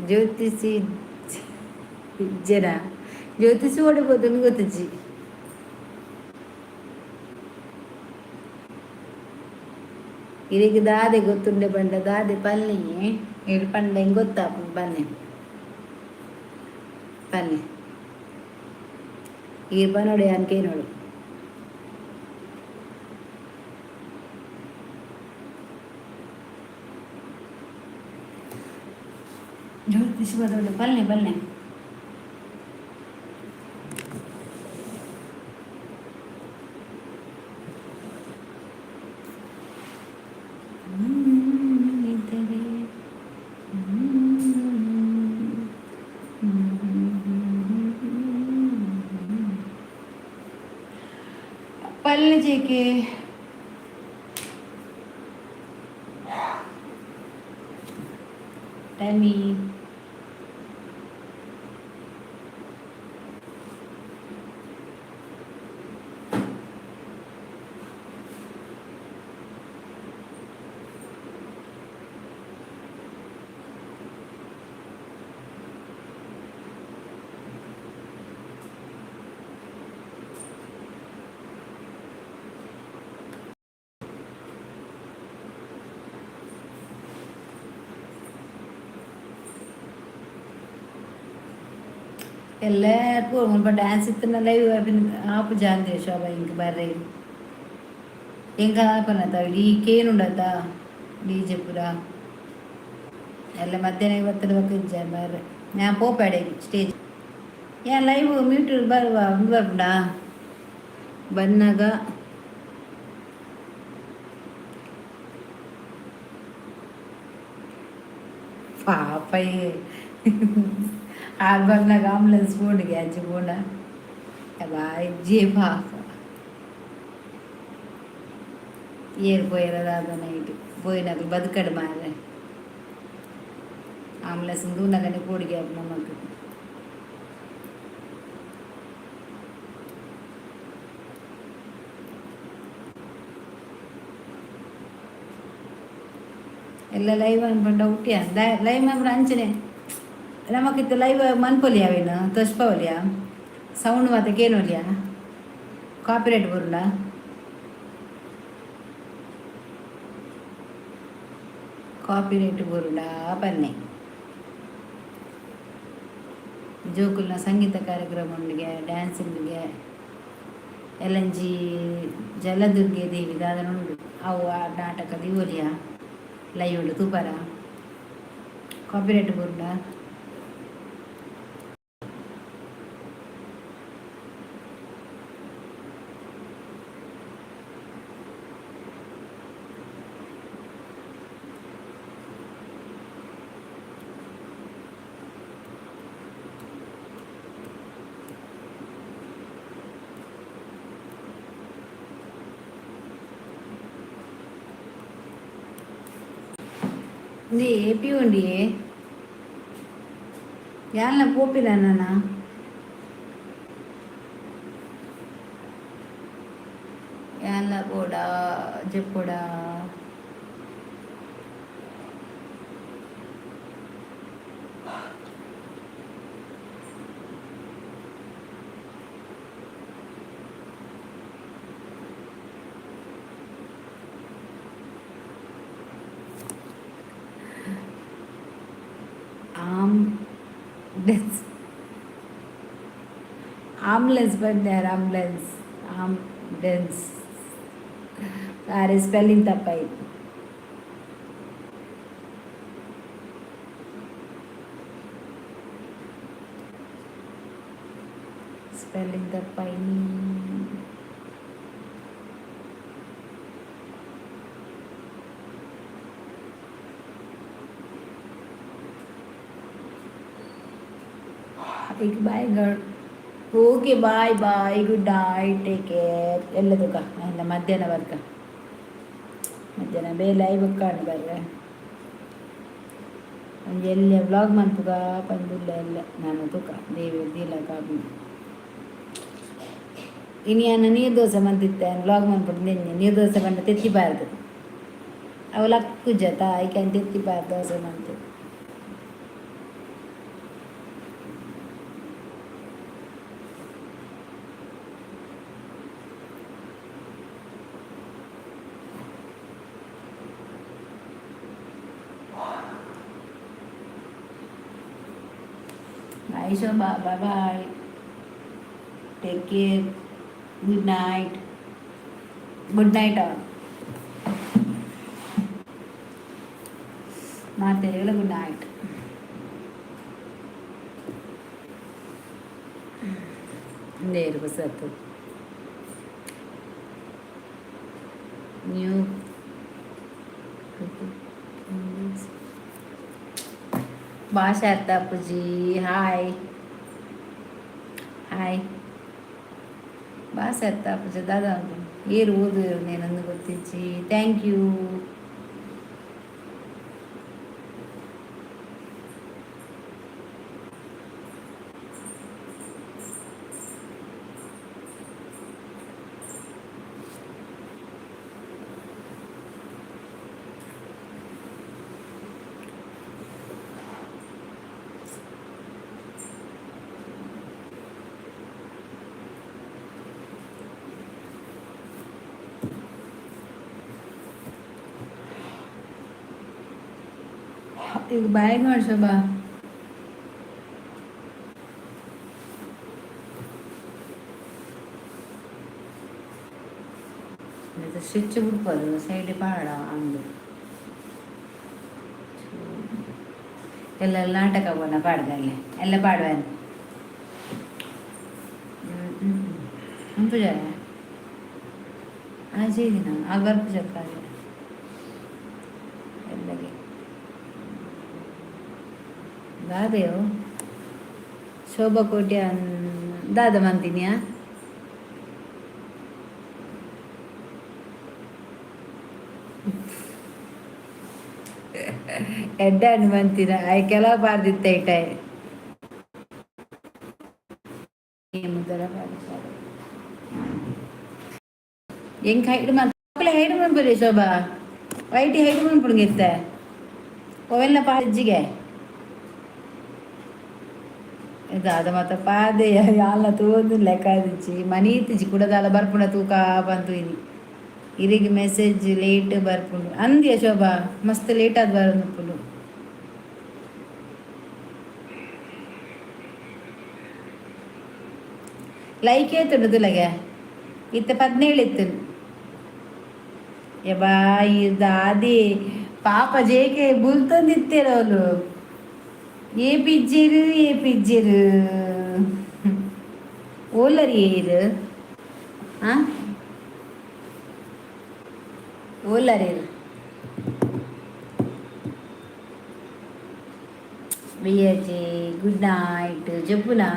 A: ಜ್ಯೋತಿಷಿ ಇಜ್ಜೆನ? ಜ್ಯೋತಿಷಿ ಓಡಿಬೋದು ಗೊತ್ತಿಜ್ಜಿ. ಇರೆಗ್ ದಾದೆ ಗೊತ್ತುಂಡೆ ಪಂಡ ದಾದೆ ಪನ್ನಿ. ಇರ್ ಪಂಡ ಎಂಕ್ ಗೊತ್ತಾಪುಂಡು. ಪನ್ನೆ ಪನ್ನೆ. ಈರ್ ಪನೊಡು, ಯಾನ್ ಕೇನೊಡು. ಜ್ಯೋತಿಷಿ ಬದಲು ಪನ್ನೆ ಪನ್ನೆ. ಇದ್ದರೆ ಪಲ್ಲೆ ಜೇಕೆ. Tell me. ಎಲ್ಲರಿಗೂ ಮುಲ್ಪ ಡ್ಯಾನ್ಸ್ ಇತ್ತಿನ ಲೈವ್ ಆಪು ಜಾಂದೆ ಶೋಭಾ. ಇಂಕ್ ಬರ್ರೆ, ಎಂಕ ಆಪನತ ಈ ಕೇನುಂಡತ ಡಿಜೆ ಪೂರ ಎಲ್ಲ. ಮಧ್ಯಾಹ್ನ ಬತ್ತದ ಬೊಕ್ಕ ಇಜ್ಜ ಬರ್ರೆ. ഞാൻ ಪೋಪೆ ಸ್ಟೇಜ್. ಯಾನ್ ಲೈವ್ ಮ್ಯೂಟ್ ಬರುವ ಬರ್ಪುಂಡಾ? ಬನ್ನಗ ಪಾಪ ಆರ್ ಬನ್ನಗ ಆಂಬುಲೆನ್ಸ್ ಪೋಂಡುಗೆ ಅಂಚ ಪೋಂಡ ಇಜ್ಜೆ ಪಾಪ. ಏರ್ ಪೋಯೆರ ದಾದ? ನೈಟ್ ಪೋಯಿನಕುಲು ಬದುಕಡ್ ಮಾರ್ರೆ. ಆಂಬುಲೆನ್ಸ್ ತೂನಗನೆ ಪೋಡಿಗೆ ಆಪುಂಡು ನಮಕ್. ಎಲ್ಲ ಲೈವ್ ಅನ್ಪಂಡ ಹುಟ್ಟಿಯ ಲೈವ್ ಮನ್ಪುಂಡ ಅಂಚನೆ ನಮಕಿತ್ತ ಲೈವ್ ಮನ್ಪೊಲಿಯ ಅವೇನು ತೋಜ್ಪಾವೊಲಿಯ? ಸೌಂಡ್ ಮಾತ ಕೇನೊಲಿಯ? ಕಾಪಿರೈಟ್ ಬರುಂಡ? ಕಾಪಿರೈಟ್ ಬರುಂಡ ಪನ್ನೆ. ಜೋಕುಲ್ನ ಸಂಗೀತ ಕಾರ್ಯಕ್ರಮ ಉಂಡುಗೆ, ಡ್ಯಾನ್ಸ್ ಉಂಡುಗೆ. ಎಲ್ಲಂಜಿ ಜಲದುರ್ಗೆ ದೇವಿ ದಾದನ ಉಂಡು. ಅವು ಆ ನಾಟಕ ದೀವೊಲಿಯ ಲೈವ್ ಉಂಡು ತೂಪರ? ಕಾಪಿರೈಟ್ ಬರುಂಡ? ಇಂದು ಎ ಪಿ ಉಂಡಿಯೇ ಯಾನ್ಲ ಪೋಪಿಲ್ಲ ನಾನ. ಯಾನ್ಲ ಪೋಡಾ ಜೆಪ್ಪೊಡಾ? ಆಂಬುಲೆನ್ಸ್ ಆಂಬುಲೆನ್ಸ್ ಬಂದಾರ. Ambulance, ambulance. ಅರೆ, ಸ್ಪೆಲ್ಲಿಂಗ್ ತಪ್ಪಾಯ್ತು. ಸ್ಪೆಲ್ಲಿಂಗ್ ತಪ್ಪಾಯ್ನಿ. ಈಗ boy girl. Okay, bye bye, good night, take care. ಎಲ್ಲ ತುಕ ಎಲ್ಲ ಮಧ್ಯಾಹ್ನ ಬರ್ಕ. ಮಧ್ಯಾಹ್ನ ಬೇಲೆ ಆಯ್ ಬೊಕ್ಕ ಬರ್ರೆ. ಒಂಜಿ ಎಲ್ಲೆ ವ್ಲಾಗ್ ಮನ್ಪುಗ ಪಂದುಲ್ಲ. ಎಲ್ಲ ನಾನು ತುಕ ದೇವಿ ದೀಲ ಕಾಪಿ. ಇನಿ ನೀರು ದೋಸೆ ಮಂತಿತ್ತೆ, ವ್ಲಾಗ್ ಮನ್ಪುಂಡು. ನೆನ್ನೆ ನೀರು ದೋಸೆ ಪಂಡ ತೆತ್ತಿಬಾರ್ದು, ಅವು ಲಕ್ಕುಜತ, ಐಕೆ ತೆತ್ತಿಬಾರ್ದು ದೋಸೆ ಮಂತು. Bye Shobha, bye bye, take care, good night, good night all. ಮಾತೆರೆಗಳ good night. ನೇರು ಬಸತ್ತು ನ್ಯೂ ಭಾಷಾ ಅಪ್ಪಾಜಿ. ಹಾಯ್ ಹಾಯ್ ಭಾಷಾ ಅಪ್ಪಾಜಿ. ದಾದಾ ಏರು ಓದು నేనందు ಗೊತ್ತಿచ్చి. Thank you. ಈಗ ಬಾಯ್ ಮಾಡಿ ಶೋಭಾ. ಸ್ವಿಚ್ ಬಿಡ್ಬೋದು, ಸೈಡ್ ಪಾಡ ಅಂದು ಎಲ್ಲ ನಾಟಕ ಬೋನ ಪಾಡ್ದಲ್ಲಿ ಎಲ್ಲ ಪಾಡುವ ಪೂಜೆ ಆಜೆ ದಿನ ಆಲ್ಬರ್ ಪೂಜೆ ಎಲ್ಲಗೆ ದಾದೆಯೋ ಶೋಭಾ ಕೋಟ್ಯಾನ್ ದಾದ ಮಂತಿನಿಯಾ? ಎಡ್ಡೆ ಹನುಮಂತಿನ ಆಯ್ ಕೆಲವು ಪಾರ್ದಿತ್ತ ಇಟ್ಟಾಯ್ ಮುದ್ದರ. ಎಂಕ್ ಹೈಡ್ ಮಕ್ಕಳ ಹೈಡ್ ಮನ್ಪುರಿ ಶೋಭಾ, ವೈಟಿ ಹೈಡ್ ಮನ್ಪುಡುಂಗ ಇತ್ತೆ ಅವೆಲ್ಲ ಪಾಜ್ಜಿಗೆ ದಾದ ಮಾತ ಪಾದೆ ಯಾಲ್ನ ತೂವೊಂದು ಲೆಕ್ಕ ಆದಿಜ್ಜಿ ಮನಿ ಇತ್ತಿಜಿ ಕುಡ ದಾಲ ಬರ್ಪುಂಡ ತೂಕ ಬಂತು. ಇನಿ ಇರಿಗೆ ಮೆಸೇಜ್ ಲೇಟ್ ಬರ್ಪುಂಡು ಅಂದ್ಯ ಶೋಭಾ, ಮಸ್ತ್ ಲೇಟ್ ಆದ್ ಬರೋದು. ಲೈಕ್ ಏತುಂಡು ತುಲಗೆ? ಇತ್ತೆ 17 ಇತ್ತು. ಯಬಾ, ದಾದಿ ಪಾಪ ಜೇಕೆ ಬುಲ್ತೊಂದಿತ್ತೇರೋಲು. ಏ ಪಿಜ್ಜೆರು, ಏ ಪಿಜ್ಜೆರು, ಓಲರಿ ಏರು ಆ ಓಲರಿ ವಿಯಜಿ. Good night ಜಪ್ಪುನಾ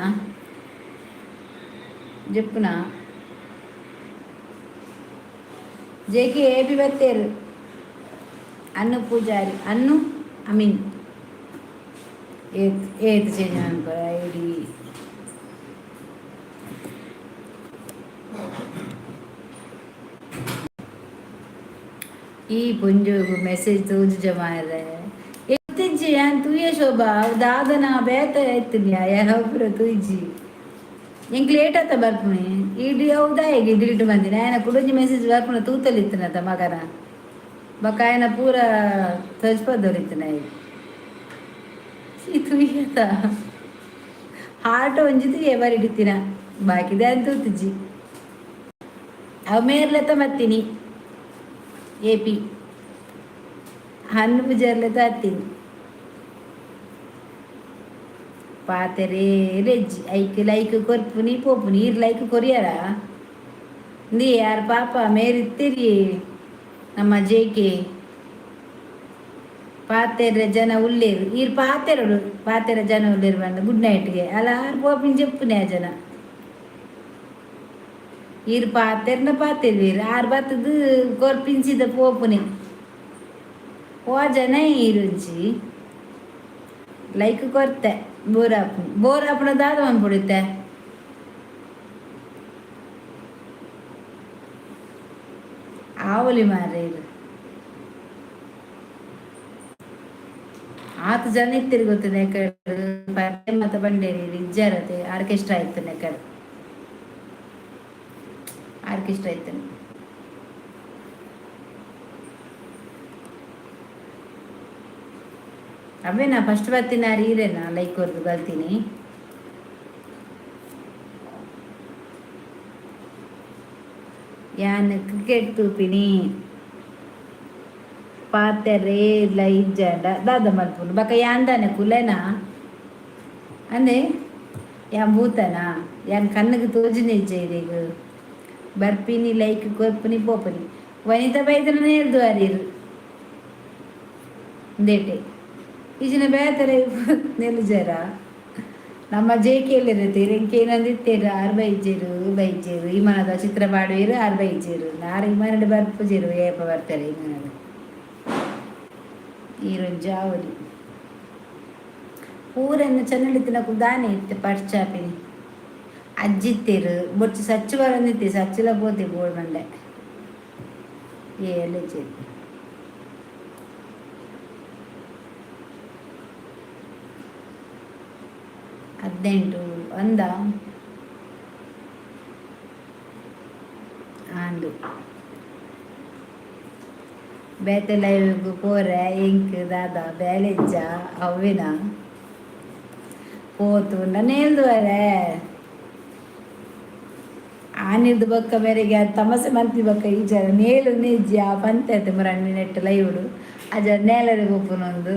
A: ಜಪ್ಪುನಾ. ಜೇಕೆ ಏಪಿ ಬತ್ತೇರು? ಅನ್ನು ಪೂಜಾರಿ ಅನ್ನು ಅಮೀನ್ ಏತ್ ಏತ್ ಚೇಂಜ್ ಅನ್ಪರ ಐಡಿ. ಈ ಪುಂಜುಗು ಮೆಸೇಜ್ ತೂಜು ಜಮಾರೆ ಎತ್ತಿಜ್ಜಿ ಯಾನ್ ತೂಯೆ ಶೋಭಾ, ಅವು ದಾದನ ಬೇತೆ ಎತ್ತಿನಿ ಯಾವಪುರ ತೂಯ್ಜಿ. ಎಂಕ್ ಲೇಟ್ ಆತ ಬರ್ಪುನಿ. ಇಡೀ ಹೌದಾ ಈಗ ಡಿಲೀಟ್ ಬಂದಿನಿ. ಆಯನ ಕುಡೊಂಜಿ ಮೆಸೇಜ್ ಬರ್ಪುನ ತೂತಲಿತ್ತಿನತ ಮಗನ ಬೊಕ ಆಯನ ಪೂರ ತಜ್ಪದೊರಿತ್ತಿನ ಈ ತೂಯತ ಹಾರ್ಟ್ ಒಂಜಿ ತೂಯೆ ಬರಿಡಿತ್ತಿನ, ಬಾಕಿದೆ ಅಂತ ತೂತುಜಿ. ಅವು ಮೇರ್ಲೆತ ಮತ್ತೀನಿ ಎ ಪಿ ಹಣ್ಣು ಪೂಜಾರ್ಲೆತ ಹತ್ತೀನಿ. ಪಾತೆರೇ ರೆಜ್ಜಿ ಐಕ್ ಲೈಕ್ ಕೊರ್ಪುನಿ ಪೋಪುನಿ. ಈರ್ ಲೈಕ್ ಕೊರಿಯರ ಇಂದು ಯಾರು ಪಾಪ ಮೇರಿತ್ತಿರಿ. ನಮ್ಮ ಜೇಕೆ ಪಾತೆರೆ ಜನ ಉಲ್ಲೇರು, ಈರ್ ಪಾತೆರಡು ಪಾತೆರ ಜನ ಉಲ್ಲೇರು ಬಂದ ಗುಡ್ ನೈಟ್ಗೆ ಅಲ್ಲ ಆರ್ ಪೋಪಿನ ಜೆಪ್ಪುನೆ ಆ ಜನ. ಈರ್ ಪಾತೆರ್ನ ಪಾತೆರ್ವೀರ್ ಆರ್ ಬತ್ತದು ಕೊರ್ಪಿಂಚಿದ ಪೋಪುನಿ. ಓ ಜನ ಈರುಂಚಿ ಲೈಕ್ ಕೊರ್ತೆ ಬೋರ್ ಆಪುಂಡು, ಬೋರ್ ಆಪುಂಡ ದಾದ ಮನ್ಪುಡಿತ್ತೆ. ಆವಲಿ ಮಾರ್ರೆ ಇದು. ಆತ ಜನ ಇತ್ತಿರು ಗೊತ್ತಿದೆ ಕಡೆ ಪರ್ದೆ ಮತ ಬಂಡೇರಿ ಇಜ್ಜಾರತೆ ಆರ್ಕೆಸ್ಟ್ರಾ ಇತ್ತು ನೆಕಡೆ ಆರ್ಕೆಸ್ಟ್ರಾ ಇತ್ತು. ಅವೇನಾ ಫಸ್ಟ್ ಬರ್ತೀನಿ ಈರೇನಾ ಲೈಕ್ ಹೊರ್ದು ಬಲ್ತೀನಿ. ಯಾನ್ ಕ್ರಿಕೆಟ್ ತೂಪಿನಿ ಪಾತೆರೆ ಇಲ್ಲ ಇಜ್ಜಾಂಡ ದಾದ ಮಲ್ಪುನು ಬಕ ಯಾಂದಾನೆ ಕುಲೆನಾ ಅಂದೆ ಯಾನ್ ಭೂತನಾ ಯಾನ್ ಕಣ್ಣಿಗೆ ತೋಜಿನ ಇಜ್ಜೆ ಇದೀಗ ಬರ್ಪಿನಿ ಲೈಕ್ ಕೊರ್ಪಿನಿ ಪೋಪಿನಿ ವನಿತಾ ಬೈದನ ಹೇಳ್ದು ಅರೀರು ಇಂದೇಟೆ ಈಜಿನ ಬೇತರೆ ನೆಲುಜರ ನಮ್ಮ ಜೆ ಕೇಳಿರುತ್ತೆ ಇಂಕೇನಂದಿತ್ತೇರು ಆರು ಬೈಜೇರು ಬೈಜೇರು ಇಮಾನದ ಚಿತ್ರ ಪಾಡುವೀರು ಆರು ಬೈಜೇರು ನಾರು ಇಮಾನಡ್ ಬರ್ಪುಜೇರು ಏಪ ಬರ್ತಾರೆ ಇಮಾನದ ಈರೊಂಜಿ ಆವಲಿ ಪೂರನ್ನು ಚೆನ್ನಡಿತ್ತಿನಕು ದಾನೆ ಇತ್ತೆ ಪಡ್ಚಾಪಿನಿ ಅಜ್ಜಿತ್ತೇರು ಬೊಚ್ಚು ಸಚ್ಚು ಬರಂದಿತ್ತೆ ಸಚ್ಚುಲ ಪೋತೆ ಬೋಳ್ ಮಂಡೆ ಏ 18 ಅಂದ ಆಂಡು ಬೇತೆ ಲೈವ್ಗ್ ಪೋರೆ ಎಂಕ್ ದಾದ ಬೇಲೆಜ್ಜ ಅವ್ವಿನ ಪೋತು ನೇಲ್ದುವರೆ ಆನಿರ್ದು ಬೊಕ್ಕ ಮೇರೆಗೆ ಅದು ತಮಸೆ ಮಂತಿ ಬೊಕ್ಕ ಈ ಜನ ನೇಲು ನಿಜ್ಜಿ ಆ ಪಂತೆ ಮುರಣ್ಣಿ ನೆಟ್ಟು ಲೈವ್ಡು ಅಜ ನೇಲರೆ ಪೋಪುನೊಂದು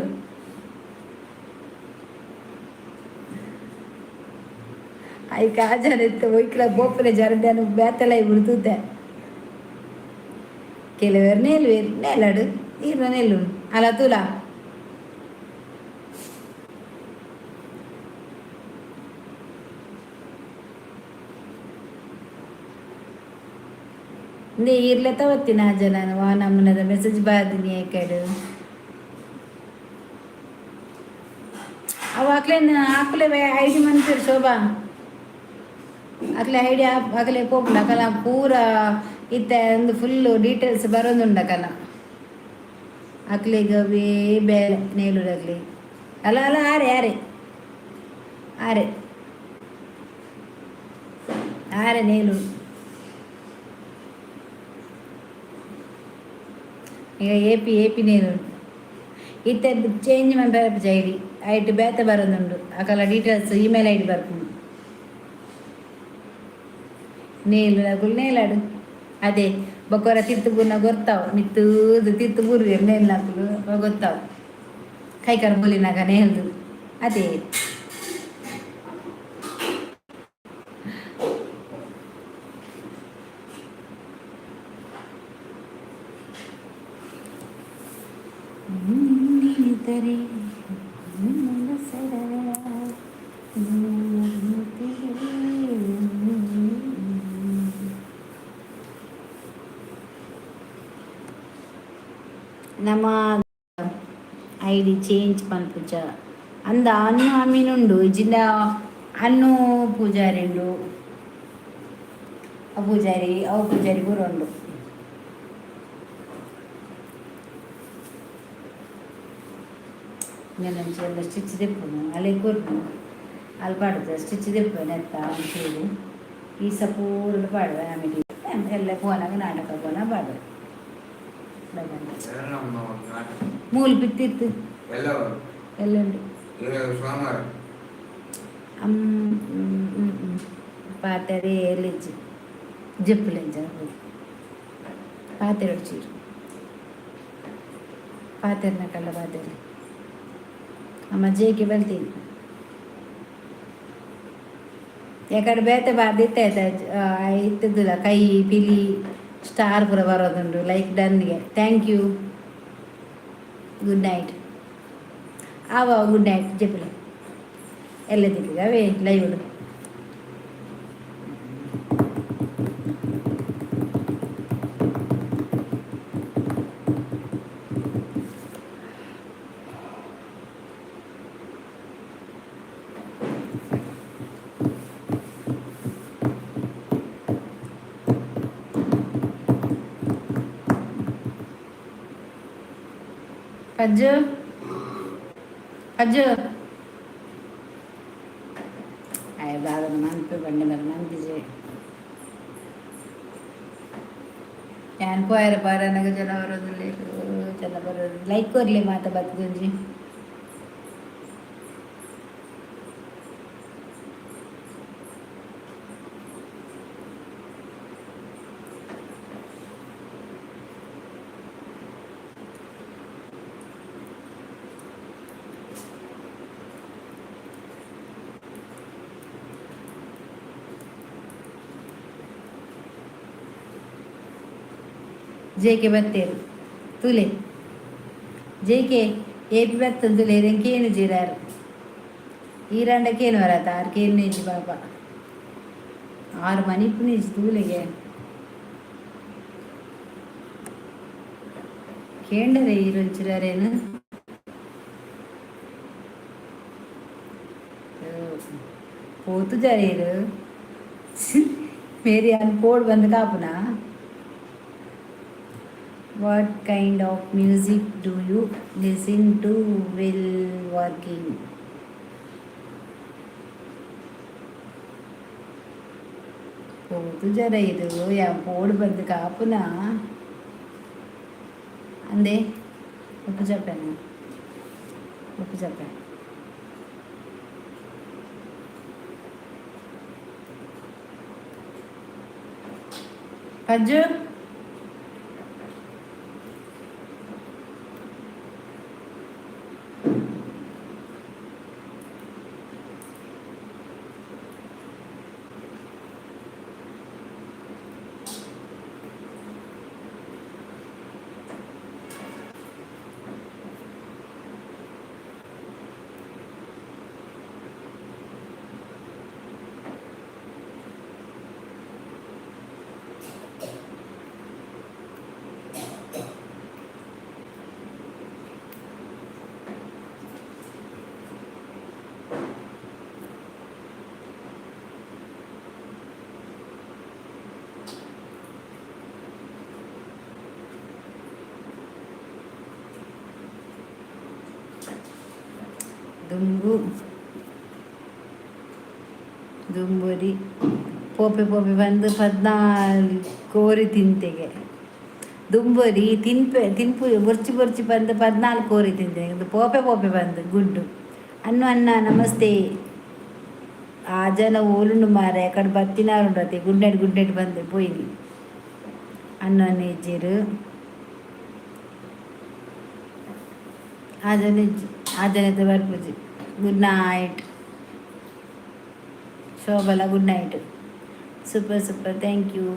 A: ಐಕ್ ಆ ಜನ ಇತ್ತು ಒಯ್ಕ್ಲ ಬೋಪುನೆ ಜನ ಬೇತೆ ಲೈವ್ ತೂತೆ ಕೆಲವರು ನೇಲ್ವೇರು ನೇಲಾಡು ಈರ್ನ ನೆಲ್ಲು ಅಲ್ಲ ತೂಲಾ. ಇಂದೇ ಈರ್ಲೆ ತವತ್ತಿನ ಆ ಜನ ವಾ ನಮ್ಮನದ ಮೆಸೇಜ್ ಬಾದಿನಿ ಏಕಡು ಅವು ಅಕ್ಲೇನ ಆಕ್ಲೆ ಐಡಿ ಮನ್ಪೇರು ಶೋಭಾ ಅಕ್ಲೆ ಐಡಿ ಅಕ್ಲೆ ಪೋಪುಂಡು ಅಕಲ ಪೂರ ಇತ್ತೆ ಒಂದು ಫುಲ್ ಡೀಟೇಲ್ಸ್ ಬರೋದುಂಡು ಅಕಲ ಅಕ್ಲೆಗ್ ಅವೇ ಬೇಲೆ ನೇಲುಡಕ್ಲೆ ಅಲ್ಲ ಅಲ್ಲ ಆರೆ ಆರೆ ಆರೆ ಆರೆ ನೇಲು ಈಗ ಏಪಿ ಏಪಿ ನೇಲು ಇತ್ತೆ ಚೇಂಜ್ ಮನ್ಪೆರೆ ಐಡಿ ಐಟ್ ಬೇತೆ ಬರೋದುಂಡು ಅಕಲ details email ID ಬರ್ಪುಂಡು ನೇಲು ಅಕುಲು ನೇಲಾಡು ಅದೇ ಬೊಕ್ಕೊರ ತಿತ್ತು ಬೂರ್ನ ಗೊತ್ತಾವು ಮಿತ್ತೂದು ತಿತ್ತು ಬೂರ್ವೆರ್ ನೇಲ್ನಕುಲು ಗೊತ್ತಾವು ಕೈಕಾರ್ ಬೊಲಿನಾಗ ನೇಲ್ದು ಅದೇ. ನಮ್ಮ ಐಡಿ ಚೇಂಜ್ ಮನ್ಪುಜ ಅಂದ ಅನ್ನು ಅಮೀನುಂಡು ಇಜ್ಜಿಂಡ ಅನ್ನು ಪೂಜಾರಿ ಉಂಡು ಆ ಪೂಜಾರಿ ಅವು ಪೂಜಾರಿ ಪೂರ ಉಂಡು. ನೆಲಂಚಿ ಎಲ್ಲ ಸ್ಟಿಚ್ ದೆಪ್ಪುನು ಅಲೆ ಕೊರ್ಪುನು ಅಲ್ಲಿ ಪಾಡುದು ಸ್ಟಿಚ್ ದೆಪ್ಪು ನೆತ್ತ ಒಂಚೂರು ಈ ಪೂರ ಪಾಡುವೆ ಆಮೇಲೆ ಎಲ್ಲ ಪೋನಾಗ ನಾಟಕ ಪೋನ ಪಾಡುವೆ.
C: ನಮ್ಮ ನಾಟಕ
A: ಮೂಲು ಬಿತ್ತಿತ್ತು.
C: ಎಲ್ಲ
A: ಎಲ್ಲ ಉಂಟು.
C: ಸೋಮವಾರ.
A: ಪಾತೆರೆ ಎಲ್ಲಿಜ್ಜಿ ಜಪ್ಪುಲೆಂಜ ಪಾತೆರಡು ಚೀರು ಪಾತೆರ್ನ ಕಳ್ಳ ಪಾತೆರೆ ಅಮ್ಮ ಜೇಕೆ ಬಲ್ತೀನಿ ಯಾಕಡೆ ಬೇತೆ ಬಾರ್ದಿತ್ತೆ ಇತ್ತದಿಲ್ಲ ಕೈ ಪಿಲಿ ಸ್ಟಾರ್ ಪೂರ ಬರೋದುಂಡು ಲೈಕ್ ಡನ್ಗೆ. Thank you, good night. ಆವ ಗುಡ್ ನೈಟ್ ಜಪ್ಪುಲೆ ಎಲ್ಲ ದಿಕ್ಕಿಗೆ ಅವೇ ಲೈವ್. ಪಜ್ಜು, ಪಜ್ಜು. ಆಯ್ ದಾದನ ಮನ್ಪು ಬಂಡೆ ಮರ ಮನ್ಪಿಜೆ. ಯಾನ್ ಪೋಯರ ಪಾರನಗ ಜನ ಬರೋದಿಲ್ಲ, ಜನ ಬರೋದು. ಲೈಕ್ ಕೊರ್ಲಿ ಮಾತ ಬತ್ತುಂಜಿ. ಜೆ ಕೆ ಬತ್ತೇರು ತುಲೆ. ಜೆ ಕೆ ಏಪಿ ಬತ್ತಂದು ತುಲೆ. ಕೇನು ಜೀರಾರು ಈರಾಂಡ ಕೇನು ಬರತ್ತ ಆರು ಕೇನು ಇಜ್ಜಿ ಪಾಪ. ಆರು ಮನಿಪುನ ಇಜ್ಜಿ ತೂಲೆಗೆ. ಕೇಂಡರೆ ಈರೊಂಚಿರಾರೇನು ಪೋತು ಜರೀರು ಮೇರಿ ಅನ್ ಕೋಡ್ ಬಂದು ಕಾಪುನಾ. What kind of music do you listen to while working? ಪೋತು ಜರ ಇದು ಯಾ ಪೋಡು ಬಂದು ಕಾಪುನಾ ಅಂದೆ. ಉಪ್ಪು ಚಪ್ಪೆನ, ಉಪ್ಪು ಚಪ್ಪೆ. ಪಜ್ಜು. ದುಂಬು ದುಂಬುರಿ ಪೋಪೆ ಪೋಪೆ ಬಂದು 14 ಕೋರಿ ತಿಂತೆಗೆ. ದುಂಬರಿ ತಿನ್ಪೆ ತಿನ್ಪು ಬೊರ್ಚಿ ಬೊರ್ಚಿ ಬಂದು 14 ಕೋರಿ ತಿಂತೆ. ಇದು ಪೋಪೆ ಪೋಪೆ ಬಂದು ಗುಡ್ಡು. ಅನ್ನು ಅನ್ನ ನಮಸ್ತೆ. ಆ ಜನ ಓಲುಂಡು ಮಾರೆ ಅಕಡೆ ಬತ್ತಿನಾರುಂಡತಿ. ಗುಡ್ಡೆಡ್ ಗುಡ್ಡೆಡ್ ಬಂದು ಪೋಯಿನಿ. ಅನ್ನು ಅನ್ನ ಇಜ್ಜೀರು. ಆ ಜನ ಇಜ್ಜಿ, ಆ ಜನತೆ ಬರ್ಪುಜಿ. ಗುಡ್ ನೈಟ್ ಶೋಭಲ, good night. Super, super, thank you.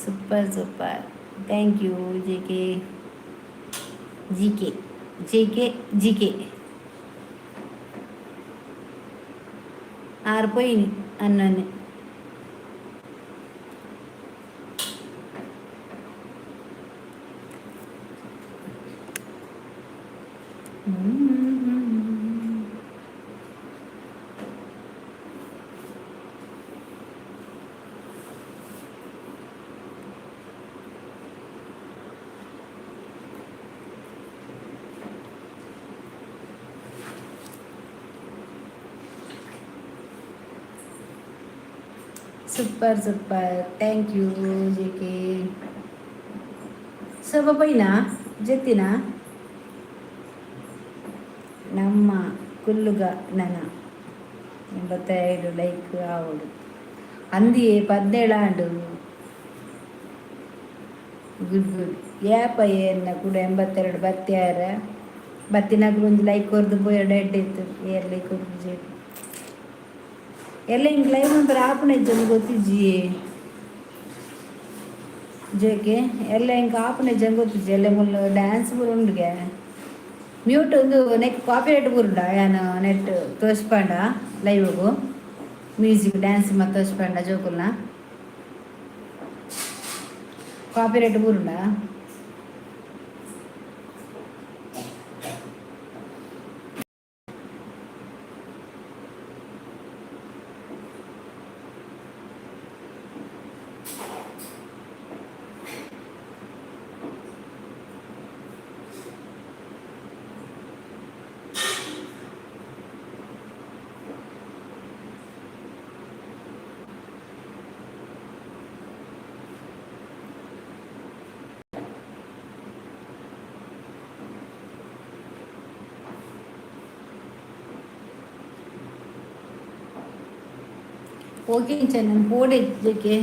A: Super, super, thank you. J K G K J K G K ಆರು ಪೋಯಿನಿ ಅನ್ನನೆ. Super, super, thank you J K. ಸೊಬ ಪೈನಾ ಜೆತ್ತಿನ ನಮ್ಮ ಕುಲ್ಲುಗ ನನ 85 ಲೈಕ್ ಆವಡು ಅಂದಿಯೇ 17 ಆಂಡು. Good good. ಏಪ ಏನ ಕೂಡ 82 ಬತ್ತಿಯಾರ ಬತ್ತಿನಾಗ ಒಂಜಿ ಲೈಕ್ ಕೊರ್ದು ಪೋಯ್ ಎಡ್ಡೆ ಇತ್ತು. ಏರ್ ಲೈಕ್ ಕೊರ್ದು ಎಲ್ಲ ಹಿಂಗೆ ಲೈವ್ ಅಂತಾರೆ ಆಪುನ ಇಜ್ಜಂದು ಗೊತ್ತಿಜ್ಜಿ ಜೋಕೆ. ಎಲ್ಲ ಹಿಂಗೆ ಆಪುನ ಇಜ್ಜಂದು ಗೊತ್ತಿಜ್ಜಿ. ಎಲ್ಲ ಮುಲ್ಲು ಡ್ಯಾನ್ಸ್ ಪೂರ ಉಂಡುಗೆ. ಮ್ಯೂಟ್ ಒಂದು ನೆಕ್ ಕಾಪಿ ರೇಟ್ ಪೂರುಂಡ ಯಾನ್ ನೆಟ್ ತೋಜ್ಪಾಂಡ ಲೈವ್ಗು ಮ್ಯೂಸಿಕ್ ಡ್ಯಾನ್ಸ್ ಮತ್ತು ತೋಜ್ಪಾಂಡ ಜೋಕುಲ್ನ ಕಾಪಿ ರೇಟ್ ಪೂರುಂಡ. ಓಕೆ, ನಾನು ಪೋಡೆ ಜೆಕೆ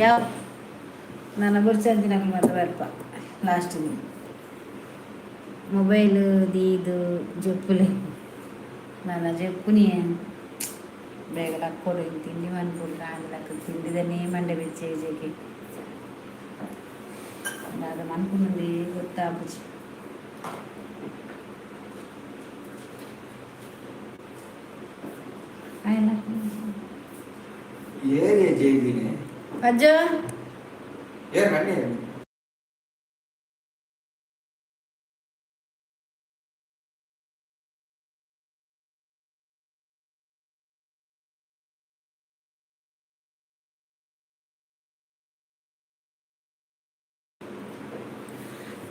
A: ಯಾವ ನಾನು ಬುರ್ಚಂತಿನಕುಲು ಮಾತ ಬರ್ಪ. Last mobile ದೀದು ಜಪ್ಪುಲೆ. ನನ್ನ ಜಪ್ಪುನಿ ಬೇಗ ಲಕ್ಕೊಡು, ತಿಂಡಿ ಮನ್ಪುಡು. ಕಾಂಡೆ ಲಕ್ಕ ತಿಂಡಿದನೇ ಮಂಡೆ ಬೆಚ್ಚ ಜೆಕೆ. ಅದು ಮನ್ಪುಂಡಿ ಗೊತ್ತಾಪುಜಿ. ಆಯ್ನ.
C: ಏರಿಯ ಜೈದಿನಿ.
A: ಅಜ್ಜ.
C: ಏ ಬನ್ನಿ.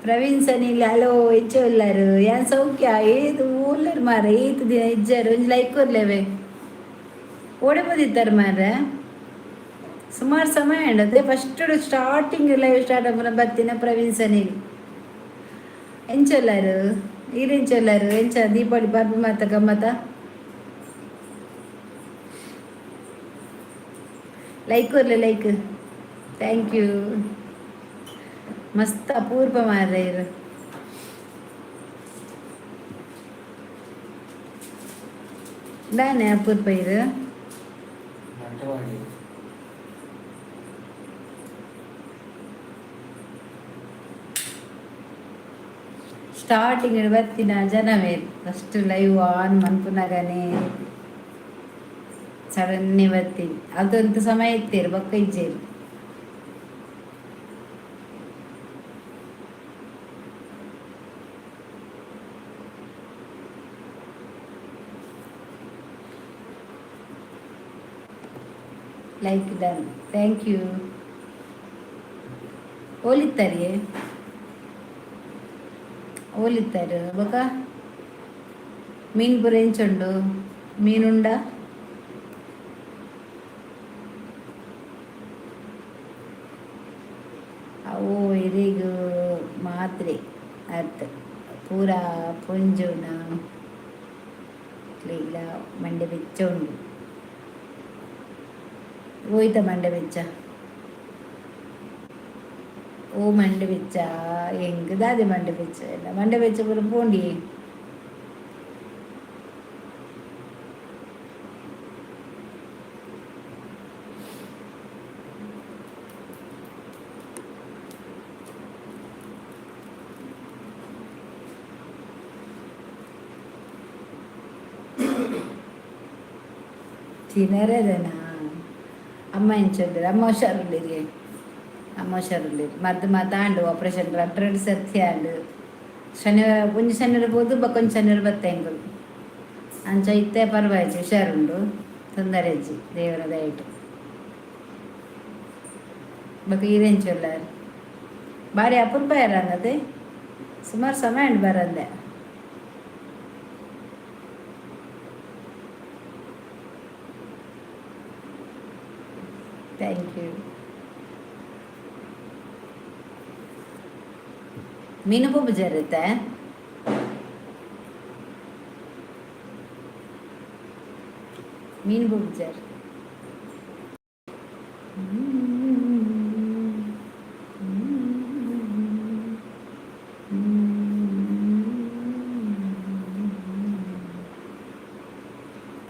A: ಪ್ರವೀಣ್ ಸನಿಲ್, ಹಲೋ, ಎಂಚ ಉಲ್ಲಾರು? ಯಾನ್ ಸೌಖ್ಯ. ಏದು ಉಲ್ಲರ್ ಮಾರ, ಏತ್ ದಿನ ಇಜ್ಜಾರು. ಒಂಜಿ ಲೈಕ್ ಕೊರ್ಲೇವೆ. ಓಡೆ ಪೋದಿತ್ತಾರೆ ಮಾರ್ರೆ? ಸುಮಾರು ಸಮಯ ಆಂಡ್. ಅದೇ ಫಸ್ಟ್ ಸ್ಟಾರ್ಟಿಂಗ್ ಲೈವ್ ಸ್ಟಾರ್ಟ್ ಆಪುನ ಬತ್ತಿನ ಪ್ರವೀಣ್ ಸನಿಲ್. ಎಂಚ ಉಲ್ಲಾರು? ಈರ್ ಎಂಚ ಉಲ್ಲಾರು? ಎಂಚ ದೀಪಾವಳಿ ಪರ್ಬ ಮಾತ ಗಮ್ಮತ? ಲೈಕ್ ಕೊರ್ಲೆ, ಲೈಕ್. Thank you. ಮಸ್ತ್ ಅಪೂರ್ವ ಮಾರ್ರೆ ಇರು. ದಾನೆ ಅಪೂರ್ವ ಇರು?
C: ನಟವಾಡಿ.
A: ಸ್ಟಾರ್ಟಿಂಗ್ ಬತ್ತಿನ ಜನವೇ ಫಸ್ಟ್ ಲೈವ್ ಆನ್ ಮನ್ಪುನಗನೆ ಸಡನ್ನೇ ಬತ್ತೀನಿ. ಅದೊಂದು ಸಮಯ ಇತ್ತೇರು ಬೊಕ್ಕ ಇಜ್ಜೇರು. Like done, thank you. ಓಲಿತ್ತಾರಿಯೇ ಓಲಿತ್ತಾರೆ? ಬೊಕ ಮೀನ್ ಪೂರ ಎಂಚುಂಡು? ಮೀನುಂಡ? ಅವು ಇರಿಗ್ ಮಾತ್ರೆ ಅತ್, ಪೂರ ಪೊಂಜೋನ ಇಲ್ಲ. ಮಂಡೆ ಬೆಚ್ಚ ಉಂಡು. ಹೋಯ್ತ ಮಂಡೆ ಬೆಚ್ಚ? ಓ ಮಂಡೆ ಬೆಚ್ಚ ಎಂಕ್ ದಾದೆ ಮಂಡೆ ಬೆಚ್ಚ ಇಲ್ಲ. ಮಂಡೆ ಬೆಚ್ಚ ಪೂರ ಪೋಂಡಿ. ತಿನರೆದನಾ? ಅಮ್ಮ ಎಂಚ ಉಲ್ಲೆರ್? ಅಮ್ಮ ಹುಷಾರುಲ್ಲೆರ್. ಅಮ್ಮ ಹುಷಾರುಲ್ಲೆರ್. ಮದ್ದು ಮಾತ ಆಂಡು. ಆಪರೇಷನ್ ರಡ್ಡ್ ರಡ್ಡ್ ಸರ್ತಿ ಆಂಡು. ಶನಿವಾರ ಒಂಜಿ ಶನಿವಾರ ಪೋದು ಬೊಕ್ಕೊಂಜಿ ಶನಿವಾರ ಬತ್ತೆ ಎಂಕುಲು. ಅಂಚ ಇತ್ತೆ ಪರ್ವಾಯಿಜಿ, ಹುಷಾರುಂಡು, ತೊಂದರೆ ಇಜ್ಜಿ ದೇವರ ದಯೆಟ್. ಬೊಕ ಈರ್ ಉಲ್ಲಾರ್? ಬಾರಿ ಅಪರೂಪ ಇರಂಗತೆ. ಸುಮಾರು ಸಮಯ ಉಂಡು ಬರಂದೆ. Thank you. ಮೀನು ಪೂಜೆ ಇರುತ್ತೆ. ಮೀನು ಪೂಜಾರ್.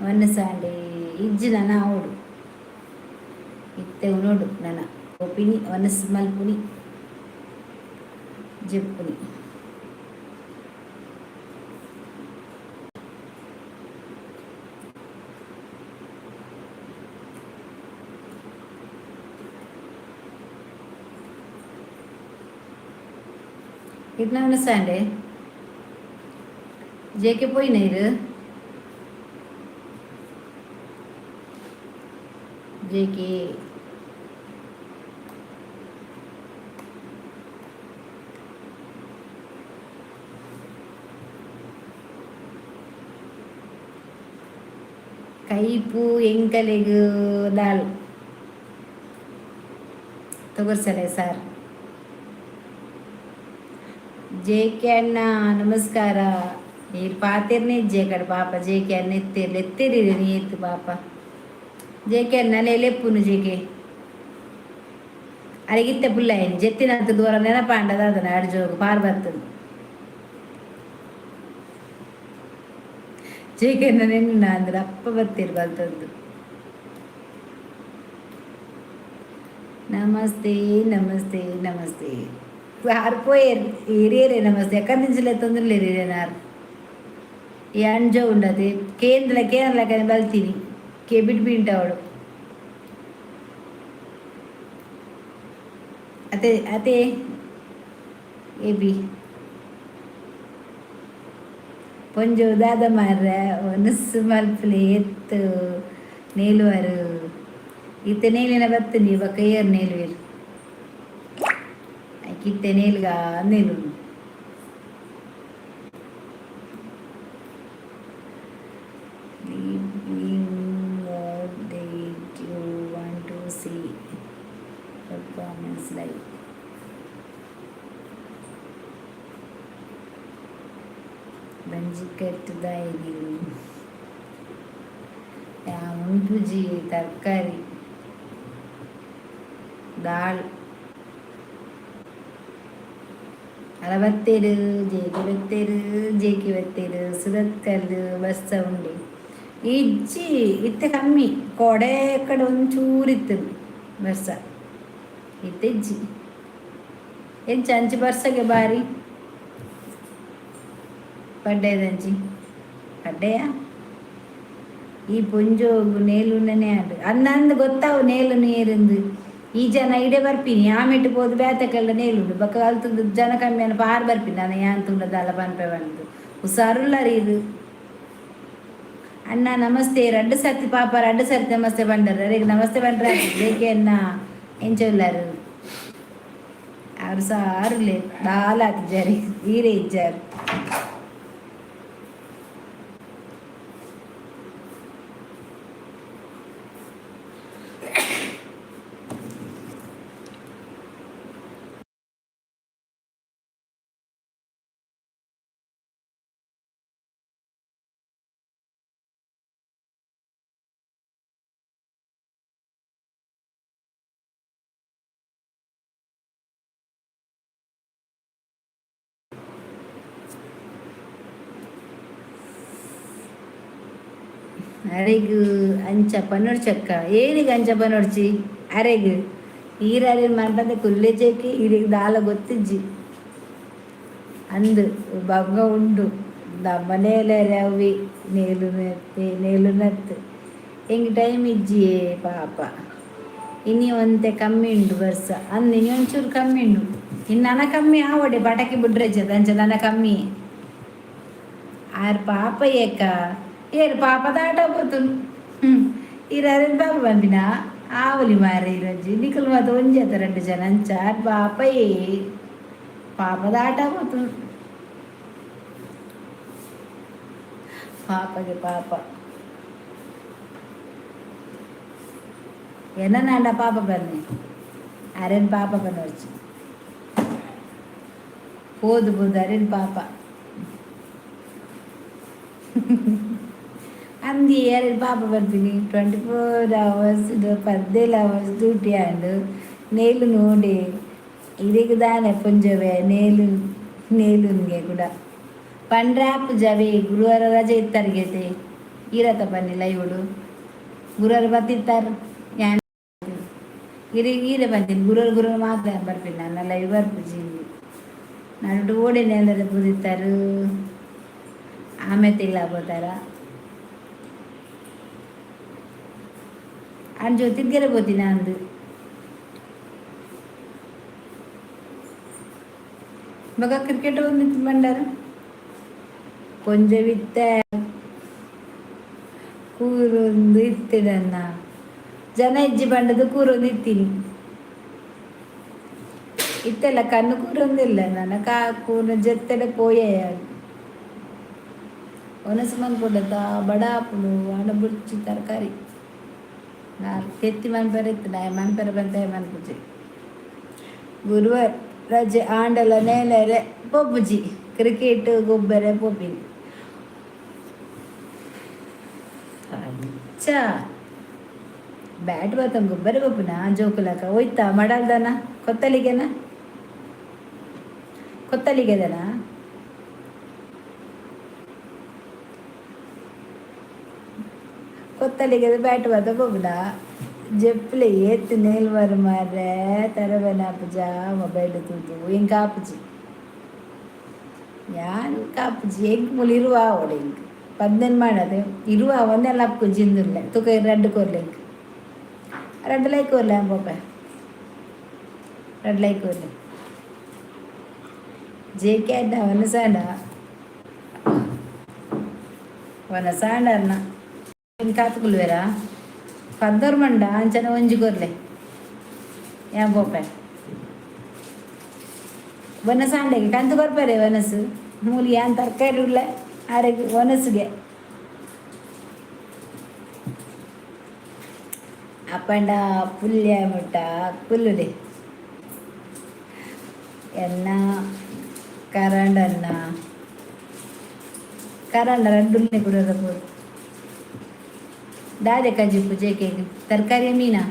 A: ವನಸಾಂಡೆ ಇಜ್ಜಿ. ನನ ಆವೊಡು. ಇತ್ತೆ ಉನೋಡು ನನ ಒಪಿನಿ ವನಸ್ ಮಲ್ಪುನಿ, ಜೆಪ್ಪುನಿ. ಇರ್ನ ವನಸಾಂಡೆ ಜೇಕೆ ಪೋಯಿನ ಇರು? JK ಕೈಪು ಎಂಕಲೆಗ್ dal ತೊಗರ್ಸಲೆ sir. J K ಅಣ್ಣ, ನಮಸ್ಕಾರ. ಈರ್ ಪಾತೆರ್ನೆ ಇಜ್ಜೆ ಕಡೆ ಪಾಪ. ಜೆ ಕೆ ಅಣ್ಣ ಎತ್ತೇರ್ ಎತ್ತೇರಿ ನೀ ಎತ್ತು ಪಾಪ. ಜೇಕೆ ನಲೆ ಜೇಕೆ ಅರೆಗಿತ್ತೆ ಪುಲ್ಲ ಜೆತ್ತಿನಂತ ದೂರ ನೆನಪಾಂಡದ ಅದನ್ನ ಅಡ್ಜೋಗು ಪಾರ್ ಬರ್ತದೆ. ಜೇಕೆ ನಿನ್ನ ಅಂದ್ರೆ ಅಪ್ಪ ಬರ್ತೀರಿ ಬಲ್ತದ್ದು. ನಮಸ್ತೆ ನಮಸ್ತೆ ನಮಸ್ತೆ. ಆರು ಹಿರಿಯರೇ ನಮಸ್ತೆ. ಎಕ್ಕದಿಂಚಲೇ ತೊಂದರೆ ಹಿರಿಯನಾರು ಈ ಅಂಜೋ ಉಂಡದೆ ಕೇಂದ್ರ ಕೇಂದ್ರ ಬಲ್ತೀನಿ ಕೆ ಬಿಟ್ಟು ಅವಳು ಅದೇ ಅದೇ ಎ ಬಿ ಪೊಂಜೊ ದಾದ ಮಾರ್ರೆ ಒನಸ್ಸು ಮಲ್ಪಲೆ ಎತ್ತು ನೇಲುವರು. ಇತ್ತೆ ನೇಲಿನ ಬತ್ತಿನಿ ಬೊಕ್ಕ ಏರ್ ನೇಲುವೆರ್ ಐಕಿತ್ತೆ ನೇಲ್ಗ ನೇಲು. What did you want to see performance live? ಬಂಜಿ ನೀನು ಉಂಪುಜಿ ತರಕಾರಿ ದಾಲ್. ಅಲ ಬತ್ತೇರು ಜೇಕಿ ಬತ್ತೇರು ಜೇಕಿ ಬತ್ತೇರು. ಸುರತ್ಕಲ್ಲು ಬಸ್ಸ ಉಂಡೆ ಇಜ್ಜಿ ಇತ್ತೆ ಕಮ್ಮಿ. ಕೊಡೆ ಕಡೆ ಒಂಚೂರು ಇತ್ತು ಬರ್ಸ, ಇತ್ತೆ ಇಜ್ಜಿ. ಎಂಚ ಅಂಚಿ ಬರ್ಸಗೆ ಬಾರಿ ಪಡ್ಡೇದಂಚಿ ಪಡ್ಡೆಯ ಈ ಪೊಂಜೋಗು ನೇಲುನನೇ ಆಂಡ್ ಅಂದಂದು ಗೊತ್ತಾವು ನೇಲು ನೀರಿಂದು. ಈ ಜನ ಇಡೆ ಬರ್ಪಿನಿ ಆಮೆಟ್ಟು ಪೋದು ಬೇತಕೆಲ್ಲ ನೇಲುಂಡು ಬೊಕ್ಕ ಅಲ್ತುಂದು ಜನ ಕಮ್ಮಿ ಅನ್ನ ಪಾರ್ ಬರ್ಪಿನಿ ನಾನು ಯಾನ್ ತುಂಡದಲ್ಲ ಪನ್ಪೆ ಬಂದು ಹುಷಾರುಲ್ಲಾರ ಇದು. ಅಣ್ಣ ನಮಸ್ತೆ. ರಡ್ಡು ಸರ್ತಿ ಪಾಪ ರಡ್ಡು ಸರ್ತಿ ನಮಸ್ತೆ ಬಂಡರ್. ಅರೆಗ್ ನಮಸ್ತೆ ಬಂಡ್ರ ಬೇಕೆ ಅಣ್ಣ. ಎಂಚ ಉಲ್ಲಾರು ಅವ್ರು ಸಾರುಲೆ ದಾಲ ಆತಿಜಾರಿ ಈರೇ ಇಜ್ಜಾರು. ಅರೆಗ್ ಅಂಚ ಪನೊಡ್ಚಕ್ಕ ಏನಿಗೆ ಅಂಚ ಪನೊಡ್ಚಿ ಅರೆಗ್ ಈರರೆನ್ ಮನ್ಪಂದೆ ಕುಲ್ಲೆ ಚೇಕಿ ಈರೆಗ್ ದಾಲ ಗೊತ್ತಿಜ್ಜಿ ಅಂದು ಬಂಗ ಉಂಡು ಮನೇಲೆ ಅವಿ ನೇಲು ನೆತ್ತೆ ನೇಲು ನತ್ತು ಎಂಗ್ ಟೈಮ್ ಇಜ್ಜಿಯೇ ಪಾಪ. ಇನಿ ಒಂತೆ ಕಮ್ಮಿ ಉಂಡು ಬರ್ಸ ಅಂದ್ ಇನಿ ಒಂಚೂರು ಕಮ್ಮಿ ಉಂಡು. ಇನ್ನು ನನ ಕಮ್ಮಿ ಆವಡೆ ಪಟಾಕಿ ಬುಡ್ರೆಜ್ಜದ ಅಂಚ ನನ ಕಮ್ಮಿ. ಆರ್ ಪಾಪ ಏಕ ಏರು ಪಾಪ ದಾಟ ಪೋತುನು ಈರ್ ಪಾಪ ಬಂದಿನ ಆವಲಿ ಮಾರೆ ಇರಂಜಿ ನಿಕುಲು ಮಾತ ಒಂಜಿ ಅತ್ತ ರಡ್ಡು ಜನ ಅಂಚ ಆರ್ ಪಾಪ ಏ ಪಾಪ ದಾಟ ಪೋತುನು ಪಾಪಗೆ ಪಾಪ ಎನ್ನನಾಂಡ ಪಾಪ ಬನ್ನಿ ಅರೆನ್ ಪಾಪ ಬನ್ನೋರ್ಚಿ ಪೋದು ಪೋದು ಅರೆನ್ ಪಾಪ ಅಂದಿ ಅರೆನ್ ಪಾಪ ಬರ್ತೀನಿ. 24 ಅವರ್ಸ್ 17 ಅವರ್ಸ್ ಡ್ಯೂಟಿ ಆಂಡ್ ನೇಲು ನೋಡಿ ಇದಕ್ಕೆ ದಾನೆ ಪುಂಜವೆ ನೇಲು ನೇಲುನ್ಗೆ ಕೂಡ ಪಂಡ್ರಾಪ್ ಜವೆ. ಗುರುವಾರ ರಜೆ ಇತ್ತರ್ಗೆತೆ ಈರತ ಬನ್ನಿ ಲೈವುಡು. ಗುರುವಾರ ಬತ್ತಿತ್ತಾರೆ ಯಾನ್ ಇರಿ ಈರೆ ಬಂತೀನಿ. ಗುರುವಾರ ಗುರುವಾರ ಮಾತ್ರ ಬರ್ತೀನಿ ನಾನು ಲೈವ್ ಬರ್ಪುಜಿ. ನಡುಟು ಓಡಿ ನೆಲದ ಪುದಿತ್ತಾರು ಆಮೆ ತಿಲ್ಲ ಪೋತಾರ ಅಂಚು ತಿರ್ಗೆರೆ ಪೋತಿನ ಅಂದು. ಬೊಕ ಕ್ರಿಕೆಟ್ ಒಂದು ಬಂಡಾರ ಕೊಂಜವಿತ್ತ ಕೂರೊಂದು ಇತ್ತಿಡನ್ನ ಜನ ಇಜ್ಜಿ ಬಂಡದು ಕೂರೊಂದು ಇತ್ತೀನಿ. ಇತ್ತೆಲ್ಲ ಕಣ್ಣು ಕೂರೊಂದಿಲ್ಲ ನನ್ನ ಕಾ ಕೂರು ಜತ್ತೆಡೆ ಪೋಯೆ. ಒನಸು ಮನ್ಪುಂಡತ ಬಡಾಪುಡು ಆಂಡ ಬುಡ್ಚಿ ತರಕಾರಿ ತೆತ್ತಿ ಮನ್ಪೆರೆ ಇತ್ತು ನಾಯ ಮನ್ಪೆರೆ ಬಂತ ಮನ್ಪುಜಿ. ಗುರುವಾರ ರಜೆ ಆಂಡಲ ನೇಲೆರೆ ಪೋಪುಜಿ ಕ್ರಿಕೆಟ್ ಗೊಬ್ಬರ ಪೋಪಿನಿ ಅಂಚ. ಬ್ಯಾಟ್ ಬತ್ತಂಗ್ ಗೊಬ್ಬರ ಗೊಬ್ಬನ ಜೋಕುಲಕ ಹೋಯ್ತಾ ಮಡಲ್ದನ ಕೊತ್ತಲಿಗೆನ ಕೊತ್ತಲಿಗೆದನ. ಕೊತ್ತಲಿಗೆ ಬ್ಯಾಟ್ ಬತ್ತ ಗೊಬ್ಬನ ಜೆಪ್ಲೆ ಏತ್ ನೇಲ್ವರ್ ಮಾರ್ರೆ ತರವೆನ ಪೂಜ ಮೊಬೈಲ್ ತೂದು ಎಂಕ್ ಆಪುಜಿ ಯಾನ್ ಕಾಪುಜಿ ಎಂಕ್ ಮೂಲು ಇರುವ ಆವೊಡು ಎಂಕ್ ಪದ್ನೆನ್ ಮಾಡದು ಇರುವ ಒಂದೆಲ್ಲ ಅಪ್ಪು ಜಿಂದುಲ್ಲೆ ತುಕ ರಡ್ಡ್ ಕೊರ್ಲೆ ಎಂಕ್ ರಡ್ಡ್ ಲೈಕ್ ಕೊರ್ಲೆ ಪೋಪೆ ರಡ್ಡ್ ಲೈಕ್ ಕೊರ್ಲೆ. ಜೆ ಕೆ ಅಡ್ಡ ವನಸಾಂಡ ವನಸಾಂಡ ಅನ್ನ ಕಾತುಕುಲ್ವೇರಾ ಪದ್ದೋರ್ ಮಂಡ ಅಂಚನೆ ಒಂಜಿ ಕೊರ್ಲೆ ಯಾನ್ ಪೋಪೆ ವನಸಾಂಡೆಗೆ ಕಂತು ಕೊರ್ಪೆರೆ ವನಸು ಮೂಲು ಯಾನ್ ತರಕಾರಿ ಉಳ್ಳೆ ಆರೆಗ್ ವನಸುಗೆ ಅಪ್ಪಂಡ ಪುಲ್ಯ ಮುಟ್ಟ ಕುಲ್ಲುಲೆ ಎನ್ನ ಕರಂಡನ್ನ ಕರಂಡ ರಡ್ಡುಲ್ಲೆ ಕುಡೋದ ಪೂರ ದಾದೆ ಕಜಿಪು ಜೇಕೆಗ್ ತರಕಾರಿ ಮೀನಾ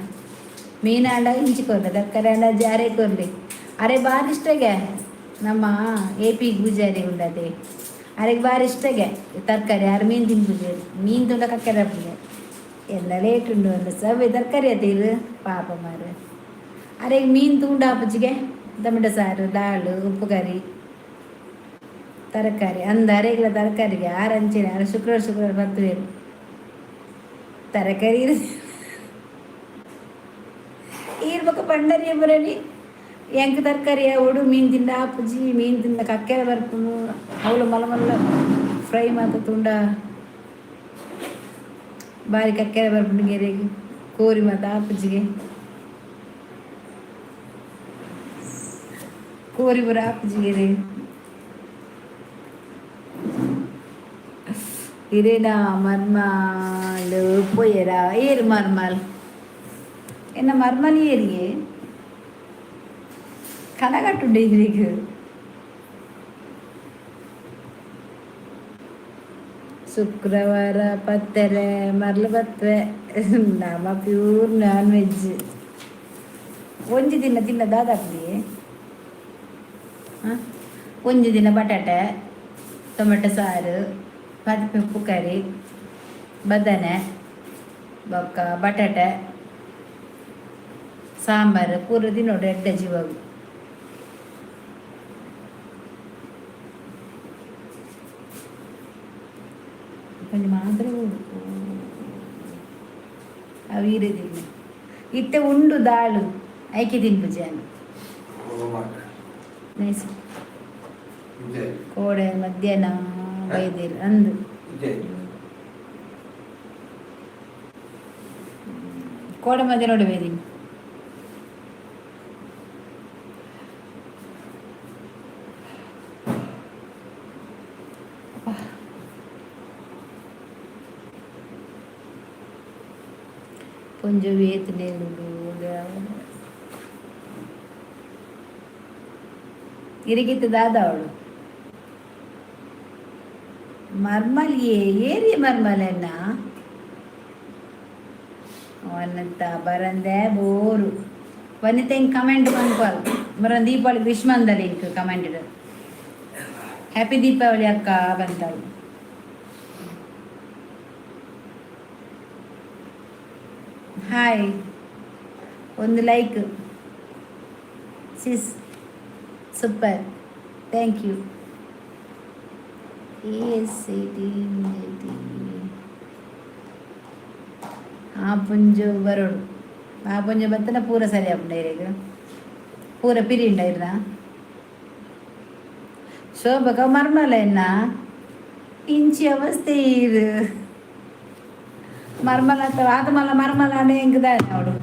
A: ಮೀನ ಅಂಡ ಇಂಚಿ ಕೊರ್ಲೆ ತರಕಾರಿ ಅಂಡ ಜಾರೆ ಕೊರ್ಲೆ. ಅರೆ ಬಾರಿ ಇಷ್ಟಗೆ ನಮ್ಮ ಎ ಪಿ ಪೂಜಾರಿ ಉಂಡತೆ ಅರೆಗೆ ಬಾರಿ ಇಷ್ಟಗೆ ತರಕಾರಿ ಆರು ಮೀನು ತಿನ್ಪುಜೆರ್ ಮೀನು ತುಂಡ ಕಕ್ಕೆರೆ ಆಪುಂಡು ಎಲ್ಲ ಲೇಟ್ ಉಂಡು ಅಂದ ಸವ್ವೆ ತರಕಾರಿ ಅತೀರು ಪಾಪ ಮಾರು ಅರೆಗೆ ಮೀನು ತುಂಡ ಆಪುಜಿಗೆ ಟೊಮೆಟೊ ಸಾರು ದಾಳು ಉಪ್ಪು ಕರಿ ತರಕಾರಿ ಅಂದ ಅರೆಗ್ಲ ತರಕಾರಿಗೆ ಆರು ಅಂಚೆನೆ ಆರು ಶುಕ್ರವಾರ ಶುಕ್ರವಾರ ಬತ್ತುವೇರು ತರಕಾರಿ ಈರ್ ಬೊಕ ಪಂಡರಿ ಬರಲಿ ಎಂಕ್ ತರಕಾರಿ ಆವೊಡು ಮೀನು ತಿಂಡ ಆಪುಜಿ ಮೀನು ತಿಂಡ ಕಕ್ಕೆರೆ ಬರ್ಪುಂಡು ಅವುಲು ಮಲ್ಲ ಮಲ್ಲ ಫ್ರೈ ಮಾತ ತುಂಡ ಬಾರಿ ಕಕ್ಕೆರೆ ಬರ್ಪುಂಡು ಗೆರೆಗ್ ಕೋರಿ ಮಾತ ಆಪುಜಿಗೆ ಕೋರಿ ಪೂರ ಆಪುಜಿಗೆರೆ ಇರೇನ ಮರ್ಮಾಲ್ ಪೋಯೆರಾ ಏರ್ ಮರ್ಮಾಲ್ ಎನ್ನ ಮರ್ಮಲ್ ಏರಿಗೆ ಕನಗಟ್ಟುಂಡು ಇದ್ರಿಗ್. ಶುಕ್ರವಾರ ಪತ್ತೆರೆ ಮರ್ಲು ಬತ್ವೆ ನಮ ಪ್ಯೂರ್ ನಾನ್ ವೆಜ್ ಒಂಜಿ ದಿನ ತಿನ್ನ ದಾದಾಪುಡಿ ಒಂಜಿ ದಿನ ಬಟಾಟೆ ಟೊಮೆಟೊ ಸಾರು ಪದಿಪೆ ಉಪ್ಪು ಕರಿ ಬದನೆ ಬೊಕ್ಕ ಬಟಾಟೆ ಸಾಂಬಾರು ಪೂರ ತಿನ್ನೋಡು ಎಡ್ಡೆ ಜೀವಗ್. ಒಂಜಿ ಮಾತ್ರ ಅವು ಈರೆ ತಿನ್ನೆ ಇತ್ತೆ ಉಂಡು ದಾಳು ಐಕೆ ತಿನ್ಪುಜಿ ಯಾನ್. ನೈಸ್. ಕೋಡೆ ಮಧ್ಯಾಹ್ನ ಬೈದೇರು ಅಂದು ಕೋಡೆ ಮಧ್ಯಾಹ್ನ ನೋಡಿ ಬೈದೀನಿ. ಪೊಂಜೊವು ಏತ್ ನೇಲುಂಡು ಇರಿಗಿತ್ತು ದಾದ ಅವಳು ಮರ್ಮಲ್ ಏರಿ ಮರ್ಮಲೆನ್ನ ವನತ ಬರಂದೆ ಬೋರು ವನಿತ ಹಿಂಗೆ ಕಮೆಂಟ್ ಮನ್ಪಾಲ್ ಬರ ದೀಪಾವಳಿ ವಿಶ್ ಮಂದಲ್ ಇಂಕ್ ಕಮೆಂಟ್ ಹ್ಯಾಪಿ ದೀಪಾವಳಿ ಅಕ್ಕ ಬಂತಾಳು. ಹಾಯ್ ಒಂದು like sis super thank you. A C D D ಆ ಪುಂಜು ಬರೋಡು ಆ ಪುಂಜು ಬತ್ತನ ಪೂರ ಸರಿ ಆಪುಂಡು ಇರೆಗ್ ಪೂರ ಪಿರಿಂಡ ಇರ್ನ ಶೋಭಕ ಮರ್ಮಲ ಎನ್ನ ಇಂಚಿ ಅವಸ್ಥೆ ಇರು ಮರ್ಮಲ ಆತ ಮಲ್ಲ ಮರ್ಮಲ ಅనే ಎಂಕ್ ದಾನೆ ಅವಡು.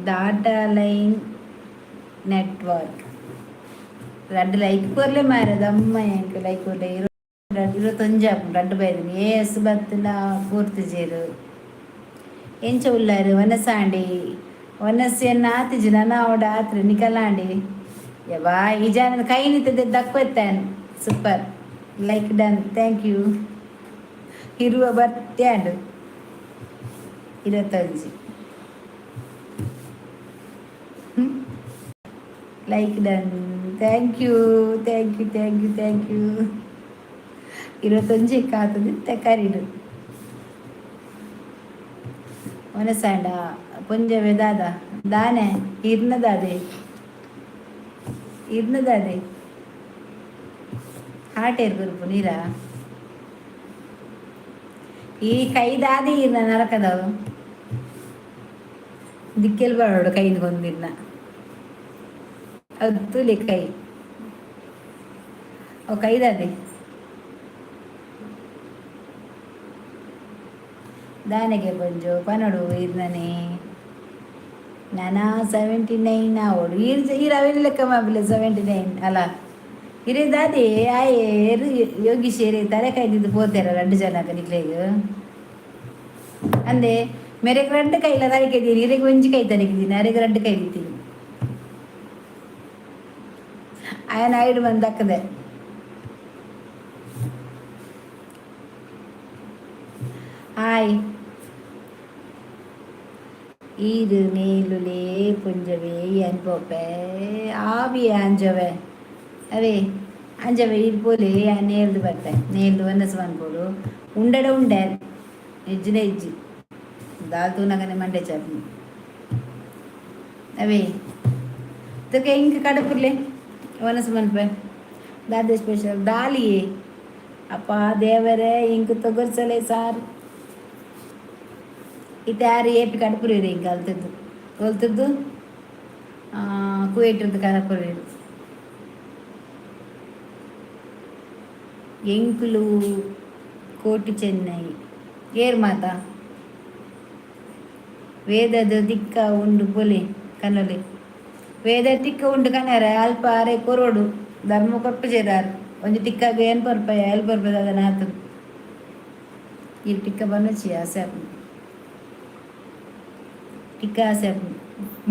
A: ಡಾಟಾ ಲೈನ್ ನೆಟ್ವರ್ಕ್ ರಡ್ಡ್ ಲೈಕ್ ಕೊರ್ಲೆ ಮಾರ್ರೆ ಅಮ್ಮ ಎಂಕ್ ಲೈಕ್ ಕೊರ್ಲೆ ಇರುವತ್ತೊಂಜಿ ಆಪುಂಡು ರಡ್ಡ್ ಬೈದಿನಿ ಎ ಎಸ್ ಬತ್ತಿನ ಪೂರ್ತಿಜೆರ್ ಎಂಚ ಉಲ್ಲರ್ ವನಸಾಂಡಿ ವನಸ್ ಎನ್ನ ಆತಿಜಿ ನನ ಆವಡ್ ಆತ್ರಿ ನಿಕಲಾಂಡಿ ಯವ್ವಾ ಈ ಜಾನದ ಕೈ ನಿತ್ತದ ದಕ್ಕೊತ್ತಾನ್ super. Like done, thank you. ಇರುವ ಬರ್ತ್ಯಾಂಡು 25. Like done, thank you, thank you, thank you, thank you. 21 ಕಾತದೆ ತಕರಿಡು ಒನಸಾಂಡ ಪುಂಜವೆ ದಾದ ದಾನೆ ಇರ್ನದಾದೆ ಇರ್ನದಾದೆ ಹಾಟ್ ಏರ್ ಗುರುಪು ನೀರಾ ಈ ಕೈದಾದಿ ಇರ್ನ ನರಕದವು ದಿಕ್ಕೆಲ್ ಬರೋಡು ಕೈನ ಕೊಂದಿರ್ನ ಅದು ತುಲಿ ಕೈ ಅವು ಕೈದಾದೆ ದಾನೆಗೆ ಪಂಜು ಪನಡು ಇರ್ನನೆ ನಾನಾ 79 ಆವಡು ಈರ್ ಈರ್ ಅವೇನು ಲೆಕ್ಕ ಮಾಪಿಲ್ಲ 79 ಅಲ್ಲ ಇರೇ ದಾದಿ ಆಯೆ ಏರು ಯೋಗೀಶ್ ಏರೆ ತಲೆ ಕಾಯ್ದಿದ್ದು ಪೋತೇರ ರಡ್ಡು ಜನ ನಿಕ್ಲೆಗ್ ಅಂದೆ ಮೇರೆಗ್ ರಡ್ಡು ಕೈಲ ತಲೆ ಕೈದೀನಿ ಇರೆಗ್ ಒಂಜಿ ಕೈ ತಲೆಕಿದ್ದೀನಿ ಅರೆಗ್ ರಡ್ಡು ಕೈ ದಿತ್ತೀನಿ ಆಯನ ಐಡು ಬಂದಕ್ಕದೆ. ಹಾಯ್ ಈರು ನೇಲುಲೇ ಪುಂಜವೇ ಅನ್ಪೋಪೆ ಆವಿ ಆಂಜವೆ ಅವೇ ಅಂಜವೆ ಈರು ಪೋಲೆ ನೇಲ್ದು ಬರ್ತೆ ನೇಲ್ದು ವನಸ್ ಮನ್ಪೋಡು ಉಂಡಡ ಉಂಡೆ ಇಜ್ಜಿನ ಇಜ್ಜಿ ದಾಲ್ ತೂನಗನೆ ಮಂಡೆ ಚಾಪಿ ಅವೇ ತುಕೆ ಇಂಕ ಕಡಪುರ್ಲೆ ವನಸ್ ಮನ್ಪೆ ದಾದೆ ಸ್ಪೆಷಲ್ ದಾಲಿಯೇ ಅಪ್ಪ ದೇವರೇ ಇಂಕ್ ತೊಗರ್ಸಲೆ ಸಾರ್ ಇತ್ತೆ ಆರು ಏಪಿ ಕಡಪುರಿರು ಇಂಕ ಅಲ್ತದ್ದು ಒಲ್ತದ್ದು ಕುವೇಟಿರ್ದು ಕಡಪುರಿರು ಎಂಕುಲು ಕೋಟಿ ಚೆನ್ನೈ ಏರ್ ಮಾತ ವೇದದ ದಿಕ್ಕ ಉಂಡು ಪೊಲೆ ಕನೊಲೆ ವೇದ ತಿಕ್ಕ ಉಂಡು ಕನರ ಅಲ್ಪ ಅರೆ ಕೊರೋಡು ಧರ್ಮ ಕೊರ್ಪು ചേರಾರು ಒಂಜಿ ಟಿಕ್ಕಾಗ ಏನು ಪರ್ಪಯ ಎಲ್ ಪರ್ಪದ ಅದನ್ನ ಆತು ಈ ಟಿಕ್ಕ ಬನ್ನೊಚ್ಚಿ ಆಸೆ ಆಪುಂಡು ಟಿಕ್ಕ ಆಸೆ ಆಪುಂಡು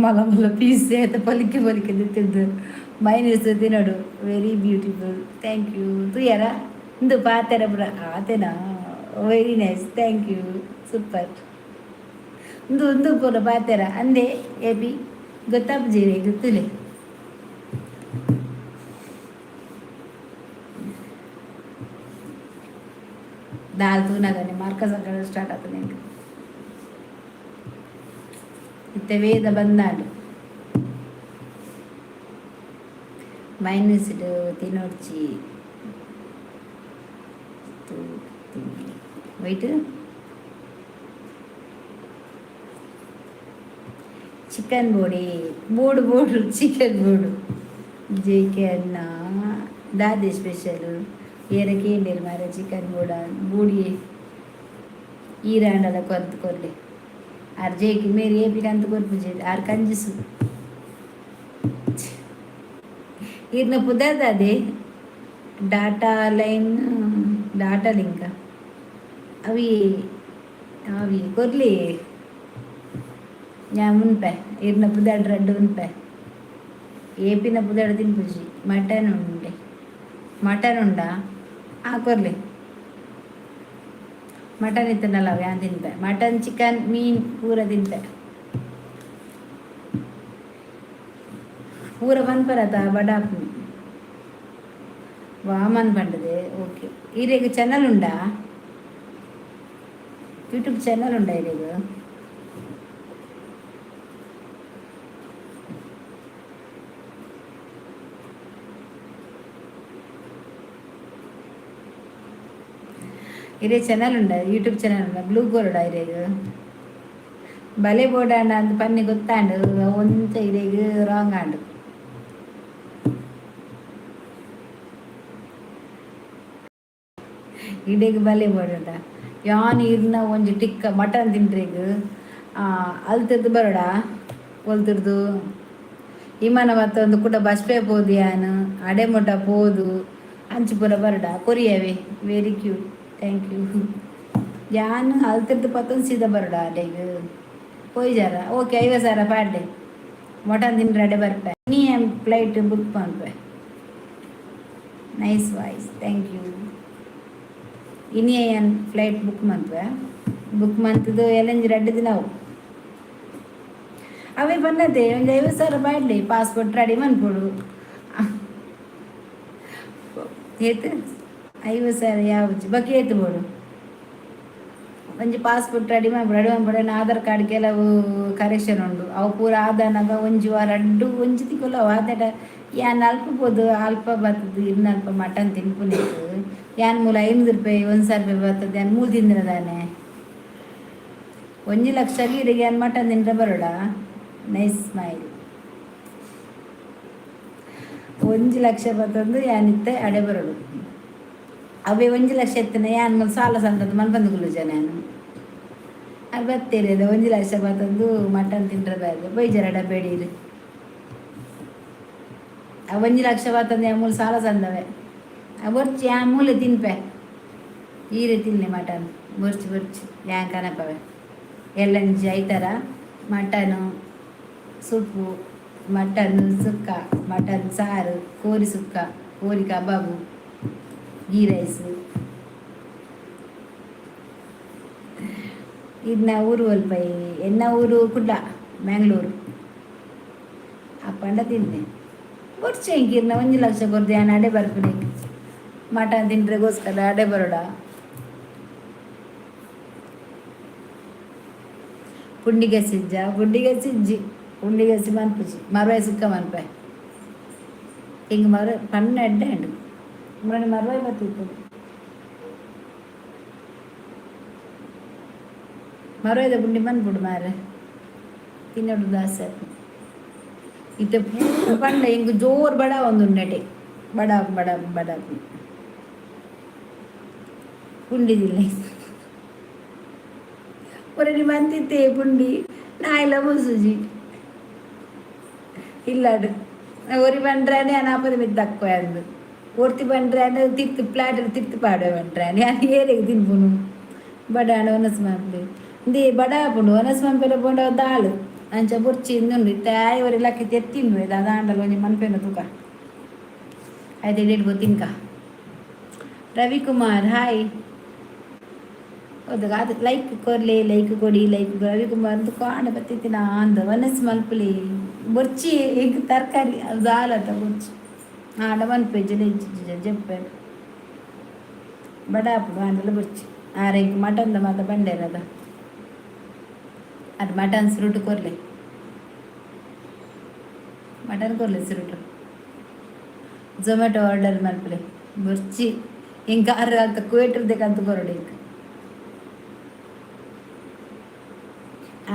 A: ಮಲ್ಲ ಮಲ್ಲ ಪೀಸ್ ಏತ ಪೊಲಿಕೆ ಪೊಲಿಕೆ ತಿಂದು ಮೈನಸ್ ತಿನ್ನೋಡು. Very beautiful, thank you. ತೂಯರ ಇಂದು ಪಾತೆರ ಪುರ ಆತೆನಾ? Very nice, thank you, super. ಇಂದು ಇಂದು ಪೂರ ಪಾತೆರ ಅಂದೆ ಏಪಿ ಗೊತ್ತಾಪುಜಿ ಗೊತ್ತುಲೆ. ದಾಲ್ ತೂನಗನೆ ಮಾರ್ಕ ಸಂಕಟ ಸ್ಟಾರ್ಟ್ ಆತದೆ ಎಂಕ್. ಇತ್ತೆ ವೇದ ಬಂದಾಂಡ್ ಮೈನಸ್ಡ್ ತಿನೊಡ್ಚಿ. ವೈಟ್ ಚಿಕನ್ ಬೋಡಿ ಬೋಡು ಬೋಡು ಚಿಕನ್ ಬೋಡು ಜೆ ಕೆ ಅನ್ನ ದಾದೆ ಸ್ಪೆಷಲ್ ಏರ ಕೇಂಡೇರು ಮಾರ ಚಿಕನ್ ಬೋಡ ಬೂಡಿ ಈರಾಂಡಲ ಕೊರ್ದು ಕೊರ್ಲೆ ಆರ್ ಜೇಕಿ ಮೇರಿ ಏಪಿಗೆ ಅಂತ ಕೊರ್ಪುಜೆ ಆರ್ ಕಂಜುಸು. ಈರ್ನ ಪುದರ್ದಾದೆ ಡಾಟಾ ಲೈನ್ ಡಾಟಾ ಲಿಂಕ ಅವಿ ಅವಿ ಕೊರ್ಲಿ ഞാൻ ಉನ್ಪೆ ಇರ್ನ ಪುದರ್ ರಡ್ಡು ಉನ್ಪೆ ಏಪಿನ ಪುದರ್ ತಿನ್ಪುಜಿ. ಮಟನ್ ಉಂಡೆ ಮಟನ್ ಉಂಡಾ ಆ ಕೊರ್ಲಿ ಮಟನ್ ಇತ್ತನಲ್ಲ ಅವು ಯಾನ್ ತಿನ್ಪೆ ಮಟನ್ ಚಿಕನ್ ಮೀನ್ ಪೂರ ತಿನ್ಪೆ ಪೂರ ಪನ್ಪರತ ಬಡಾಪುನಿ ವಾಮನ್ ಪಂಡದೆ. ಓಕೆ, ಈರೆಗ್ ಚಾನಲ್ ಉಂಡಾ? ಯೂಟ್ಯೂಬ್ ಚಾನಲ್ ಉಂಡಾ ಇರೆಗ್? ಇರೇ ಚಾನಲ್ ಉಂಡ ಯೂಟ್ಯೂಬ್ ಚಾನಲ್ ಉಂಡ ಬ್ಲೂ ಗೋಲ್ಡ್ ಇರೆಗ್ ಬಲೆ ಬೋಡಾಂಡ ಅಂದ್ ಪನ್ನಿ ಗೊತ್ತಾಂಡು ಒಂಚ ಇರೆಗ್ ರಾಂಗ್ ಆಂಡ್. ಇಡೆಗ್ ಬಲೆ ಬೋಡಂಡ ಯಾನ್ ಇರ್ನ ಒಂಜಿ ಟಿಕ್ಕ ಮಟನ್ ತಿಂಡ್ರೆಗ್ ಅಲ್ತಿರ್ದು ಬರೋಡ ಒಲ್ತಿರ್ದು ಇಮಾನ ಮತ್ತೊಂದು ಕುಡ ಬಸ್ಪೆ ಪೋದು ಯಾನ್ ಅಡೆ ಮೊಟ ಪೋದು ಅಂಚು ಪೂರ ಬರೋಡ ಕೊರಿಯವೇ. Very cute, thank you. ಯಾನ್ ಅಲ್ತಿರ್ದು ಪತ್ತೊಂದು ಸೀದಾ ಬರೋಡ ಅಡೆಗ್ ಪೋಯಿಜಾರ? ಓಕೆ, 50,000 ಪಾಡ್ಡೆ ಮಟನ್ ತಿಂಡ್ರೆ ಅಡೆ ಬರ್ಪೆ ನೀ ಫ್ಲೈಟ್ ಬುಕ್ ಮನ್ಪೆ. Nice voice, thank you. ಇನಿ ಯಾನ್ ಫ್ಲೈಟ್ ಬುಕ್ ಮನ್ಪುವೆ. ಬುಕ್ ಮಂತುದು ಎಲ್ಲಂಜಿ ರಡ್ಡ್ ದಿನ ಅವು. ಅವೇ ಬನ್ನದೆ ಒಂಜಿ 50,000 ಬಾಡ್ಲಿ ಪಾಸ್ಪೋರ್ಟ್ ರೆಡಿ ಮನ್ಪೊಡು. ಏತ್ 50,000 ಯಾವುಜಿ ಬೊಕ ಏತ್ ಬೋಡು? ಒಂಜಿ ಪಾಸ್ಪೋರ್ಟ್ ರೆಡಿ ಮನ್ಪೊಡು. ರೆಡಿ ಮನ್ಪೊಡು, ಆಧಾರ್ ಕಾರ್ಡ್ ಕೆಲವು ಕರೆಕ್ಷನ್ ಉಂಡು. ಅವು ಪೂರ ಆದಾನಗ ಒಂಜಿ ವಾರ ರಡ್ಡು ಒಂಜಿ ತಿಕ್ಕುಲ ಆತಡ. ಯಾನ್ ಅಲ್ಪ ಪೋದು ಅಲ್ಪ ಬತ್ತದು ಇರ್ನ ಅಲ್ಪ ಮಟನ್ ತಿನ್ಪುನೆಕ್ ಯಾನ್ ಮೂಲ 500 ರೂಪಾಯಿ 1000 ರೂಪಾಯಿ ಬತ್ತದ. ಯಾನ್ ಮೂಲು ತಿಂದಿನ ದಾನೆ? 1 ಲಕ್ಷ ಇರೆಗ್ ಯಾನ್ ಮಟನ್ ತಿಂದ್ರೆ ಬರೋಡ? Nice smile. 1 ಲಕ್ಷ ಬತ್ತಂದು ಯಾನ್ ಇತ್ತೆ ಅಡೆ ಬರೋಡು. ಅವೇ 1 ಲಕ್ಷ ಎತ್ತನ ಯಾನ್ ಮೂಲು ಸಾಲ ಸಂದದ್ದು ಮನ್ಪಂದು ಕುಲ್ಲುಜ ನಾನು. ಅದು ಬತ್ತೇರಿ ಅದು 1 ಲಕ್ಷ ಬತ್ತಂದು ಮಟನ್ ತಿಂದ್ರೆ ಬ್ಯಾದ ಬೈಜರಡ ಬೇಡೀರು. ಆ 1 ಲಕ್ಷ ಬತ್ತಂದು ಯಾ ಮೂಲು ಸಾಲ ಸಂದವೆ. ಆ ಬೊರ್ಚಿ, ಆ ಮೂಲೆ ತಿನ್ಪೆ. ಈರೆ ತಿನ್ನೆ ಮಟನ್ ಬೊರ್ಚಿ ಬೊರ್ಚಿ ಯಾನ್ ಕನಪವೆ. ಎಲ್ಲಂಜಿ ಐತರ ಮಟನು ಸೂಪು, ಮಟನ್ ಸುಕ್ಕ, ಮಟನ್ ಸಾರು, ಕೋರಿ ಸುಕ್ಕ, ಕೋರಿ ಕಬಾಬು, ಗೀ ರೈಸ್. ಇನ್ನ ಊರು ಒಲ್ಪ? ಎನ್ನ ಊರು ಕುಡ್ಲ, ಮ್ಯಾಂಗ್ಳೂರು. ಅಪ್ಪಂಡ ತಿನ್ನೆ ಬೊರ್ಚಿ ಎಂಕಿರ್ನ 1 ಲಕ್ಷ ಕೊರ್ದು ಯಾನ್ ಅಡೆ ಬರ್ಪುನೆ ಮಟನ್ ತಿಂಡ್ರೆಗೋಸ್ಕರ ಅಡೆ ಬರೋಡ? ಪುಂಡಿ ಗಸಿಜ್ಜ? ಪುಂಡಿ ಗಸಿಜ್ಜಿ. ಪುಂಡಿ ಗಸಿ ಮನ್ಪುಜಿ, ಮರ್ವಾಯಿ ಸುಕ್ಕ ಮನ್ಪೆ. ಹಿಂಗೆ ಮರ ಪಣ್ಣ ಎಡ್ಡೆ ಉಂಡು ಮುರಣಿ ಮರ್ವಾಯಿ ಬತ್ತಿತ್ತು. ಮರ್ವಾಯ್ದ ಪುಂಡಿ ಮನ್ಪುಡು ಮಾರೆ, ತಿನ್ನೋಡು ದಾಸೆ. ಇತ್ತೆ ಪೂರ ಪಂಡ ಹಿಂಗೆ ಜೋರು ಬಡ ಒಂದು ಉಂಡಟೆ ಬಡ ಬಡ ಬಡ ಪುಂಡಿದಿಲ್ಲ. ಒರಡಿ ಮಂತಿತ್ತೆ ಪುಂಡಿ ನಾಯಿಲ ಮುಸುಜಿ ಇಲ್ಲಾಡು. ಒರಿ ಬಂಡ್ರಾನೆ ಅನಾಪದ ಮಿತ್ತು ಅಂದು ಒರ್ತಿ ಬಂಡ್ರಾನೆ ತಿರ್ತು ಪ್ಲಾಟ್ ತಿರ್ತು ಪಾಡುವೆ ಬಂಡ್ರಾನೆ. ಯಾನ್ ಏರೆಗ್ ತಿನ್ಪುನು? ಬಡಾಂಡ ಒನಸ್ ಮನ್ಪುಲೆ ಇಂದೇ ಬಡ ಆಪುಂಡು. ಒನಸ್ ಮನ್ಪೆರೆ ಪೋಂಡ ದಾಳು ಅಂಚ ಬೊರ್ಚಿ ಇಂದುಂಡು. ಇತ್ತೆ ಆಯ್ ಒರಿ ಲಕ್ಕಿ ತೆತ್ತಿಂಡು ದಾದಾಂಡಲ ಒಂಜಿ ಮನ್ಪೆನ ತೂಕ. ಆಯ್ತು, ಎಡೆ ತಿನ್ಕ. ರವಿಕುಮಾರ್, ಹಾಯ್. ಹೌದು, ಅದು ಲೈಕ್ ಕೊರ್ಲೆ, ಲೈಕ್ ಕೊಡಿ, ಲೈಕ್. ರವಿಕುಮಾರ್ ಅಂತ ಕಾಂಡ ಬತ್ತಿತ್ತಿನ ಅಂದ. ಒನಸ್ ಮಲ್ಪುಲಿ ಬೊರ್ಚಿ ಎಂಕ್ ತರಕಾರಿ ಅದು ದಾಲತ ಬೊರ್ಚಿ ಆಂಡ ಮನ್ಪೆ ಜಲೆ ಜೆಪ್ಪೆ ಬಡ ಆಪುಂಡು. ಆಂಡಲ ಬೊರ್ಚಿ ಆರೆ ಎಂಕ್ ಮಟನ್ದ ಮಾತ ಬಂಡೇರದ. ಅದು ಮಟನ್ ಸುರುಟು ಕೊರ್ಲೆ, ಮಟನ್ ಕೊರ್ಲೆ ಸುರುಟು. ಝೊಮ್ಯಾಟೊ ಆರ್ಡರ್ ಮಲ್ಪುಲೆ, ಬೊರ್ಚಿ ಎಂಕ್ ಆರ್ ಅಂತ ಕುವೇಟರ್ದೆ ಕಂತು ಕೊರೊಡು ಎಂಕ್.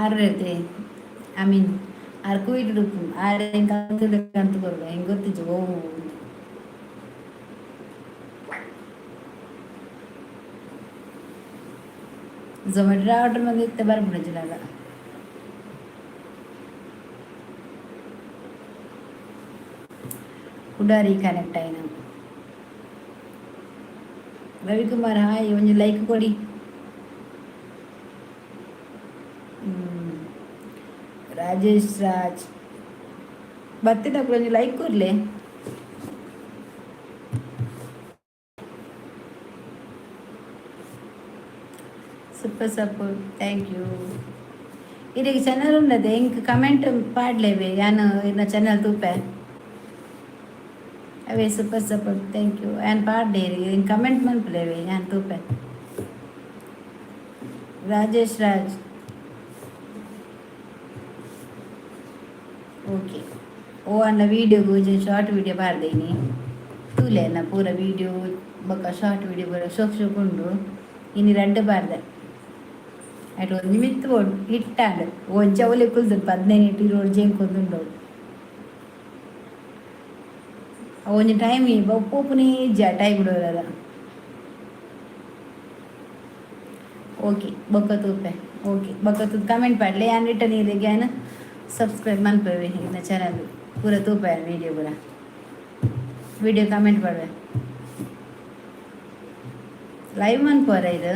A: ಆರ್ I mean are Kuwait ಉಪ್ಪು ಆರ್ ಎಂಕ್ ಕಂತು ಕೊರೊಡು. ಎಂಕ್ ಗೊತ್ತಿಜ್ಜಿ ಓ. ಝೊಮ್ಯಾಟೊ ಆರ್ಡರ್ ಮಂದಿತ್ತೆ ಬರ್ಪುಂಡು ಜಿಲಾಗ. ಕುಡಾರಿ ಕನೆಕ್ಟ್ ಆಯ್ನ. ರವಿಕುಮಾರ್, ಹಾಯ್. ಒಂಜಿ ಲೈಕ್ ಕೊಡಿ. ರಾಜೇಶ್ ರಾಜ್ ಬತ್ತಿನಕ್ಲು ಒಂಜಿ ಲೈಕ್ ಕೊರ್ಲೆ. Super support, thank you. ಇರೆಗ್ ಚಾನಲ್ ಉಂಡದೆ? ಎಂಕ್ ಕಮೆಂಟ್ ಪಾಡ್ಲೇವೆ, ಯಾನ್ ಇರ್ನ ಚಾನಲ್ ತೂಪೆ. ಅವೇ ಸೂಪರ್ ಸಪೋರ್ಟ್, thank you. ಯಾನ್ ಪಾಡ್ಡೆ, ಎಂಕ್ ಕಮೆಂಟ್ ಮನ್ಪುಲೇವೆ, ಯಾನ್ ತೂಪೆ. ರಾಜೇಶ್ ರಾಜ್, ಓಕೆ. ಓ ಅನ್ನ ವೀಡಿಯೋಗು ಶಾರ್ಟ್ ವೀಡಿಯೋ ಪಾಡ್ದೇನಿ ತೂಲೆ. ಅನ್ನ ಪೂರ ವೀಡಿಯೋ ಬೊಕ್ಕ ಶಾರ್ಟ್ ವೀಡಿಯೋ ಪೂರ ಶೋಕ್ ಶೋಕ್ ಉಂಡು. ಇನಿ ರಡ್ಡ್ ಪಾಡ್ದೆ. ಅಯ್ಟ್ ಒಂಜಿ ಮಿತ್ತ್ ಬೋಡು ಹಿಟ್ಟಾಂಡ್ ಒಂಜಿ ಅವಲೆ ಕುಲ್ದು 15 20 ಜೇಂಕೊಂದುಂಡು. ಒಂಜಿ ಟೈಮ್ ಪೋಪುನೇ ಇಜ್ಜಿ ಆ ಟೈಮ್ ಇಡೋರ. ಓಕೆ, ಬೊಕ್ಕ ತೂಪೆ. ಓಕೆ, ಬೊಕ್ಕ ತೂದು ಕಮೆಂಟ್ ಪಾಡ್ಲೆ. ಯಾನ್ ರಿಟರ್ನ್ ಇರೆಗ್ ಯಾನ್ ಸಬ್ಸ್ಕ್ರೈಬ್ ಮನ್ಪುವೆ. ಇರ್ನ ಚಾನಲ್ ಪೂರ ತೂಪೆ, ವೀಡಿಯೋ ಪೂರ. ವೀಡಿಯೋ ಕಮೆಂಟ್ ಪಾಡ್ವೆ. ಲೈವ್ ಮನ್ಪುವರ ಇದು?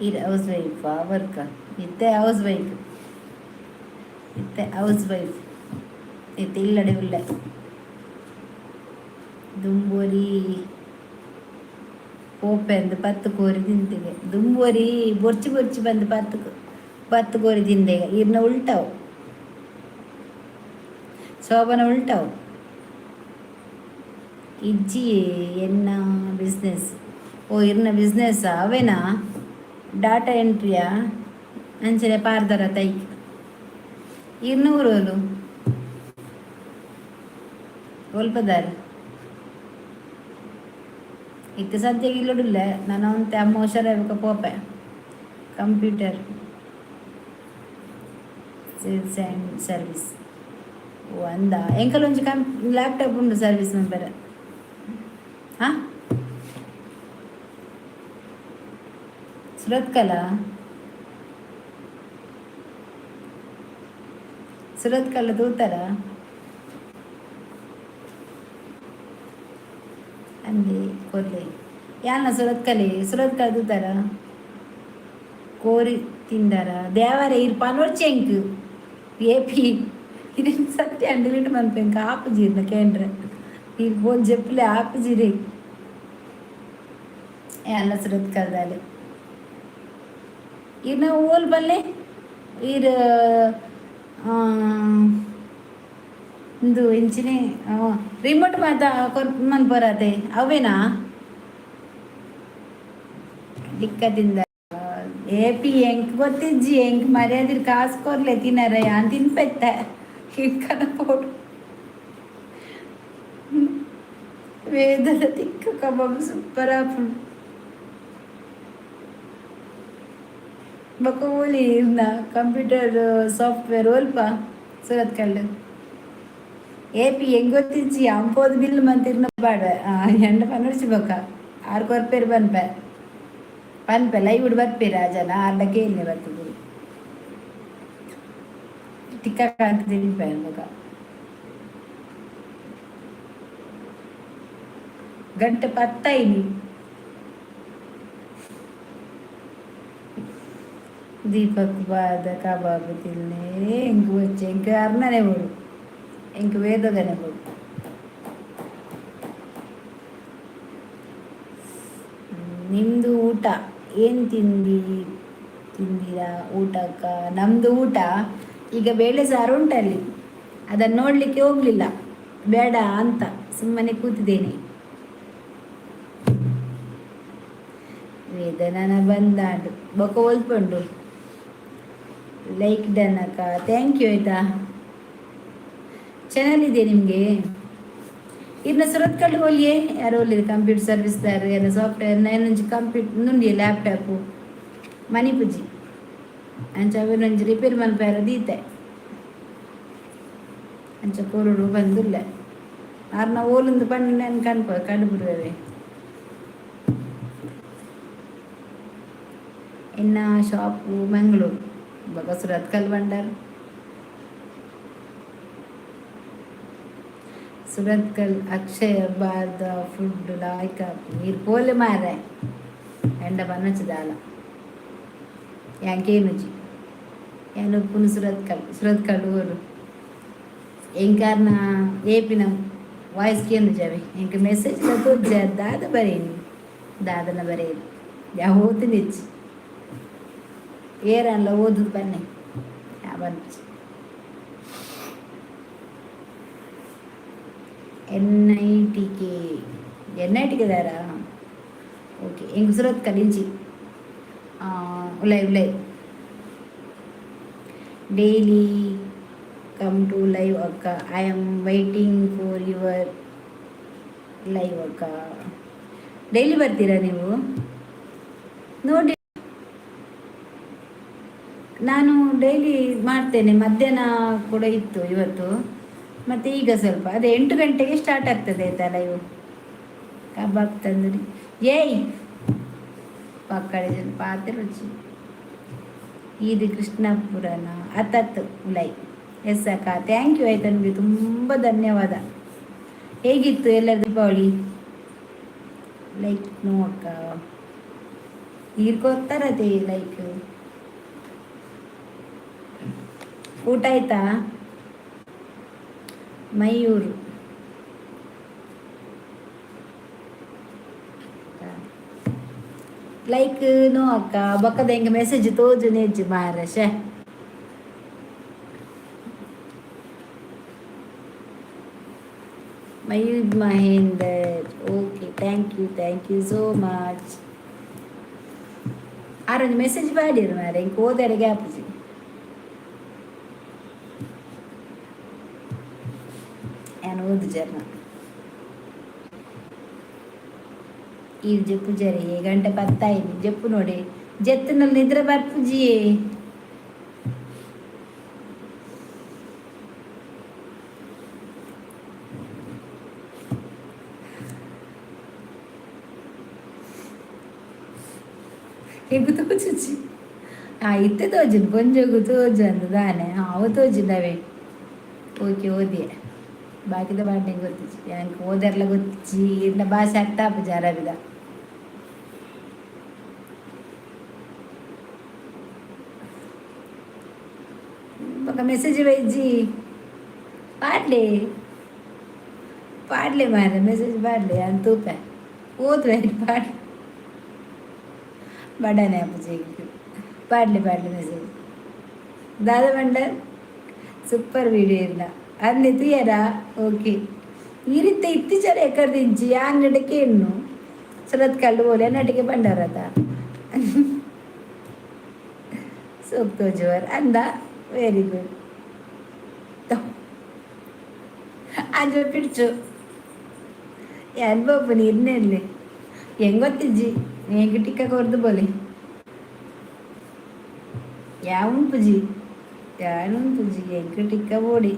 A: ಇದು ಹೌಸ್ ವೈಫ್ ವರ್ಕ್ ಇತ್ತೆ? ಹೌಸ್ ವೈಫ್ ಇತ್ತೆ, ಹೌಸ್ ವೈಫ್. ಇತ್ತೆ ಇಲ್ಲಡೆ ಉಲ್ಲೆ. ದುಂಬೊರಿ ಪೋಪೆಂದು ಪತ್ತು ಕೋರಿ ತಿಂತಿದೆ. ದುಂಬೊರಿ ಬೊರ್ಚಿ ಬೊರ್ಚಿ ಬಂದು ಪತ್ತು ಪತ್ತು ಕೋರಿ ತಿಂದೆ. ಇರ್ನ ಉಲ್ಟಾವು, ಶೋಭನ ಉಲ್ಟಾವು. ಇಜ್ಜಿ, ಎನ್ನ ಬಿಸ್ನೆಸ್. ಓ, ಇರ್ನ ಬಿಸ್ನೆಸ್ ಅವೇನಾ? ಡಾಟಾ ಎಂಟ್ರಿಯಾ? ಅಂಚನೆ ಪಾರ್ದರ ತೈ. ಇರ್ನ ಊರೋಲು? ಒಲ್ಪದಾರ್ ಇತ್ತೆ ಸದ್ಯಕ್ಕೆ ಇಲ್ಲೊಡಿಲ್ಲ. ನಾನು ಒಂತೆ ಅಮ್ಮ ಹುಷಾರಾಗಬೇಕು ಪೋಪೆ. Computer sales and service. ಓ, ಅಂದ ಎಂಕಲ್ ಒಂಜಿ ಲ್ಯಾಪ್ಟಾಪ್ ಉಂಡು ಸರ್ವಿಸ್ ಮನ್ಪೆರೆ. ಹಾಂ, ಸುರತ್ಕಲ, ಸುರತ್ಕಲ್ ತೂತಾರ ಅಂದೆ ಕೊರ್ಲೆ. ಯಾನ ಸುರತ್ಕಲಿ, ಸುರತ್ಕಲ್ ತೂತಾರ? ಕೋರಿ ತಿಂದಾರ? ದೇವರ ಇರ್ ಪನೊರ್ಚಿ ಎಂಕ್ ಏಪಿ ಇದು ಸತ್ಯ ಡಿಲೀಟ್ ಮನ್ಪೆ. ಎಂಕ್ ಆಪುಜಿ ಕೇಂದ್ರ ಈ ಫೋನ್ ಜೆಪ್ಪಲೆ ಆಪುಜಿರಿ. ಎಲ್ಲ ಸುರತ್ಕಲ್ದಾಲೆ. ಇರ್ನ ಓಲ್ ಬಲ್ಲೆ? ಇರ್ ಇಂದು ಇಂಚಿನೆ ರಿಮೋಟ್ ಮಾತ ಮನ್ಪೊರತೆ ಅವೇನಾ? ದಿಕ್ಕದಿಂದ ಏಪಿ ಎಂಕ್ ಗೊತ್ತಿಜ್ಜಿ. ಎಂಕ್ ಮರ್ಯಾದಿರ್ ಕಾಸು ಕೊರ್ಲೆ ತಿನ್ನರ, ಯಾನ್ ತಿನ್ಪೆತ್ತೆ. ಕನ ಪೋಡು. ವೇದದ ತಿಕ್ಕ ಕಬಾಬ್ ಸೂಪರ್ ಆಪುಂಡು. ಬೊಕ ಓಲಿ ಇರ್ನ ಕಂಪ್ಯೂಟರ್ ಸಾಫ್ಟ್ವೇರ್ ಒಲ್ಪ ಸುರತ್ಕಲ್? ಏಪಿ ಎಂಗ್ ಗೊತ್ತಿಜ್ಜಿ. ಅಂಪೋದು ಬಿಲ್ ಮಂತಿರ್ನ ಬಾಡ ಎಂಡ ಪನೊಡ್ಚಿ. ಬೊಕ ಆರ್ ಕೊರ್ಪೇರು ಪನ್ಪೆ ಪನ್ಪೆ. ಲೈವ್ ಬರ್ಪೇರು ಆ ಜನ ಆರ್ಡ ಕೇನ್ಲೆ ಬರ್ತದೆ. ತಿಕ್ಕ ಕಾಂತ ತಿನ್ಪೆ ಬೊಕ. ಗಂಟೆ ಪತ್ತೈನಿ. ದೀಪಕ್ ಬಾದ ಕಬಾಬ್ ತಿನ್ನೆ. ಎಂಕ್ ಬೊಚ್ಚಿ, ಎಂಕ್ ಅರ್ನನೆ ಬೋಡು, ಎಂಕ್ ವೇದಗನೆ ಬೋಡು. ನಿಮ್ಮದು ಊಟ ಏನು ತಿಂದಿ ತಿಂದಿರಾ ಊಟಕ್ಕ? ನಮ್ಮದು ಊಟ ಈಗ ಬೇಳೆ ಸಾರು ಉಂಟಲ್ಲಿ. ಅದನ್ನು ನೋಡಲಿಕ್ಕೆ ಹೋಗಲಿಲ್ಲ, ಬೇಡ ಅಂತ ಸುಮ್ಮನೆ ಕೂತಿದ್ದೇನೆ. ವೇದನನ ಬಂದಾಂಡು. ಬೊಕ ಒಲ್ಪುಂಡು? ಲೈಕ್ ಡನ್ ಅಕ್ಕ, thank you ಆಯಿತಾ. ಚಾನಲ್ ಇದೆ ನಿಮಗೆ? ಇನ್ನು ಸುರತ್ಕಲ್ ಹೋಲಿಯೇ ಯಾರು ಒಲ್ಲಿದೆ? ಕಂಪ್ಯೂಟರ್ ಸರ್ವಿಸ್ ದಾರು ಏನೋ ಸಾಫ್ಟ್ವೇರ್ ಏನೊಂಜಿ ಕಂಪ್ಯೂಟರ್ ನುಂಡಿ ಲ್ಯಾಪ್ಟಾಪು ಮಣಿಪುಜಿ. ಅಂಚ ಅವೆನೊಂಜಿ ರಿಪೇರಿ ಮನ್ಪೆರ ದೀತೆ. ಅಂಚ ಕೊರಡು ಬಂದುಲ್ಲೆ. ಆರ್ನ ಓಲುಂದು ಪಂಡ ನಾನು ಕಣ್ಪ ಕಂಡುಬಿಡುವೆ. ಇನ್ನ ಶಾಪು ಮಂಗಳೂರು ಬೊಕ ಸುರತ್ಕಲ್ ಬಂಡಾರ್. ಸುರತ್ಕಲ್ ಅಕ್ಷಯ ಬಾರ್ದ ಫುಡ್ ಲಾಯ್ಕ್. ನೀರು ಪೋಲೆ ಮಾರೆ, ಎಂಡ ಪನ್ನೊಚ್ಚಿ ದಾಲ ಯಾನ್ ಕೇನುಜಿ. ಯಾನ್ ಉಪ್ಪುನು ಸುರತ್ಕಲ್. ಸುರತ್ಕಲ್ ಊರು ಎಂಕಾರ್ನ ಏಪಿನ ವಾಯ್ಸ್ ಕೇನುಜವೆ. ಎಂಕ್ ಮೆಸೇಜ್ ತೋಜ ದಾದ ಬರೇನಿ, ದಾದನ ಬರೇನಿ. ಯಾ ಓತುನಿಜ್ಜಿ. ಏರನ್ಲ ಓದುದು ಬನ್ನಿ ಯಾ ಬರ್ಪುಜಿ. ಎನ್ಐಟಿಕೆ, ಎನ್ಐಟಿಕೆ ದಾರಾ? ಓಕೆ. ಎಂಕ್ ಸುರತ್ಕಲ್ ಇಂಚಿ ಉಲೈ ಉಲೈ. ಡೈಲಿ ಕಮ್ ಟು ಲೈವ್ ಅಕ್ಕ. I am waiting for your live ಅಕ್ಕ. ಡೈಲಿ ಬರ್ತೀರಾ ನೀವು? ನೋಡಿ, ನಾನು ಡೈಲಿ ಮಾಡ್ತೇನೆ. ಮಧ್ಯಾಹ್ನ ಕೂಡ ಇತ್ತು ಇವತ್ತು, ಮತ್ತು ಈಗ ಸ್ವಲ್ಪ ಅದೇ 8 ಗಂಟೆಗೆ ಸ್ಟಾರ್ಟ್ ಆಗ್ತದೆ ಆಯ್ತಾ ಲೈವ್. ಕಬಾಬ್ ತಂದೂರಿ. ಏಯ್ ಪಕ್ಕಡೆ ಜನ ಪಾತ್ರೆ ರುಚಿ. ಇದು ಕೃಷ್ಣಪುರನ ಅತ್ತತ್ತು ಉಲೈ. ಎಸ್ ಅಕ್ಕ, thank you ಆಯ್ತಾ. ನಿಮಗೆ ತುಂಬ ಧನ್ಯವಾದ. ಹೇಗಿತ್ತು ಎಲ್ಲ ದೀಪಾವಳಿ? ಲೈಕ್ ನೋ ಅಕ್ಕ. ನೀರು ಕೊಡ್ತಾರದೇ ಲೈಕ್. ಊಟ ಆಯ್ತಾ? ಮಯೂರು. ಲೈಕ್ ನೋ ಅಕ್ಕ, ಬೊಕ್ಕದ ಎಂಕ್ ಮೆಸೇಜ್ ತೋಜುನೇಜ್ ಮಾರ್ರೆ ಶೇ. Mayur Mahender, okay, thank you, thank you so much. ಆರೊಂಜಿ message ಪಾಡಿರು ಮಾರ್ರೆ, ಎಂಕ್ ಓದೆರೆಗೆ ಆಪುಜಿ. ಯಾನ್ ಓದುಜೆರ್ನ. ಈರ್ ಜೆಪ್ಪುಜೆರೆ, ಗಂಟೆ ಪತ್ತಾಯಿನಿ, ಜೆಪ್ಪು ನೋಡಿ. ಜೆತ್ತಿನಲ್ಲಿ ನಿದ್ರೆ ಬರ್ಪುಜಿಯೇ. ಎಂಕ್ ತೋಜುಜಿ. ಆ ಇತ್ತೆ ತೋಜುಂಡು, ಪೊಂಜೊಗು ತೋಜಂದು ದಾನೆ ಅವು ತೋಜುಂಡು ಅವೇ. ಓಕೆ, ಓದಿಯೆ. ಬಾಕಿದ ಪಾಡ್ಡೆ ಗೊತ್ತಿಜ್ಜಿ ಯಾನ್, ಓದೆರ್ಲ ಗೊತ್ತಿಜ್ಜಿ. ಇರ್ನ ಭಾಷೆ ಅರ್ಥ ಆಪುಜಿ ಅರಬಿದ. ಬೊಕ ಮೆಸೇಜ್ ಬೈಜಿ, ಪಾಡ್ಲೆ ಪಾಡ್ಲೆ ಮಾರ್ರೆ, ಮೆಸೇಜ್ ಪಾಡ್ಲೆ. ಯಾನ್ ತೂಪೆ, ಓದುವೆ. ಪಾಡ್ಲೆ, ಬಡನೆ ಆಪುಜಿ ಎಂಕ್. ಪಾಡ್ಲೆ ಪಾಡ್ಲೆ ಮೆಸೇಜ್. ದಾದ ಪಂಡ? ಸೂಪರ್ ವಿಡಿಯೋ ಇರ್ನ ಅಂದೆ ತೂಯರಾ? ಓಕೆ, ಈ ರೀತಿ ಇತ್ತೀಚೆಗೆ ಎಕ್ಕರ್ದಿಂಚಿ ಯಾನ್ ನಡಕೆ ಇನ್ನು ಸುರತ್ಕಲ್ಲು ಓಲೆ ನಟಿಗೆ ಬಂಡಾರತ ಸೋಕ್ ತೋಜುವರ್ ಅಂದ. Very good. ಅಂಚ ಪಿಡ್ಚು ಯಾನ್ ಪೋಪುನಿ ಇರ್ನೆಲ್ಲೆ. ಎಂಗ್ ಗೊತ್ತಿಜ್ಜಿ, ಎಂಕ್ ಟಿಕ್ಕ ಕೊರ್ದು ಬೋಲೆ. ಯಾ ಉನ್ಪುಜಿ, ಯಾನ್ ಉನ್ಪುಜಿ, ಎಂಕ್ ಟಿಕ್ಕ ಬೋಡಿ.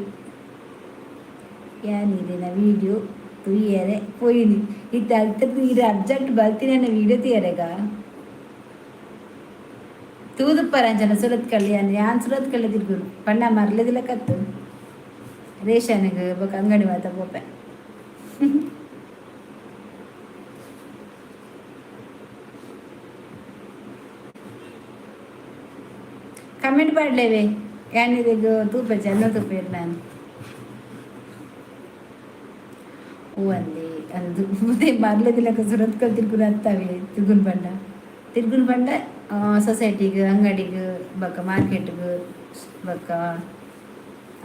A: ಯಾನ್ ಇರೆನ ವೀಡಿಯೋ ತೂಯರೆ ಪೋಯಿನಿ ಇತ್ತೆ. ಅಲ್ತದ್ದು ಇರ್ ಅರ್ಜೆಂಟ್ ಬಲ್ತಿನ ವೀಡಿಯೋ ತೂಯರೆಗ ತೂದುಪ್ಪರ ಅಂಚನ ಸುರತ್ಕಲ್. ಯಾನ್ ಯಾನ್ ಸುರತ್ಕಲ್ ತಿರ್ಗುನು ಪಂಡ ಮರ್ಲದಿಲ್ಲ ಕತ್ತು ರೇಷನ್ಗ್ ಬೊಕ ಅಂಗಡಿ ಮಾತ ಪೋಪೆ. ಕಮೆಂಟ್ ಪಾಡ್ಲೇವೆ, ಯಾನ್ ಇರೆಗ್ ತೂಪೆ, ಚೆನ್ನ ತೂಪೆರ್ ನಾನು. ಹೂ ಅಂದೆ ಅಂದು ಮರ್ಲದಿಲಕ ಸುರತ್ಕಲ್ ತಿರ್ಗುನ ಅತ್ತವೆ. ತಿರ್ಗುನ್ ಪಂಡ, ತಿರ್ಗುನ್ ಪಂಡ ಸೊಸೈಟಿಗ್, ಅಂಗಡಿಗ್, ಬೊಕ ಮಾರ್ಕೆಟ್ಗ್, ಬೊಕ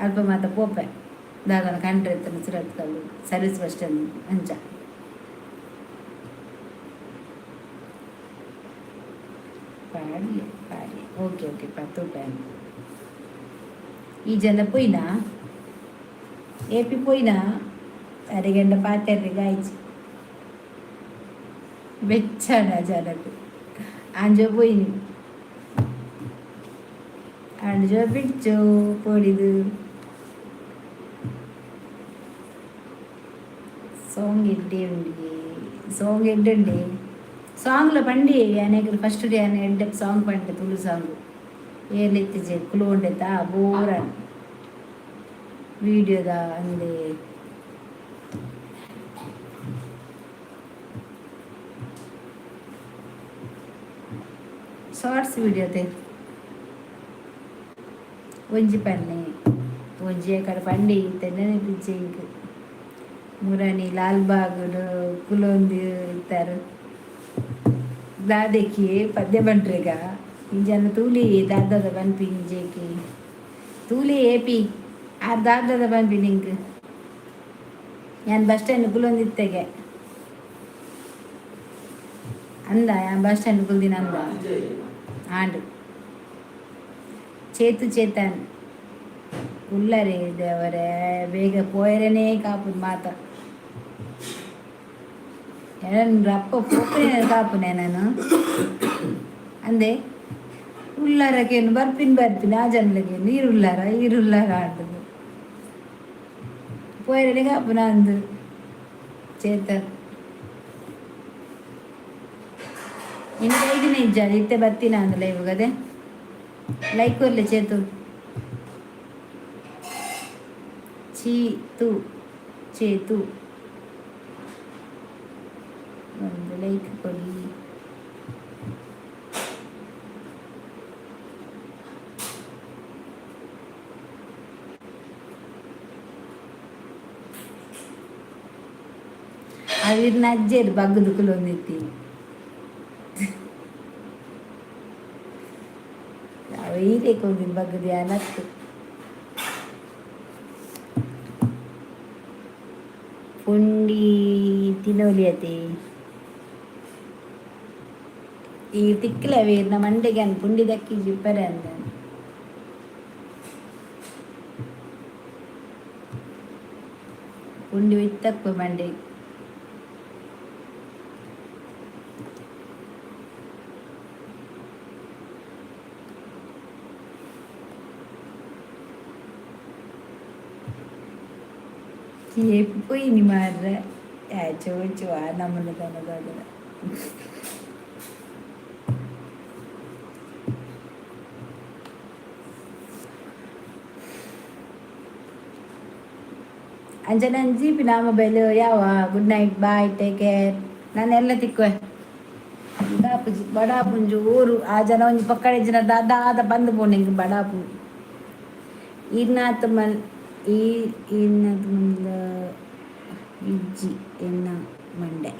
A: ಅಲ್ಪ ಮಾತ ಪೋಪೆ. ದಾದನ ಕಂಡ್ರೆ ಇತ್ತನ ಸುರತ್ಕಲ್ ಸರ್ವಿಸ್ ಬಸ್ ಸ್ಟ್ಯಾಂಡ್ ಅಂಚ. ಪಾಡ್ಲೆ ಪಾಡ್ಲೆ. ಓಕೆ ಓಕೆ, ತೂಪೆ. ಈ ಜನ ಪೋಯಿನಾ? ಏಪಿ ಪೋಯಿನಾ? ಅರೆಗಂಡ ಪಾತೆರ್ರೆಗ್ ಆಯ್ಜಿ. ಬೆಚ್ಚನ ಜನಕ್ ಆಂಜೋ ಪೋಯಿನಿ, ಆಂಜೋ ಬಿಡ್ಚೋ ಪೋಡಿದು. ಸಾಂಗ್ ಎಡ್ಡೆ ಉಂಡಿ, ಸಾಂಗ್ ಎಡ್ಡೆ ಉಂಡೆ. ಸಾಂಗ್ಲ ಪಂಡಿ ಅನೇಕ. ಫಸ್ಟ್ ಡೇ ಎಡ್ಡೆ ಸಾಂಗ್ ಪಂಡೆ, ತುಳು ಸಾಂಗ್. ಏರ್ಲಿತ್ತಿಜೆ ಕುಲುಂಡೆತಾ ಬೋರ ವೀಡಿಯೋದ ಅಂದೆ. ಶಾರ್ಟ್ಸ್ ವಿಡಿಯೋ ತೆ ಒಂಜಿ ಪನ್ನೆ, ಒಂಜಿ ಕಡೆ ಪಂಡಿ ತೆನ್ನನೆ ಎಂಕ್. ಮುರಾನಿ ಲಾಲ್ಬಾಗ್ ಕುಲೊಂದು ಇತ್ತಾರೆ. ದಾದೆಕಿ ಪದ್ಯ ಬಂಟ್ರೆಗ ಇಂಜನ ತೂಲಿ ದಾದದ ಪನ್ಪಿ ಇಂಜೆಕಿ ತೂಲಿ ಏಪಿ ಆರ್ ದಾದದ ಪನ್ಪಿ ನಿಂಕ್. ಯಾನ್ ಬಸ್ ಸ್ಟ್ಯಾಂಡ್ ಕುಲೊಂದಿತ್ತೆಗೆ ಅಂದ, ಯಾನ್ ಬಸ್ ಸ್ಟ್ಯಾಂಡ್ ಕುಲ್ದಿನ ಅಂದ. ಆಂಡ್ ಚೇತು ಚೇತನ್ ಉಲ್ಲರೆ ದೇವರೇ, ಬೇಗ ಪೋಯರನೇ ಕಾಪುದು ಮಾತ. ಎನನ್ ರಪ್ಪ ಪೋಪುನೆ ಕಾಪುನೆ ನಾನು ಅಂದೆ. ಉಳ್ಳಾರಕೇನು ಬರ್ಪಿನ್ ಬರ್ಪಿನ್ ಆ ಜನಲಗೆ ನೀರು ಉಲ್ಲಾರ ಈರುಲ್ಲಾರ ಆಂಡದು ಪೋಯರನೇ ಕಾಪುನ ಅಂದು ಚೇತನ್. ಇನ್ನು ಐದಿನ ಇಜ್ಜಾದ ಇತ್ತೆ ಬತ್ತಿನ ಅಂದ್ ಲೈವ್ ಅದೇ. ಲೈಕ್ ಕೊರ್ಲೆ ಚೇತು. ಚೀತು ಚೇತು ಒಂದು ಲೈಕ್ ಕೊಡಿ. ಅವಿರ್ನ ಅಜ್ಜೆರ್ ಬಗ್ಗುದು ಕುಲೊಂದಿತ್ತಿ. ಅವು ಈರೇ ಕೊಂದಿನ ಬಗ್ಗುದು ಯಾನತ್ತು. ಪುಂಡಿ ತಿನೋಲಿಯತೆ. ಈ ತಿಕ್ಕಲೆ ವೀರ್ನ ಮಂಡೆಗೆ ಅನ್ ಪುಂಡಿ ದಕ್ಕಿ ಜಿಪ್ಪರೆ ಅಂದ. ಪುಂಡಿ ಇತ್ತಕ್ಕು ಮಂಡೆ. ಕೇಪು ಇನಿ ಮಾರ್ರೆ ಚೋಚು ಆ ನಮ್ಮನ್ನ ತನದಾಗಲ್ಲ. ಅಂಚನೆ ಅಂಜಿ ಪಿನ ಮೊಬೈಲ್ ಯಾವ. Good night, bye, take care. ನಾನು ಎಲ್ಲ ತಿಕ್ಕುವೆ. ಬಡಾಪುಜಿ ಬಡಾಪುಂಜು ಊರು ಆ ಜನ ಒಂಜಿ ಪಕ್ಕಡೆ ಜನ ದಾದ ಬಂದು ಪೋಣೆ ಬಡಾಪು. ಈರ್ನಾತ್ ಮಲ್ ಈ ಈರ್ನಾತ್ ಮಲ್ಲ ಇಜ್ಜಿ ಎನ್ನ ಮಂಡೆ.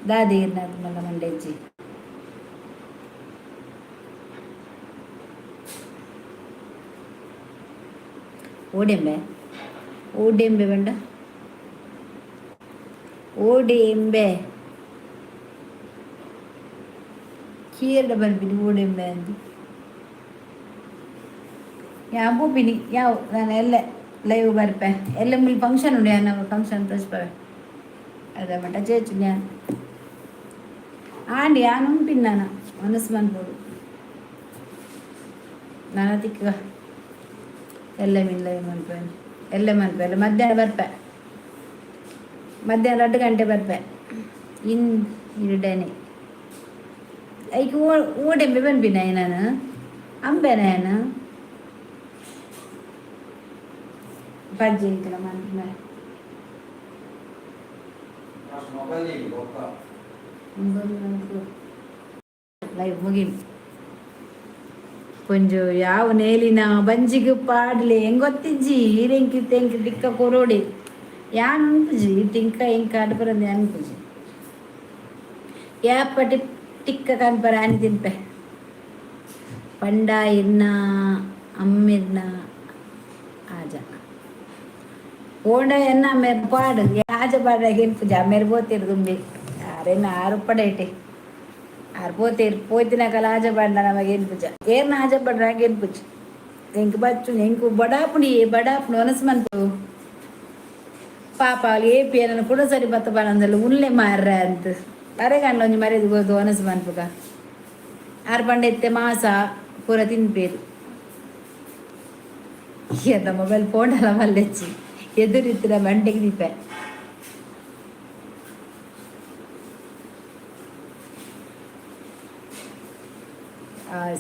A: ದಾದ ಈರ್ನಾತ್ ಮಲ್ಲ ಮಂಡೆ ಇಜ್ಜಿ. ಓಡೆಂಬೆ ಓಡೆಂಬೆ ಬಂಡ ಓಡೆಂಬೆ ಕೀರಡ ಬರ್ಪಿನಿ ಓಡೆಂಬೆ ಅಂದು. ಯಾ ಪೋಪಿನಿ ಯಾವ ನಾನು ಎಲ್ಲ ಲೈವ್ ಬರ್ಪೆ. ಎಲ್ಲ ಮುಲ್ ಫಂಕ್ಷನ್ ಉಂಡು, ಯಾನ್ ಫಂಕ್ಷನ್ ತೋಚ್ಪವೆ. ಅದ ಮಟ್ಟ ಚೇಚು ഞാൻ ಆಂಡ್ ಯಾನ್ ಉಂಪಿನ್ ನಾನ ಮನಸ್ಸು ಮನ್ಪೊಡು. ನಾನ ತಿಕ್ಕ ಎಲ್ಲ ಮೀನ್ ಲೈವ್ ಮನ್ಪೆ, ಎಲ್ಲ ಮನ್ಪೆ. ಎಲ್ಲ ಮಧ್ಯಾಹ್ನ ಬರ್ಪೆ, ಮಧ್ಯಾಹ್ನ 2 ಗಂಟೆ ಬರ್ಪೆ. ಇನ್ ಇರಡನೆ ಐಕ್ ಓಡೆಂಬೆ ಬನ್ಪಿನ ನಾನು ಅಂಬೆನ ನಾನು ಪಜ್ಜೆ ಇಂಕಲ ಮನ್ಪೆ.
C: ಮೊಬೈಲ್ ಒಕ್ಕ.
A: ಲೈವ್ ಮುಗಿಲ್. ಕೊಂಚ ಯಾವ ನೇಲಿನ ಬಂಜಿಗೆ ಪಾಡ್ಲೆ ಹೆಂಗೊತ್ತಿಜ್ಜಿ ಈರೆಂಕಿ ತೆಂಕಿ ಟಿಕ್ಕ ಕೊರೋಡಿ ಯಾನ್ ಅನ್ಪುಜಿ ಟಿಂಕ ಇಂಕ ಅಡ್ಪರಂದು ಅನ್ಪುಜಿ. ಯಾಪ ಟಿಕ್ಕ ಕನ್ಪರ ಆನಿ ತಿನ್ಪೆ. ಪಂಡ ಇರ್ನ ಅಮ್ಮಿರ್ನ ಆಜ ಓಂಡ ಎನ್ನ ಮೇರ್ ಪಾಡು ಆಜ ಪಾಡ ಗೆನ್ಪುಜಿ. ಅಮ್ಮೇರು ಪೋತಿರು ತುಂಬಿ ಆರೇನ ಆರು ಪಡೇಟೆ ಆರು ಪೋತೇರು ಪೋತಿನಕಲ ಆಜ ಪಾಡ್ನ ನಮಗೆ ಗೆನ್ಪುಜ. ಏರ್ನ ಆಜ ಪಾಡ್ರ ಗೆನ್ಪುಜಿ. ಎಂಕ್ ಬಚ್ಚು ಎಂಕು ಬಡಾಪುಣಿ ಬಡಾಪುಣಿ ಒನಸ್ ಮನ್ಪು. ಪಾಪ ಏಪಿ ಏನನ್ನು ಕೂಡ ಸರಿ ಬತ್ತ ಪನಂದಲ್ಲ ಉಲ್ಲೆ ಮಾರ್ರೆ ಅಂತ ಅರೆಗಣ್ಣ ಒಂಜಿ ಮರ್ಯಾದೆ ಗೊತ್ತು ಒನಸ್ ಮನ್ಪುಗ. ಆರು ಪಂಡ ಇತ್ತೆ ಮಾಸ ಪೂರ ತಿನ್ಪೇರು. ಎಂತ ಮೊಬೈಲ್ ಫೋನ್ ಮಲ್ಲೆಚ್ಚಿ ಎದುರಿತ್ತಿನ ಮಂಡೆಗೆ ದೀಪ.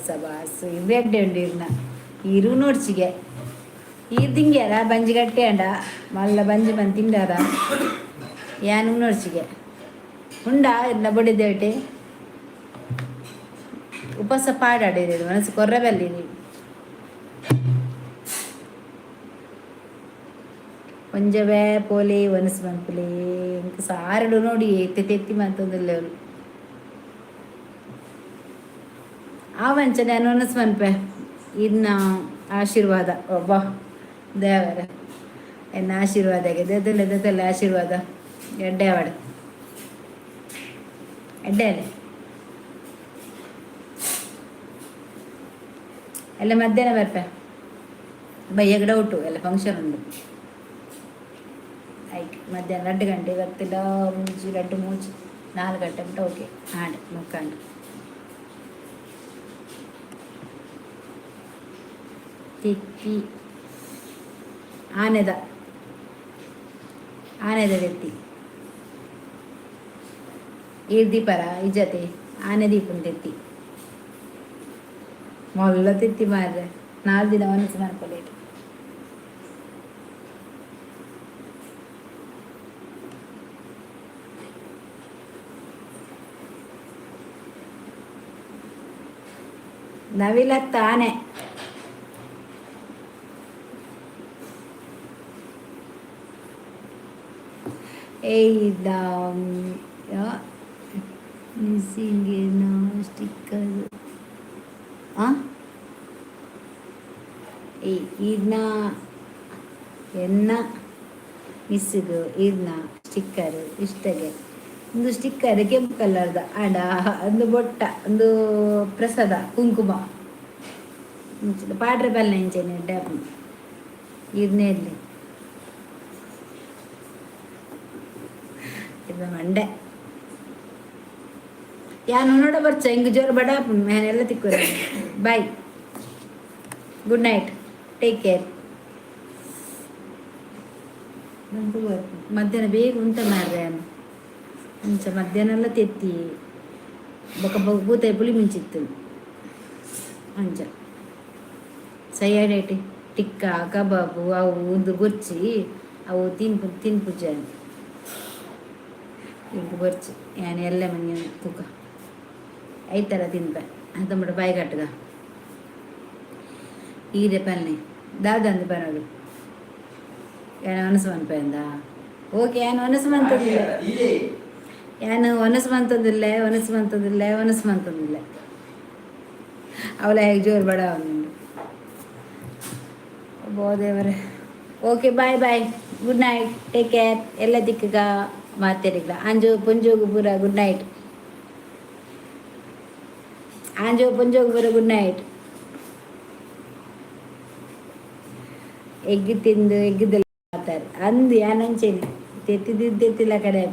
A: ಸಬಾಸು ಇವೆಡ್ಡೆ ಉಂಡು ಇರ್ನ ಇರು ನೋಡ್ಚಿಗೆ. ಈರ್ ತಿಂಗ್ಯಾರ ಬಂಜಿ ಗಟ್ಟಿ ಅಂಡ ಮಲ್ಲ ಬಂಜಿ ಬಂದು ತಿಂಡಾರ ಯಾನು ನೋಡ್ಚಿಗೆ ಉಂಡಾ ಇರ್ನ ಬಡಿದೇಟೆ ಉಪವಾಸ ಪಾಡಾಡಿರಿ ಮನಸ್ಸು ಕೊರ್ರಬಲ್ಲಿ ನೀವು. ಒಂಜವೇ ಪೋಲಿ ಒನಸ್ ಮನ್ಪುಲಿ. ಇಂಕ ಸಾರಡು ನೋಡಿ ಎತ್ತಿ ತೆತ್ತಿ ಮಂತೊಂದುಲ್ಲೆ ಅವ್ರು. ಆವಂಚನೆ ಒನಸ್ ಮನ್ಪೆ. ಇನ್ನ ಆಶೀರ್ವಾದ ಒಬ್ಬ ದೇವರ ಎನ್ನ ಆಶೀರ್ವಾದ ದೆತ್ತಲೆ ದೆತ್ತಲೆ ಆಶೀರ್ವಾದ ಎಡ್ಡೆ ಅವಡು ಎಡ್ಡೆ ಅಲ್ಲೇ. ಎಲ್ಲ ಮಧ್ಯಾಹ್ನ ಬರ್ಪೆ. ಬಯ್ಯಗಡ ಉಂಟು ಎಲ್ಲ ಫಂಕ್ಷನ್ ಉಂಟು. ಐಕ್ ಮಧ್ಯಾಹ್ನ 2 ಗಂಟೆ ಬರ್ತಿಲ್ಲ. ಮುಂಚಿ 2 ಮೂಚಿ 4 ಗಂಟೆ ಬಿಟ್ಟು ಓಕೆ ಆಂಡ್ ಮುಕ್ಕಂಡು ತಿಕ್ಕಿ ಆನೆದ ಆನೆದ ತೆತ್ತಿ ಈರ್ ದೀಪರ ಇಜ್ಜತೆ ಆನೆ ದೀಪನ್ ತೆತ್ತಿ ಮೊಲ್ಲ ತೆತ್ತಿ ಮಾರ್ರೆ. 4 ದಿನ ಮನಸ್ಸು ಮಾಡ್ಕೊಳ್ಳೇಟು. ನವಿಲತ್ತ ಆನೆ. ಏಯ್, ಮಿಸ್ಸಿಂಗ್ ಏನೋ ಸ್ಟಿಕ್ಕರ್. ಆ ಏಯ್, ಈರ್ನ ಎನ್ನ ಮಿಸ್ಸಿಗು ಈರ್ನ ಸ್ಟಿಕ್ಕರ್ ಇಷ್ಟಗೆ. ಒಂದು ಸ್ಟಿಕ್ಕರ್ ಕೆಂಪು ಕಲರ್ದ ಆಡ, ಒಂದು ಬೊಟ್ಟ, ಒಂದು ಪ್ರಸಾದ ಕುಂಕುಮ ಪಾಡ್ರೆ ಬಲ್ಲ ಇಂಚೆನೆ ಡ್ಯಾಪ್ ಈರ್ನೇ ಇರಲಿ. ಇದು ಮಂಡೆ ಯಾನು ನೋಡ ಬರ್ಚ ಹಿಂಗೆ ಜೋರು ಬಡ ಎಲ್ಲ ತಿಕ್ಕೋರ. Bye, good night, take care. ಮಧ್ಯಾಹ್ನ ಬೇಗ ಉಂಟ ಮಾರ್ರೆ ಅಂಚ ಮಧ್ಯಾಹ್ನ ಎಲ್ಲ ತೆತ್ತಿ ಬೊಕ ಬೂತಾಯಿ ಪುಳಿ ಮುಂಚಿತ್ತು. ಅಂಚ ಸೈಯಾಡೇಟಿ ಟಿಕ್ಕ ಕಬಾಬು ಅವು ಒಂದು ಬೊರ್ಚಿ ಅವು ತಿನ್ಪು ತಿನ್ಪುಜ ಇಂಕು ಬೊರ್ಚಿ. ಯಾನ್ ಎಲ್ಲ ಮಂಗೆ ತೂಕ ಐತಲ್ಲ ತಿನ್ಪೆ ಅಂತಂಬಿಡ ಬಾಯಿ ಕಟ್ಟುಗ. ಈರೆ ಪಲ್ನೆ ದಾದಂದು ಪನೋಡು. ಯಾನ್ ಮನಸ್ಸು ಮನ್ಪೆಂದ? ಓಕೆ, ಯಾನ್ ಮನಸ್ಸು ಮಂತದಿಲ್ಲ.
C: ಇದೇ.
A: ಯಾನ್ ಒನಸ್ ಮಂತದಿಲ್ಲ, ಒನಸ್ ಮಂತದಿಲ್ಲ, ಒನಸ್ ಮಂತದಿಲ್ಲ. ಅವಳ ಹೇಗೆ ಜೋರು ಬಡ ಉಂಡು ದೇವರೇ. Okay, bye bye, good night, take care. ಎಲ್ಲ ದಿಕ್ಕಗ ಮಾತೇರಿಗ್ಲ ಅಂಜು ಪುಂಜೋಗು ಪೂರ ಗುಡ್ ನೈಟ್. ಆಂಜೋ ಪುಂಜೋಗು ಪೂರ ಗುಡ್ ನೈಟ್. ಎಗ್ ತಿಂದು ಎಗ್ಗದಲ್ಲ ಮಾತಾರ ಅಂದು ಯಾನಂಚೇನೆ ತೆತ್ತಿದ್ದು ತೆತ್ತಿಲ್ಲ ಕಡೆ.